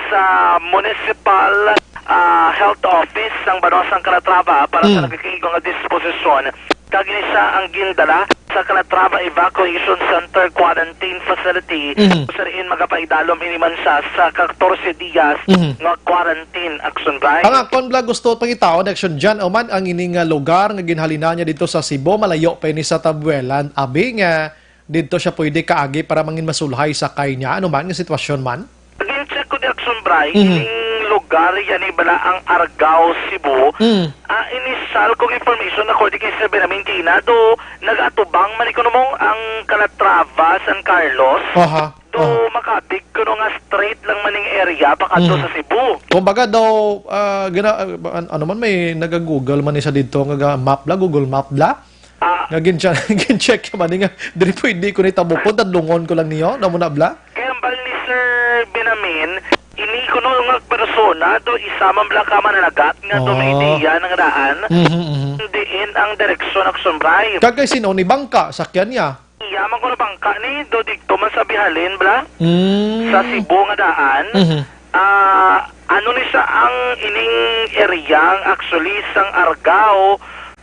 sa Municipal, ah, Health Office sang banwa sang Calatrava para sa Mhm. nagakaigo nga disposisyon. Kag ini siya ang gindala sa Calatrava Evacuation Center Quarantine Facility, Mhm. kung sa diin magapaidalom ini man siya sa katorse diyas Mhm. nga quarantine, Action Bright. Ang akon bala gusto pangitaon, Action Jan, o man ang ini nga lugar nga ginhalinan niya dito sa Cebu, malayo pa ini sa Tabuelan, abi nga dito siya pwede kaagi para mangin masulhay sakay niya, ano man nga sitwasyon man? Gin-check ko di, Action Bright, Mhm. ining lugar yan, eh, bala ang Argao, Cebu. Mm. Ah, initial kong information, according kay Sir Benjamin Quinado, nag-atubang man ni kuno mong ang Calatrava, San Carlos. Aha. Do Aha. makabig kuno nga straight lang man ning area pakadto Mhm. sa Cebu. Kumbaga daw, ah, gina-, ah, an-, ano man, may naga-Google man isa dito, nga ga-, map la, Google Map la. Ah. Nga gin-, gin-check man nga, diri pwede ko ni tabukon, tadlungon ko lang niyo, na mo na bla? Kaya ang bal ni Sir Benamin, ini kuno nga persona, do isa man bla ka mananagat nga do may Oh. ideya ng daan, Mhm, mhm. diin ang direksyon ng Sumbray. Kag kay sino ni bangka, sakyan niya? Iya man kuno bangka ni, do digto man sa Bihalin, bla? Mm. Sa Cebu nga daan. Mhm. Ah, ano ni siya ang ining area, actually, sang Argao,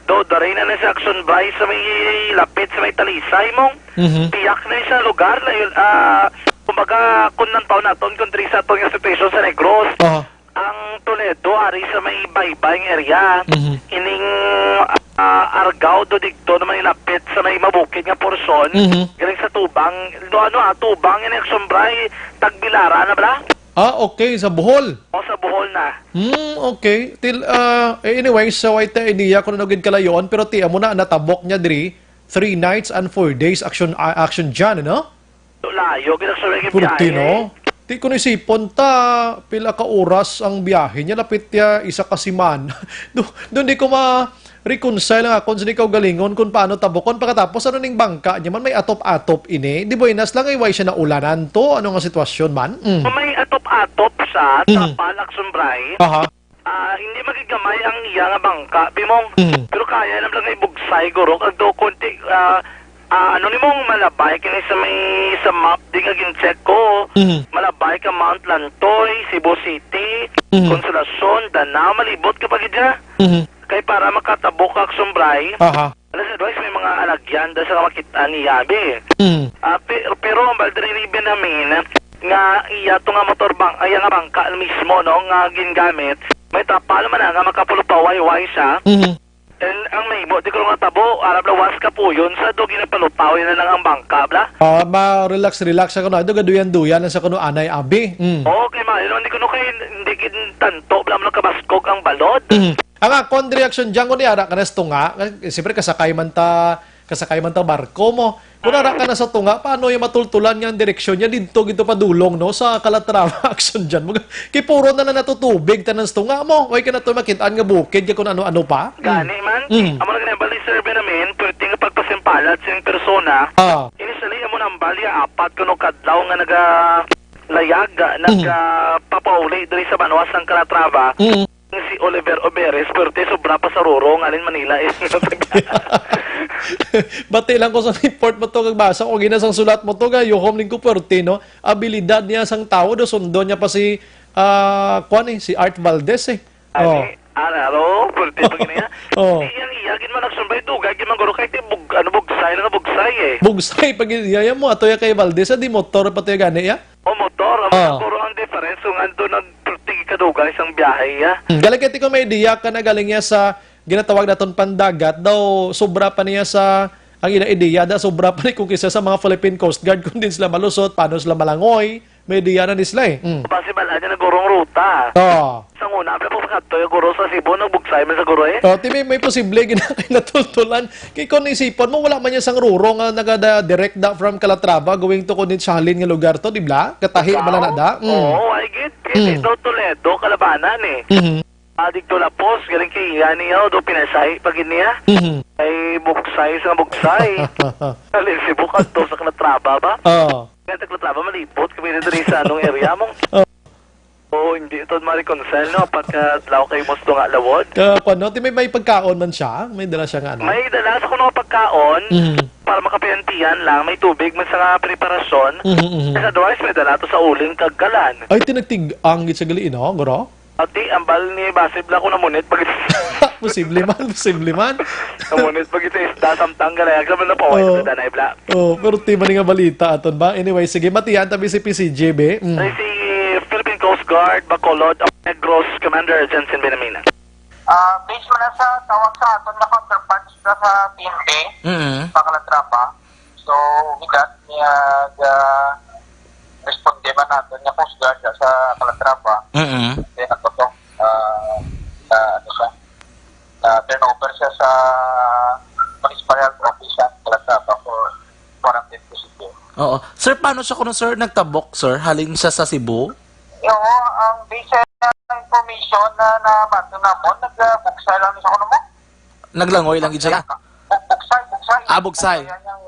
do, dari na na sa Action Bay sa may lapit sa may Talisay mo. Mhm. Piyak na siya lugar na yun. Ah, kumbaga, kung nang taon naton, kung diri sa aton nga situation sa Negros, Aha. ang Toledo, ari sa may baybay nga area, Mhm. ining, ah, Argao, do digto naman yung lapit sa may mabukid nga porsyon, Mhm. galing sa Tubang, do ano, ah, Tubang, yung Action Bay, Tagbilaran na bala? Ah, okay, sa Bohol. O, sa Bohol na. Hmm, okay. Til-, ah, eh, anyway, so, ay ta idea kung ano gid kalayoon, pero ti amo na, natabok niya diri, three nights and four days action, ah, action dyan, ano? Layo, gid ang sulay nga Purti, biyahe. No? Ti ko nisipon ta, pila ka oras ang biyahe niya, lapit niya isa ka siman. Do, doon di ko ma-, reconcile nga akon sa di kaugalingon kung paano tabukon. Pagkatapos, ano ning bangka niya man, may atop-atop ini? Di buenas lang, ay, way siya naulanan to? Ano nga sitwasyon man? Mm. Kung may atop-atop siya, Mhm. tapal, Action Bray, Aha. ah, hindi magigamay ang iya nga bangka, Bimong. Mhm. Pero kaya lang lang ibugsay, guro. Kag do, konti, ah, ah, ano ni mong malabay kini sa may, sa map, di nga gin-check ko. Mhm. Malabay ka Mount Lantoy, Cebu City, Mhm. Consolacion, Danao, malibot ka pa gid siya. Mhm. Kay para makatabok ka, Action Bray, Aha. alas dos, may mga alagyan da sa makit-an niya, bi. Mm. Ah, pe-, pero ang baldri ni Benjamin, nga iya to nga motor bang-, ay, nga bangka mismo, no, nga gingamit, may tapal man na nga makapulupawayway siya. Mhm. And ang mahimo, di ko nga tabo, arab na was kapuyon sa do, ginapalutaw yun na lang ang bangka, bla? Ah, ma-relax, relax sa kuno. Ito, gaduyan-duyan lang sa kuno, anay, abi. Mm. Oo, kay ma-, yun, hindi ko no kay, hindi gid tanto, bla, mo kabaskog ang balod. Mhm. Ang akon reaction dyan, kung niara ka na sa tunga, eh, siyempre, kasakay man ta, kasakay man ta barko mo. Kung ara ka na sa tunga, paano yung matultulan nga ang direksyon niya? Dito, dito padulong, no? Sa Calatrava, action dyan. Mag-, kay puro na lang natutubig, tanan sa tunga mo. Way ka na to makitaan nga bukid, kay kung ano-ano pa. Mm. Gani man, Mm. amo na ginabali, Sir Benjamin, perting pagpasimpalad sa persona. Ah. Initially, amo nang balya, apat kuno kadlaw nga naga-, layag, Mm. nagpapauli diri sa banwa sang Calatrava. Mm. Si Oliver Oberes, pero te, sobra pa sa Roro, ngalin Manila, eh. Bati lang ko sa report mo to, kag basa ko gina sang sulat mo to, ga, yuhom ning ko, puwerte, no? Abilidad niya sang tawo, do sundo niya pa si, ah, kwan, eh, si Art Valdez, eh. Ani, Oh. ah, hello, puwerte pa gina. Oh. Di, yang iya, gid man nagsumbay, dugay, gid man guro, kay ti bug-, ano, bugsay lang, bugsay, eh. Bugsay, pag iya mo, ato ya kay Valdez, ah, di motor pa to ya gani, ya? O motor, ang Ah. puro ang difference Tungan to nagperti kadugay sang biyahe, ya. Hmm, galing kay ti ko may idea ka na galing niya sa ginatawag naton pandagat, daw sobra pa niya sa ang ila idea, da sobra pa ni kung kisa sa mga Philippine Coast Guard, kung din sila malusot, paano sila malangoy, may idea na ni sila eh. Mm. Possible, ano na gurong ruta. Oh. Sa una, pero pagkadto yung guro sa Cebu, nagbugsay man sa guro eh. Oh, ti may, may posible gina-, kinatultulan. Kay kung isipon mo, wala man niya sang ruro nga nagada direct da from Calatrava going to kung sa halin nga lugar to, di ba? Katahi, Ikaw? Bala na da. Mm. Oo, ay gid. Kay Mm. daw Toledo, kalabanan eh. Mhm. Ah, dito lapos, galing kay iya niya, o do pinasahi pa gid niya. Mhm. Ay, buksay sa buksay. Galing Cebu, kadto sa Calatrava ba? Oo. Kaya sa Calatrava, malibot kami dito rin sa anong area mo. Oo. Oo, hindi ito ma-reconcile, no? Pagka adlaw kayo mo sa tunga lawod. Ka, kwan, no? Ti may, may pagkaon man siya? May dala siya nga, ano? May dala sa kuno nga pagkaon, Mhm. para makapiyantiyan lang, may tubig, may sa nga preparasyon. Mhm, mhm. Sa otherwise, may dala to sa uling kag kalan. Ay, tinagtig-ang gid sa gali, no, guro? Ati, ang bal ni Basib lang ko namunit pag Posible man, posible man. Namunit pag sa isda, samtang galayag naman na po. Oh. Ay, danay bla. Oh, pero ti man nga balita aton ba? Anyway, sige, matiyan tabi si P C G B. Mm. Ay, si Philippine Coast Guard, Bacolod, Negros, Commander Jensen Benamina. Ah, base man na sa tawag sa aton na counterparts sa, sa P N P, Mm. sa Calatrava. So, with that, niya, ah, responde man naton nga Coast Guard sa, sa Calatrava. Mm. Then, ako to, ah, na, ano siya, na turnover siya sa Municipal Health Office sa Calatrava for quarantine procedure. Oo. Sir, paano siya kuno, sir, nagtabok, sir? Halin siya sa Cebu? Oo, ang base sa information na nabato namon, nagbuksay lang siya kuno mo. Naglangoy lang gid siya? Bu-, buksay, buksay. Ah, buksay. Buksay yan yung,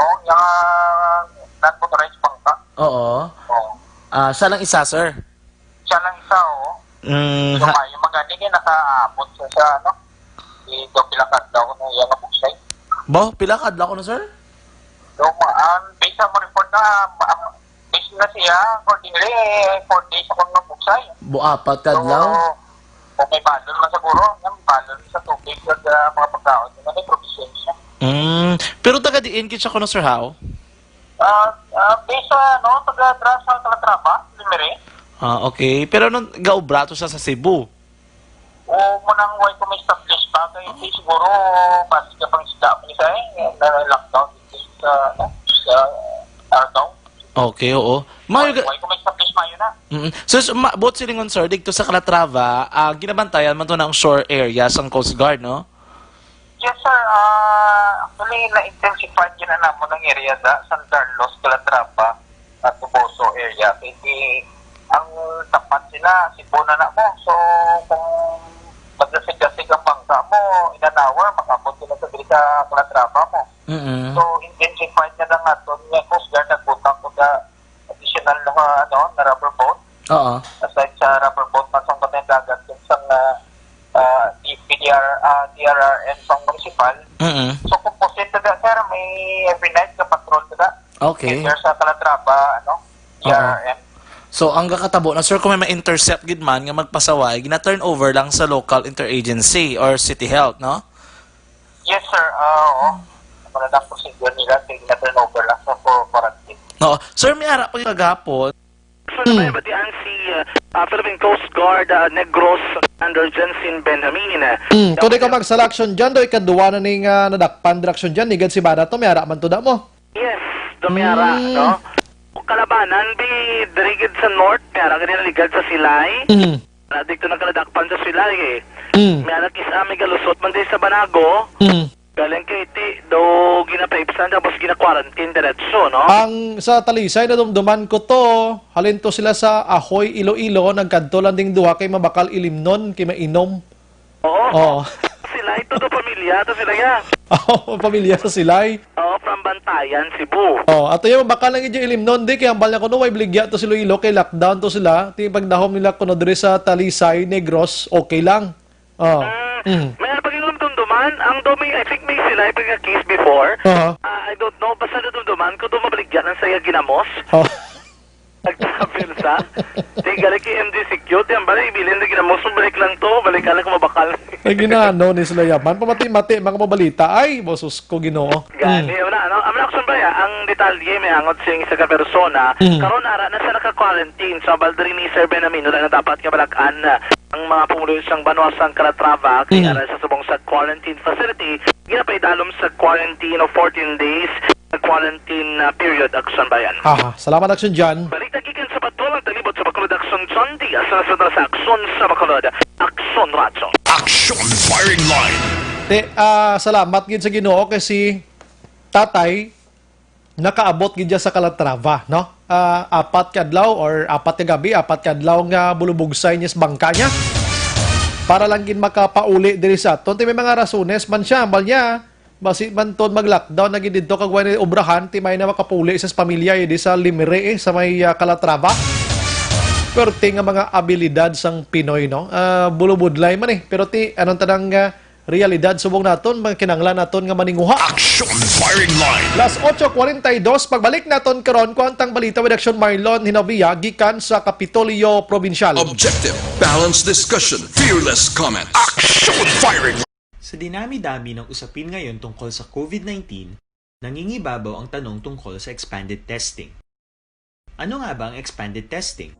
oh, yung, ah, non-motorized bangka. Oo. Oo. Ah, siya lang isa, sir? Siya lang isa, oo. Mm, So, ha- kayo magani kay nakaabot siya sa, ano, di daw pila ka adlaw na iya nga buksay. Bo, pila ka adlaw ko na, sir? So, ma-, ang base sa mo report na, ma-, base na siya, accordingly, four days ako nga buksay. Bo, apat ka So, adlaw? kung may balon man siguro, may balon sa tubig at, ah, mga pagkaon, yun ang provision siya. Mm, pero taga diin gid siya kuno, sir, how? Ah, ah, based sa, ano, taga dra sa Calatrava, Lemery. Ah, okay. Pero nung gaobra to siya sa Cebu? O, mo nang way ko ma-establish pa, kay di siguro, base ka pang isda, pa isa eh, na lockdown dito sa, ano, sa Argao. Okay, oo. Mayo Way, ga- way ko ma-establish mayo na. Mm. So, so, ma-, buot silingon, sir, dito sa Calatrava, ah, ginabantayan man to ng shore area sang Coast Guard, no? Yes, sir. Ah, actually, na-intensified yun na namon ang area sa San Carlos, Calatrava, at Toboso area. Kaya di, ang tapat sila, Cebu na na mo. So, kung magdasig-dasig ang bangka mo, in an hour, makabot sila sa diri sa Calatrava mo. Mm-mm. So, intensified na lang aton nga Coast Guard, nagbutang ko sa additional na, ano, na rubber boat. Oo. Aside sa rubber boat, masang patay dagat, sa, ah, ah, P D R, ah, D R R M pang municipal. Mm-mm. So, composite na da, sir, may every night ka patrol na da. Okay. Either sa Calatrava, ano, Oo. D R R M. So, ang gakatabo na, sir, kung may ma-intercept gid man nga magpasaway, gina-turn over lang sa local interagency or city health, no? Yes, sir. Ah, oo. Ano na ang procedure nila, kaya gina-turn over lang sa for quarantine. Oo. Sir, may ara pa kagapon. So, Mm. may batian si, uh, uh, Philippine Coast Guard, uh, Negros Commander Jensen Benjamin. Mm, kung di ka Daw- magsala action dyan, daw ikadwa na ning, ah, nadakpan dira action dyan, ligad si Bada to, may ara man to da mo. Yes, do may ara, Mm. no? Kalabanan, bi, diri gid sa north, may ara gid na ligad sa Silay. Mm. Na dito nagkaladakpan sa Silay, eh. Mm. May ara kis-, ah, may galusot man din sa Banago. Mm. Galing kay ti, do ginapaibsan tapos gina-quarantine diretso, no? Ang sa Talisay, nadumduman ko to, halin to sila sa Ahoy, Iloilo, nagkadto lang ding duha kay mabakal ilimnon, kay mainom. Oo. Oo. Sila ito, to pamilya, to sila ya. Oo, pamilya sa Silay. Oo, from Bantayan, Cebu. Oh, ato yung mabakal lang yung ilimnon, di, kay ang bal niya ko, no, way baligya to si Iloilo, kay lockdown to sila. Ti pagdahom nila kuno diri sa Talisay, Negros, okay lang. Oh. Mm. Mm. May ano pag yung dumduman? Ang do may, I think may sila yung pagka-case before. Aha. Ah, I don't know. Basta nadumduman ko, do mabaligyan ang saya ginamos. Oh. Nag-travel sa? Di, gali kay M D C Q, ti ang balay, bilin, di ginamos mo, balik lang to, balik ka lang kung mabakal. Ay, ginano ni sila yaman. Pamati-mati, mga mabalita. Ay, bosos ko, ginoo. Gani, wala, ano? Ang action ba ya? Ang detalye, may hangot sing isa ka persona. Mm. Karon, ara na sa naka-quarantine. So, baldri ni Sir Benjamin, wala na dapat nga balakan, ah, ang mga pumuluyo sang banwa sang Calatrava, kay Mm. ara sa subong sa quarantine facility, ginapaidalom sa quarantine of fourteen days, quarantine, ah, period, action ba yan? Aha, salamat, Action John. Balik na gikan sa Bacolod, ang talibot sa Bacolod, Action John Diaz, sa nasunod sa Action sa Bacolod, Action Radyo. Action Firing Line. Te, ah, salamat gid sa Ginoo kay si Tatay nakaabot gid siya sa Calatrava, no? Ah, apat ka adlaw or apat ka gabi, apat ka adlaw nga bulubugsay niya sa bangka niya. Para lang gid makapauli diri sa aton. Ti may mga rasones man siya, ambal niya. Basi man ton mag-lockdown na gid didto kag wala na obrahan, ti may na makapauli sa pamilya, eh, di sa Limere, eh, sa may, ah, Calatrava. Perti nga mga abilidad sang Pinoy, no? Ah, bulubudlay man, eh. Pero ti, anong tanang, ah, realidad subong naton, mga kinanglan naton nga maninguha. Action Firing Line. Las ocho cuarenta y dos, pagbalik naton karon, kuwantang balita with Action Marlon Hinavia gikan sa Kapitolyo Probinsyal. Objective, balanced discussion, fearless comment. Action Firing Line. Sa dinami-dami ng usapin ngayon tungkol sa COVID nineteen, nangingibabaw ang tanong tungkol sa expanded testing. Ano nga ba ang expanded testing?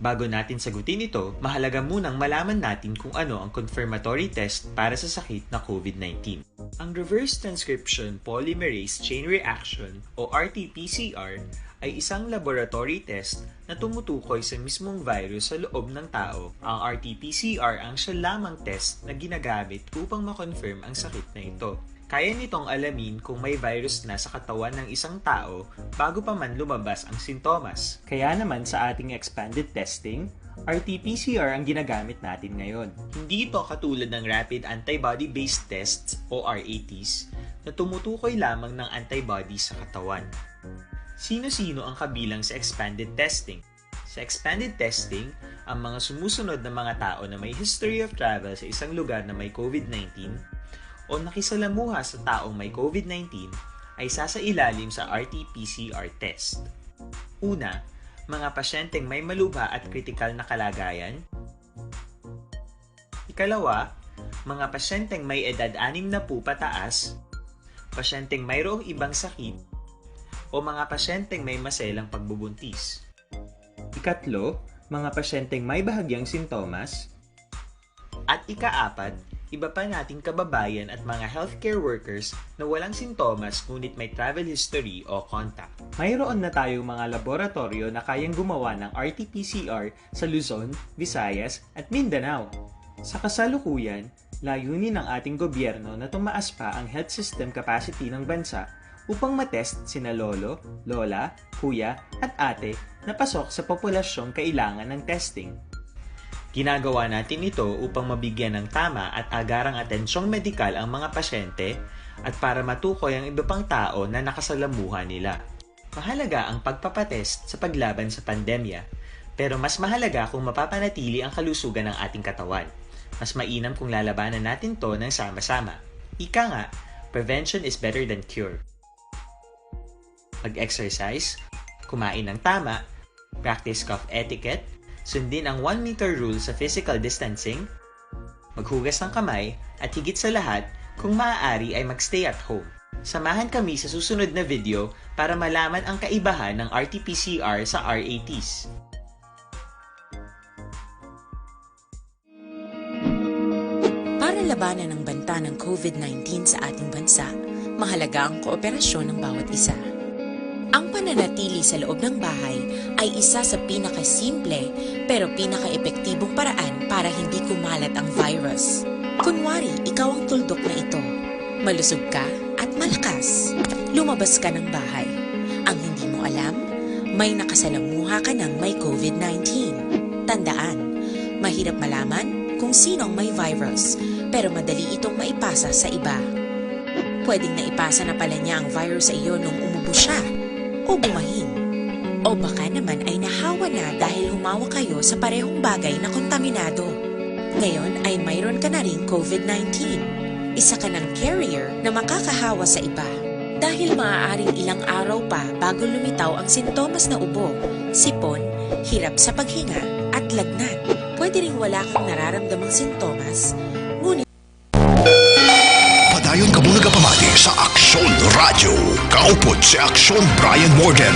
Bago natin sagutin ito, mahalaga munang malaman natin kung ano ang confirmatory test para sa sakit na COVID nineteen. Ang reverse transcription polymerase chain reaction o R T P C R ay isang laboratory test na tumutukoy sa mismong virus sa loob ng tao. Ang R T P C R ang siya lamang test na ginagamit upang ma-confirm ang sakit na ito. Kaya nitong alamin kung may virus na sa katawan ng isang tao bago pa man lumabas ang sintomas. Kaya naman sa ating expanded testing, R T P C R ang ginagamit natin ngayon. Hindi ito katulad ng rapid antibody-based tests o R A Ts na tumutukoy lamang ng antibodies sa katawan. Sino-sino ang kabilang sa expanded testing? Sa expanded testing, ang mga sumusunod na mga tao na may history of travel sa isang lugar na may COVID nineteen o nakisalamuha sa taong may COVID nineteen ay sasailalim sa R T P C R test. Una, mga pasyenteng may malubha at kritikal na kalagayan. Ikalawa, mga pasyenteng may edad anim na po pataas, pasyenteng mayroong ibang sakit, o mga pasyenteng may maselang pagbubuntis. Ikatlo, mga pasyenteng may bahagyang sintomas. At ikaapat, iba pa nating kababayan at mga healthcare workers na walang sintomas ngunit may travel history o contact. Mayroon na tayong mga laboratoryo na kayang gumawa ng R T P C R sa Luzon, Visayas, at Mindanao. Sa kasalukuyan, layunin ng ating gobyerno na tumaas pa ang health system capacity ng bansa upang matest sina lolo, lola, kuya, at ate na pasok sa populasyong kailangan ng testing. Ginagawa natin ito upang mabigyan ng tama at agarang atensyong medikal ang mga pasyente at para matukoy ang iba pang tao na nakasalamuha nila. Mahalaga ang pagpapatest sa paglaban sa pandemya, pero mas mahalaga kung mapapanatili ang kalusugan ng ating katawan. Mas mainam kung lalabanan natin to ng sama-sama. Ika nga, prevention is better than cure. Mag-exercise, kumain ng tama, practice cough etiquette, sundin ang one meter rule sa physical distancing, maghugas ng kamay, at higit sa lahat, kung maaari ay mag-stay at home. Samahan kami sa susunod na video para malaman ang kaibahan ng R T P C R sa R A Ts. Para labanan ang banta ng COVID nineteen sa ating bansa, mahalaga ang kooperasyon ng bawat isa. Ang pananatili sa loob ng bahay ay isa sa pinakasimple pero pinakaepektibong paraan para hindi kumalat ang virus. Kunwari, ikaw ang tuldok na ito. Malusog ka at malakas. Lumabas ka ng bahay. Ang hindi mo alam, may nakasalamuha ka ng may COVID nineteen. Tandaan, mahirap malaman kung sino ang may virus, pero madali itong maipasa sa iba. Pwedeng naipasa na pala niya ang virus sa iyo nung umubo siya o bumahin. O baka naman ay nahawa na dahil humawak kayo sa parehong bagay na kontaminado. Ngayon ay mayroon ka na ring COVID nineteen. Isa ka ng carrier na makakahawa sa iba. Dahil maaaring ilang araw pa bago lumitaw ang sintomas na ubo, sipon, hirap sa paghinga, at lagnat. Pwede ring wala kang nararamdamang sintomas, ngunit Padayon kamo nagapamati sa Aksyon Radyo. Kaupod si Aksyon Brian Morden.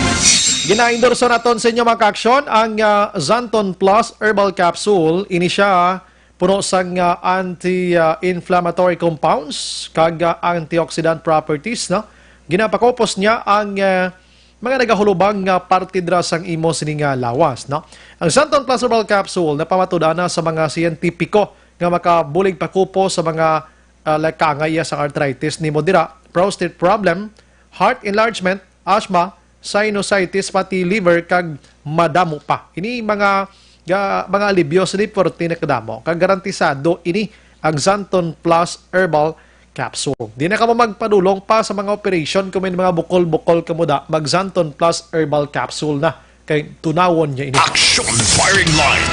Ginaendorso naton sa inyo, mga kaaksyon, ang, ah, Xanthone Plus Herbal Capsule. Ini siya puno sang, ah, anti-inflammatory compounds kag, ah, antioxidant properties, no? Ginapakupos niya ang, ah, mga nagahulubang nga parte dira sang imo sini nga lawas, no? Ang Xanthone Plus Herbal Capsule napamatud-an na sa mga siyentipiko nga makabulig pakupos sa mga, ah, lakangay iya sa arthritis nimo dira, prostate problem, heart enlargement, asthma, sinusitis, pati liver, kag madamo pa. Ini mga, ga-, mga alibyo sa deporte na kadamo, kag garantisado ini ang Xanthone Plus Herbal Capsule. Di na kamo magpadulong pa sa mga operation kung may mga bukol-bukol kamo da, mag Xanthone Plus Herbal Capsule na. Kay tunawon niya ini. Action Firing Line.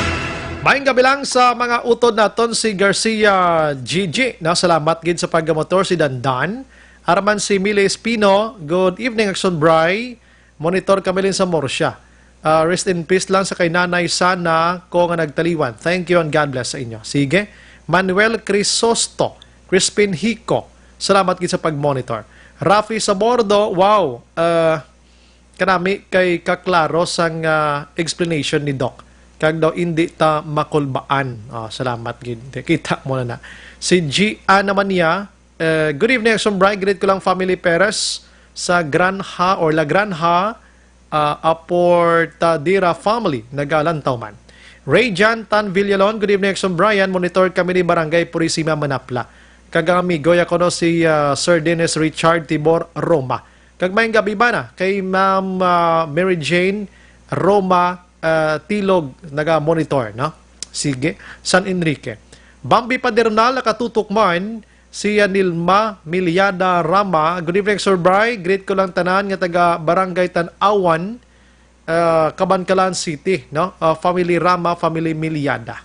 Maayong gabi lang sa mga utod naton, si Garcia Gigi. Na, salamat gid sa pagmotor, si Dandan. Araman si Mili Espino, "Good evening, Action Bry. Monitor kami lin sa Murcia. Ah, rest in peace lang sa kay Nanay Sana ko nga nagtaliwan. Thank you and God bless sa inyo." Sige. Manuel Crisosto, Crispin Hico, salamat gid sa pag-monitor. Rafi Sabordo, wow, ah, kanami kay kaklaro sang, ah, explanation ni Doc. Kag daw indi ta makulbaan. Ah, salamat gid. Kita mo na na. Si G A naman niya, eh, "Good evening, Action Bry. Greet ko lang family Perez sa Granja or La Granja, ah, Aportadera family. Nagalantaw man." Ray Jan Tan Villalon, "Good evening, Action Brian. Monitor kami ni Barangay Purisima, Manapla. Kag ang amigo ya kuno si, ah, Sir Dennis Richard Tibor Roma. Kag maayong gabi bana kay Ma'am, ah, Mary Jane Roma, ah, Tilog, naga-monitor, no? Sige, San Enrique. Bambi Padernal, nakatutok man, si Nilma Miliada Rama. Good evening, Sir Bry. Greet ko lang tanan nga taga Barangay Tan-awan, ah, Kabankalan City, no? Ah, family Rama, family Miliada.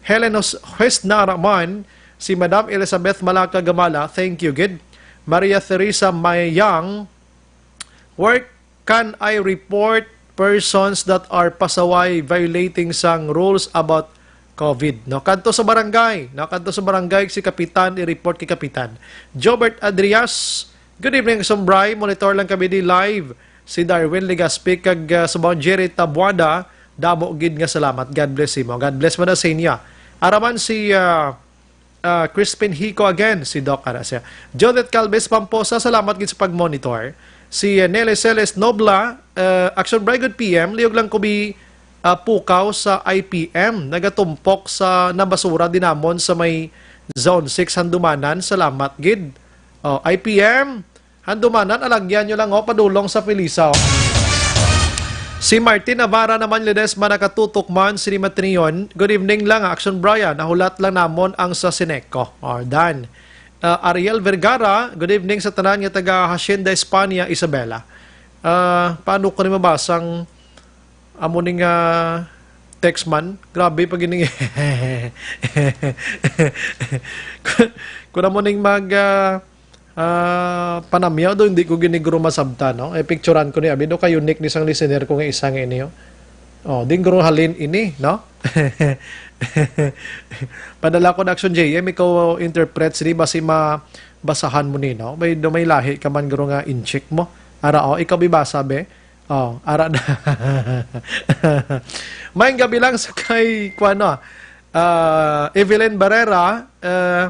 Helen Hus-, Huesna Raman, si Madam Elizabeth Malaka Gamala, thank you gid. Maria Theresa Mayang, "Where can I report persons that are pasaway violating sang rules about COVID?" No, kadto sa barangay, no, kadto sa barangay si kapitan, i-report kay kapitan. Jobert Adrias, "Good evening, Sumbray. Monitor lang kami di live." Si Darwin Legaspi kag, ah, sa Jerry Tabuada, damo gid nga salamat. God bless imo. God bless man sa inyo. Araman si, ah, ah, Crispin Hico again, si Doc ara siya. Judith Calves Pamposa, salamat gid sa pag-monitor. Si, ah, Nelly Celes Nobla, ah, Action Bry, good P M. Liog lang ko bi, ah, pukaw sa I P M. Nagatumpok sa nabasura dinamon sa may Zone six Handumanan. Salamat gid. Oh, I P M, Handumanan, alagyan nyo lang, oh, padulong sa Felisa, oh. Si Martin Navarra naman, Ledesma, nakatutok man, sini Matrion. "Good evening lang, Action Brian. Nahulat lang namon ang sa Sineco." Oh, done. Ah, Ariel Vergara, "Good evening sa tanan nga taga Hacienda España, Isabela." Ah, paano ko ni mabasang amo ning, ah, text man? Grabe pa gini. Kun, kun amo ning mag, ah, ah, panamyaw do, hindi ko gini guro masabta, no? Eh, picturan ko ni abi, do ka unique ni sang listener ko nga isa nga ini, oh. Oh, din guro halin ini, no? Padala ko na Action J M, ikaw interpret, sini basi mabasahan mo ni, no? May, do may lahi ka man guro nga inchik mo. Ara, oh, ikaw bibasa, be. Oh, ara na. Maayong gabi lang sa kay, kuwan, no? Ah, Evelyn Barrera, eh,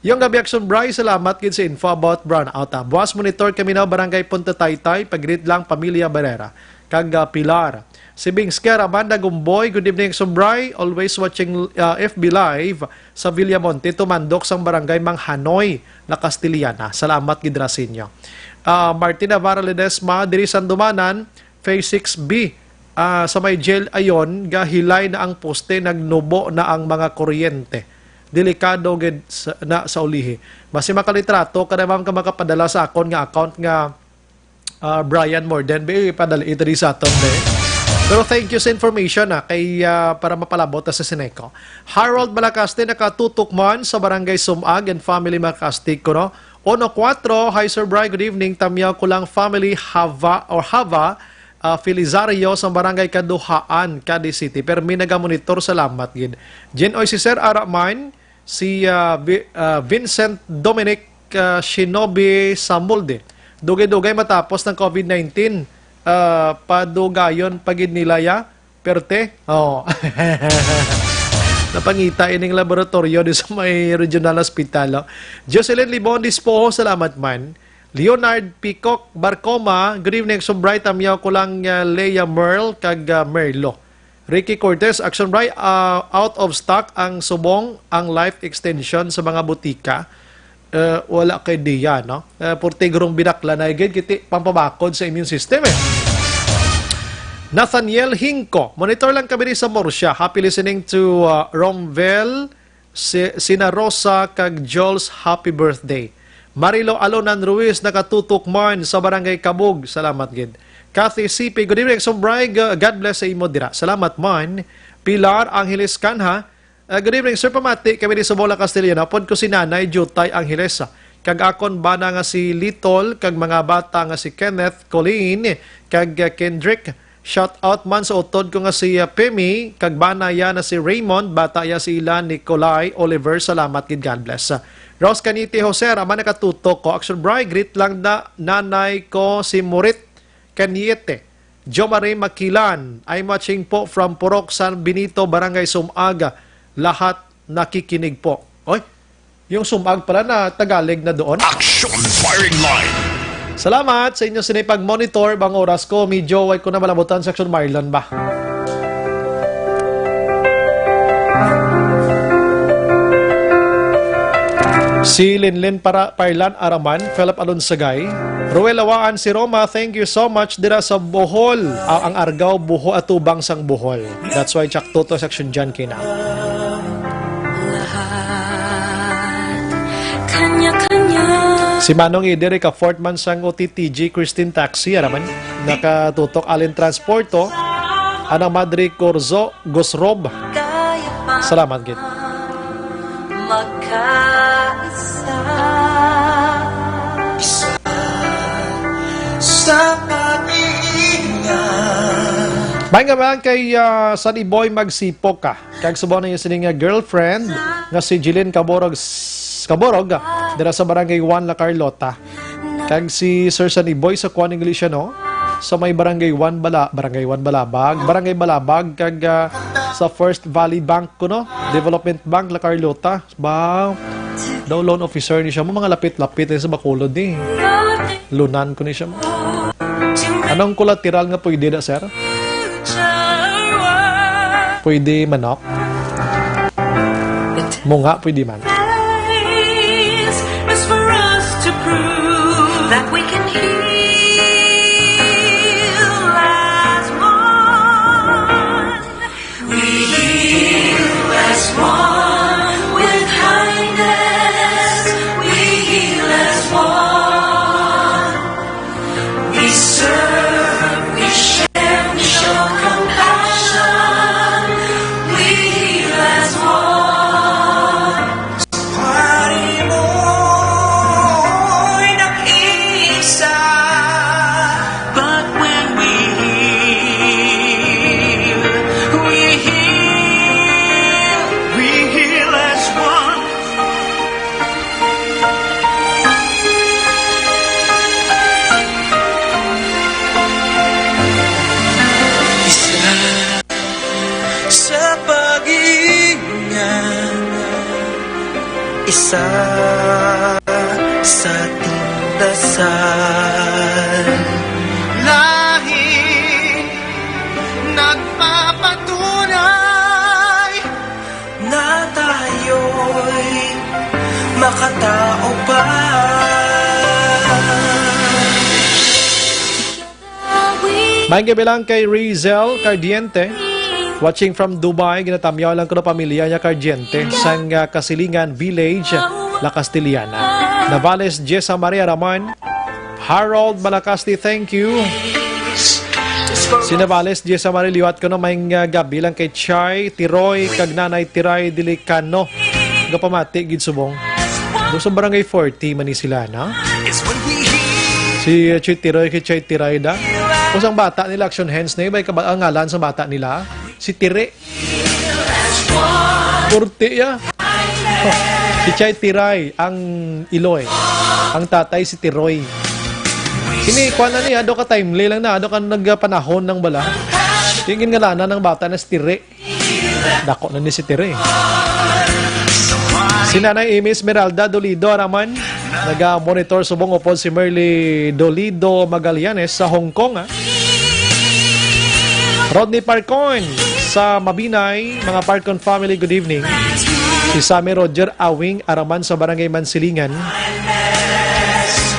"Yung gabi, Action Bry, salamat gid sa info about brownout, ah. Buwas monitor kami na Barangay Punta Taytay, pag-greet lang, pamilya Barrera. Kag, ah, Pilar." Si Bings Kera, Amanda Gumboy, "Good evening, Action Bry. Always watching, ah, F B Live sa Villamonte, tumandok sang Barangay Manghanoy, La Castellana. Salamat gid ra sa inyo." Ah, Martin Navarra Ledesma, diri Sandumanan, Phase six B, ah, sa may jail ayon, gahilay na ang poste, nagnubo na ang mga kuryente. Delikado gid sa, na sa ulihi. Basi makalitrato ka naman ka makapadala sa akon nga account nga, ah, Brian Morden. Be, ipadala ito di sa aton, be. Pero thank you sa information, ah, kay, ah, para mapalabot ta sa Sineco. Harold Malacaste, nakatutok man sa Barangay Sumag and family, Malacaste ko, no? Uno cuatro, hi Sir Bry, good evening. Tamyaw ko lang family Hava or Hava, ah, Felizario sa Barangay Kaduhaan, Cadiz City. Permi nagamonitor, salamat gid. Jenoy, si Sir Araman, si, ah, Vi-, ah, Vincent Dominic, ah, Shinobi Samulde. Dugay-dugay matapos ng covid nineteen, ah, padugayon pa gid nila ya. Perte? Oo. Napangita ining laboratorio di sa may regional hospital, no? Jocelyn Libon Dispoho, salamat man. Leonard Peacock Barcoma, good evening, Action Bright. Tamyaw ko lang, uh, Lea Merl kag, uh, Merlo. Ricky Cortez, Action Bright, uh, out of stock ang subong, ang life extension sa mga butika. Eh, wala kay diya, no? Eh, purti gurong binakla na igid, kiti pampabakod sa immune system, eh. Nathaniel Hinco, monitor lang kami ni sa Murcia. Happy listening to, uh, Romvel, si, Sina Rosa, kag Jules, happy birthday. Marilo Alonan Ruiz, nakatutok man sa Barangay Kabug. Salamat gid. Kathy C P, good evening, Sombray. G-, God bless sa imo dira. Salamat man. Pilar Angeles Canha, Ah, good evening, sir. Pamati kami ni Subola Castellano. Apod ko si Nanay Jutay Angeles, ah, kag akon bana nga si Little, kag mga bata nga si Kenneth, Colleen, kag, ah, Kendrick. Shout out man sa utod ko nga si, ah, Pemi, kag bana ya na si Raymond, bata ya si ila Nicolai Oliver. Salamat gid, God bless. Ah, Rose Canite Jose, raman nakatutok ko. Action Bry, greet lang na nanay ko si Murit Caniete. Jomari Makilan, I'm watching po from Purok San Benito, Barangay Sumag. Lahat nakikinig po. Oy, yung Sumag pala na Tagalog na doon. Action Firing Line. Salamat sa inyo sini pag-monitor. Bang oras ko, medyo way ko na malabutan sa Action Marlon ba? Si Linlin para Parlan Araman, Philip Alonsagay, Ruel Awaan, si Roma, thank you so much dira sa Bohol. Ah, ang Argao, Bohol, atubang sang Bohol. That's why Chak Toto Section dyan kina. Lahat, kanya-kanya. Si Manong Eder, ika Fort man sang O T T G, Christine Taxi, araman. Nakatutok Allen Transporto, Anang Madre Corzo, Gusrob. Salamat gid. Magkaisa sa pag-iingat. May nga ba kay, ah, Sunny Boy Magsipok ka? Kag subong na niya sini nga girlfriend nga si Jeline Caborog, Caborog, dira sa Barangay One, La Carlota. Kag si Sir Sunny Boy sa Kuan Iglesia, no? Sa may Barangay One Bala-, Barangay One Balabag, Barangay Balabag, kag, ah, sa First Valley Bank, kuno, Development Bank, La Carlota. Ba, daw loan officer ni siya. Mo mga lapit-lapit, eh, sa Bacolod, eh. Lunan ko ni siya. Anong kolateral nga pwede na, sir? Pwede manok? Munga, pwede man. Is for us to prove that we can heal as one. We heal as one with kindness. We heal as one. We serve, we share, we show compassion. We heal as one. Sa pari mo'y nag-iisa. But when we heal, we heal, we heal as one. Isa sa pag-iingat, isa sa ating dasal. Lahi nagpapatunay na tayo'y makatao pa. May gabi lang kay Rizel Cardiente. Watching from Dubai, ginatamyaw lang ko na pamilya niya Cardiente, sang, ah, Kasilingan Village, La Castellana. Navales Jessa Maria Raman, Harold Malacasti, thank you. Si Navales Jessa Maria, liwat ko na may, ah, gabi lang kay Chay Tiroy, kag Nanay Tiray Dilicano. Gapamati, gid subong. Doon sa Barangay forty man ni sila, no? Si, uh, Choy Tiroy kay Choy Tiray da. Kung sang bata nila, action hands na yun, may kaba-, ang ngalan sa bata nila, si Tire. Forty, ya. Si Choy Tiray, ang Iloy. Ang tatay, si Tiroy. Ini, kuwan na niya, do ka timely lang na, do ka nagpanahon ng bala. Yung ngalanan ng bata na si Tire. Dako na ni si Tire. Si Nanay Amy Esmeralda Dolido Araman, naga-monitor subong upod si Merly Dolido Magallanes sa Hong Kong, ah. Rodney Parcon sa Mabinay, mga Parcon family, good evening. Si Sammy Roger Awing Araman sa Barangay Mansilingan.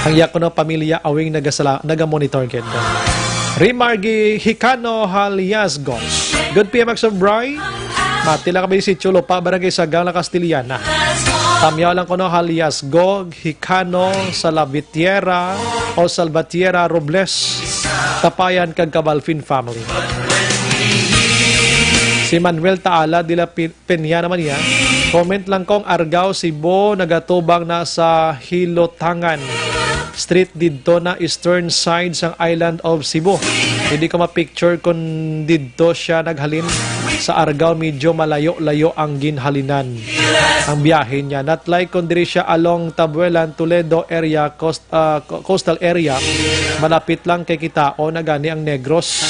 Ang iya kuno pamilya Awing nagasala-, naga-monitor gid. Rimargi Hicano Haliasgo. Good P M Action Bri. Mati lang kami si Chulo pa, Barangay Sagang, La Castellana. Tamyaw lang kuno Haliasgo, Hicano, Salvatierra o Salvatierra Robles, Tapayan kag Cabalfin family. Si Manuel Taala de la Pi-, Peña naman niya. Comment lang kong Argao, Cebu, nagatubang na sa Hilotangan Street didto na eastern side sang Island of Cebu. Hindi ko ma-picture kung didto siya naghalin sa Argao, medyo malayo-layo ang ginhalinan ang biyahe niya. Not like kung diri siya along Tabuelan, Toledo area, coast, ah, co-, coastal area. Malapit lang kay kitaon na gani ang Negros.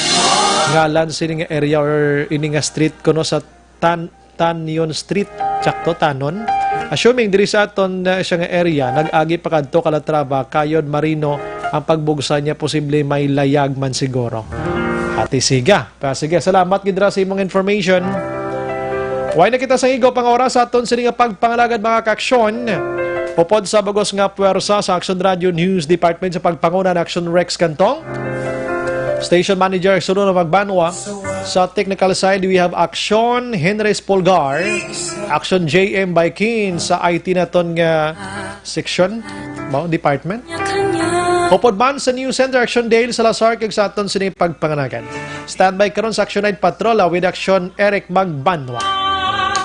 Ngalan sini nga area or ini nga street kuno sa Tan-, Tanyon Street. Sakto, Tanon. Assuming diri sa aton, uh, siya nga area, nag-agi pa kadto Calatrava, Kayod, Marino, ang pagbugsa niya posible may layag man siguro. Ati siga. Pa, sige, salamat gid ra sa imong information. Way na kita sa higop ang oras sa aton sini nga pagpangalagad, mga kaaksyon. Upod sa bugos nga puwersa sa Action Radio News Department sa pagpanguna ni Action Rex Cantong, Station Manager Suno Magbanwa. Sa technical side, we have Action Henry Spolgar, Action J M Baikin sa I T naton nga section, mo, department. Upod man sa News Center, Action Dale Salazar, kag sa aton sini pagpanganagan. Standby karon sa Action Night Patrol, ah, with Action Eric Magbanwa.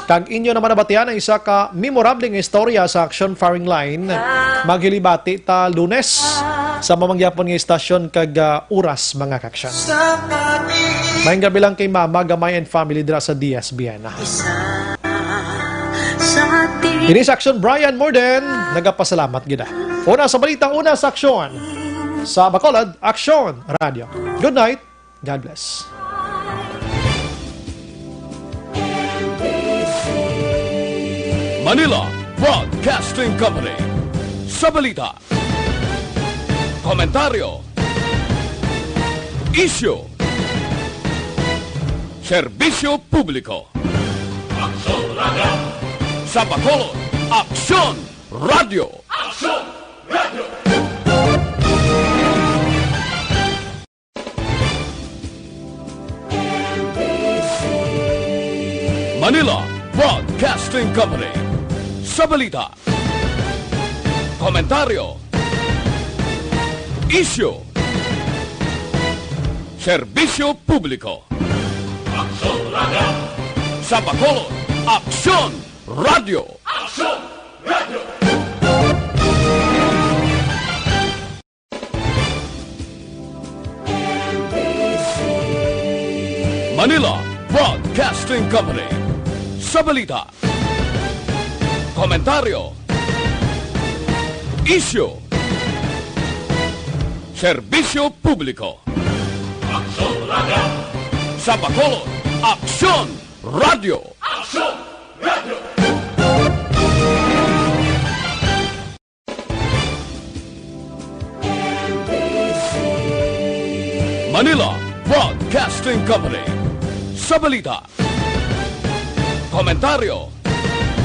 Kag inyo naman nabatian ang isa ka memorable nga istorya sa Action Firing Line. Maghilibati ta Lunes sa mamangyapon nga istasyon kag, ah, oras, mga kaaksyon. Maayong gabi lang kay Mama Gamay and family dira sa D S B N. Ini sa Action, Brian Morden. Nagapasalamat gid, ah. Una sa balita, una sa aksyon. Sa Bacolod, Action Radio. Good night. God bless. Manila Broadcasting Company. Sa balita, komentaryo, isyu, serbisyo publiko. Aksyon Radio. Sa Bacolod, Aksyon Radio. Aksyon Radio. Manila Broadcasting Company. Sa balita, komentaryo, isyu, serbisyo publiko. Aksyon Radio. Sa Bacolod, Aksyon Radio. Aksyon Radio. Manila Broadcasting Company. Sa balita, komentaryo, isyu, serbisyo publiko. Aksyon Radio. Sa Bacolod, Aksyon Radio. Aksyon Radio. Manila Broadcasting Company. Sa balita, komentaryo,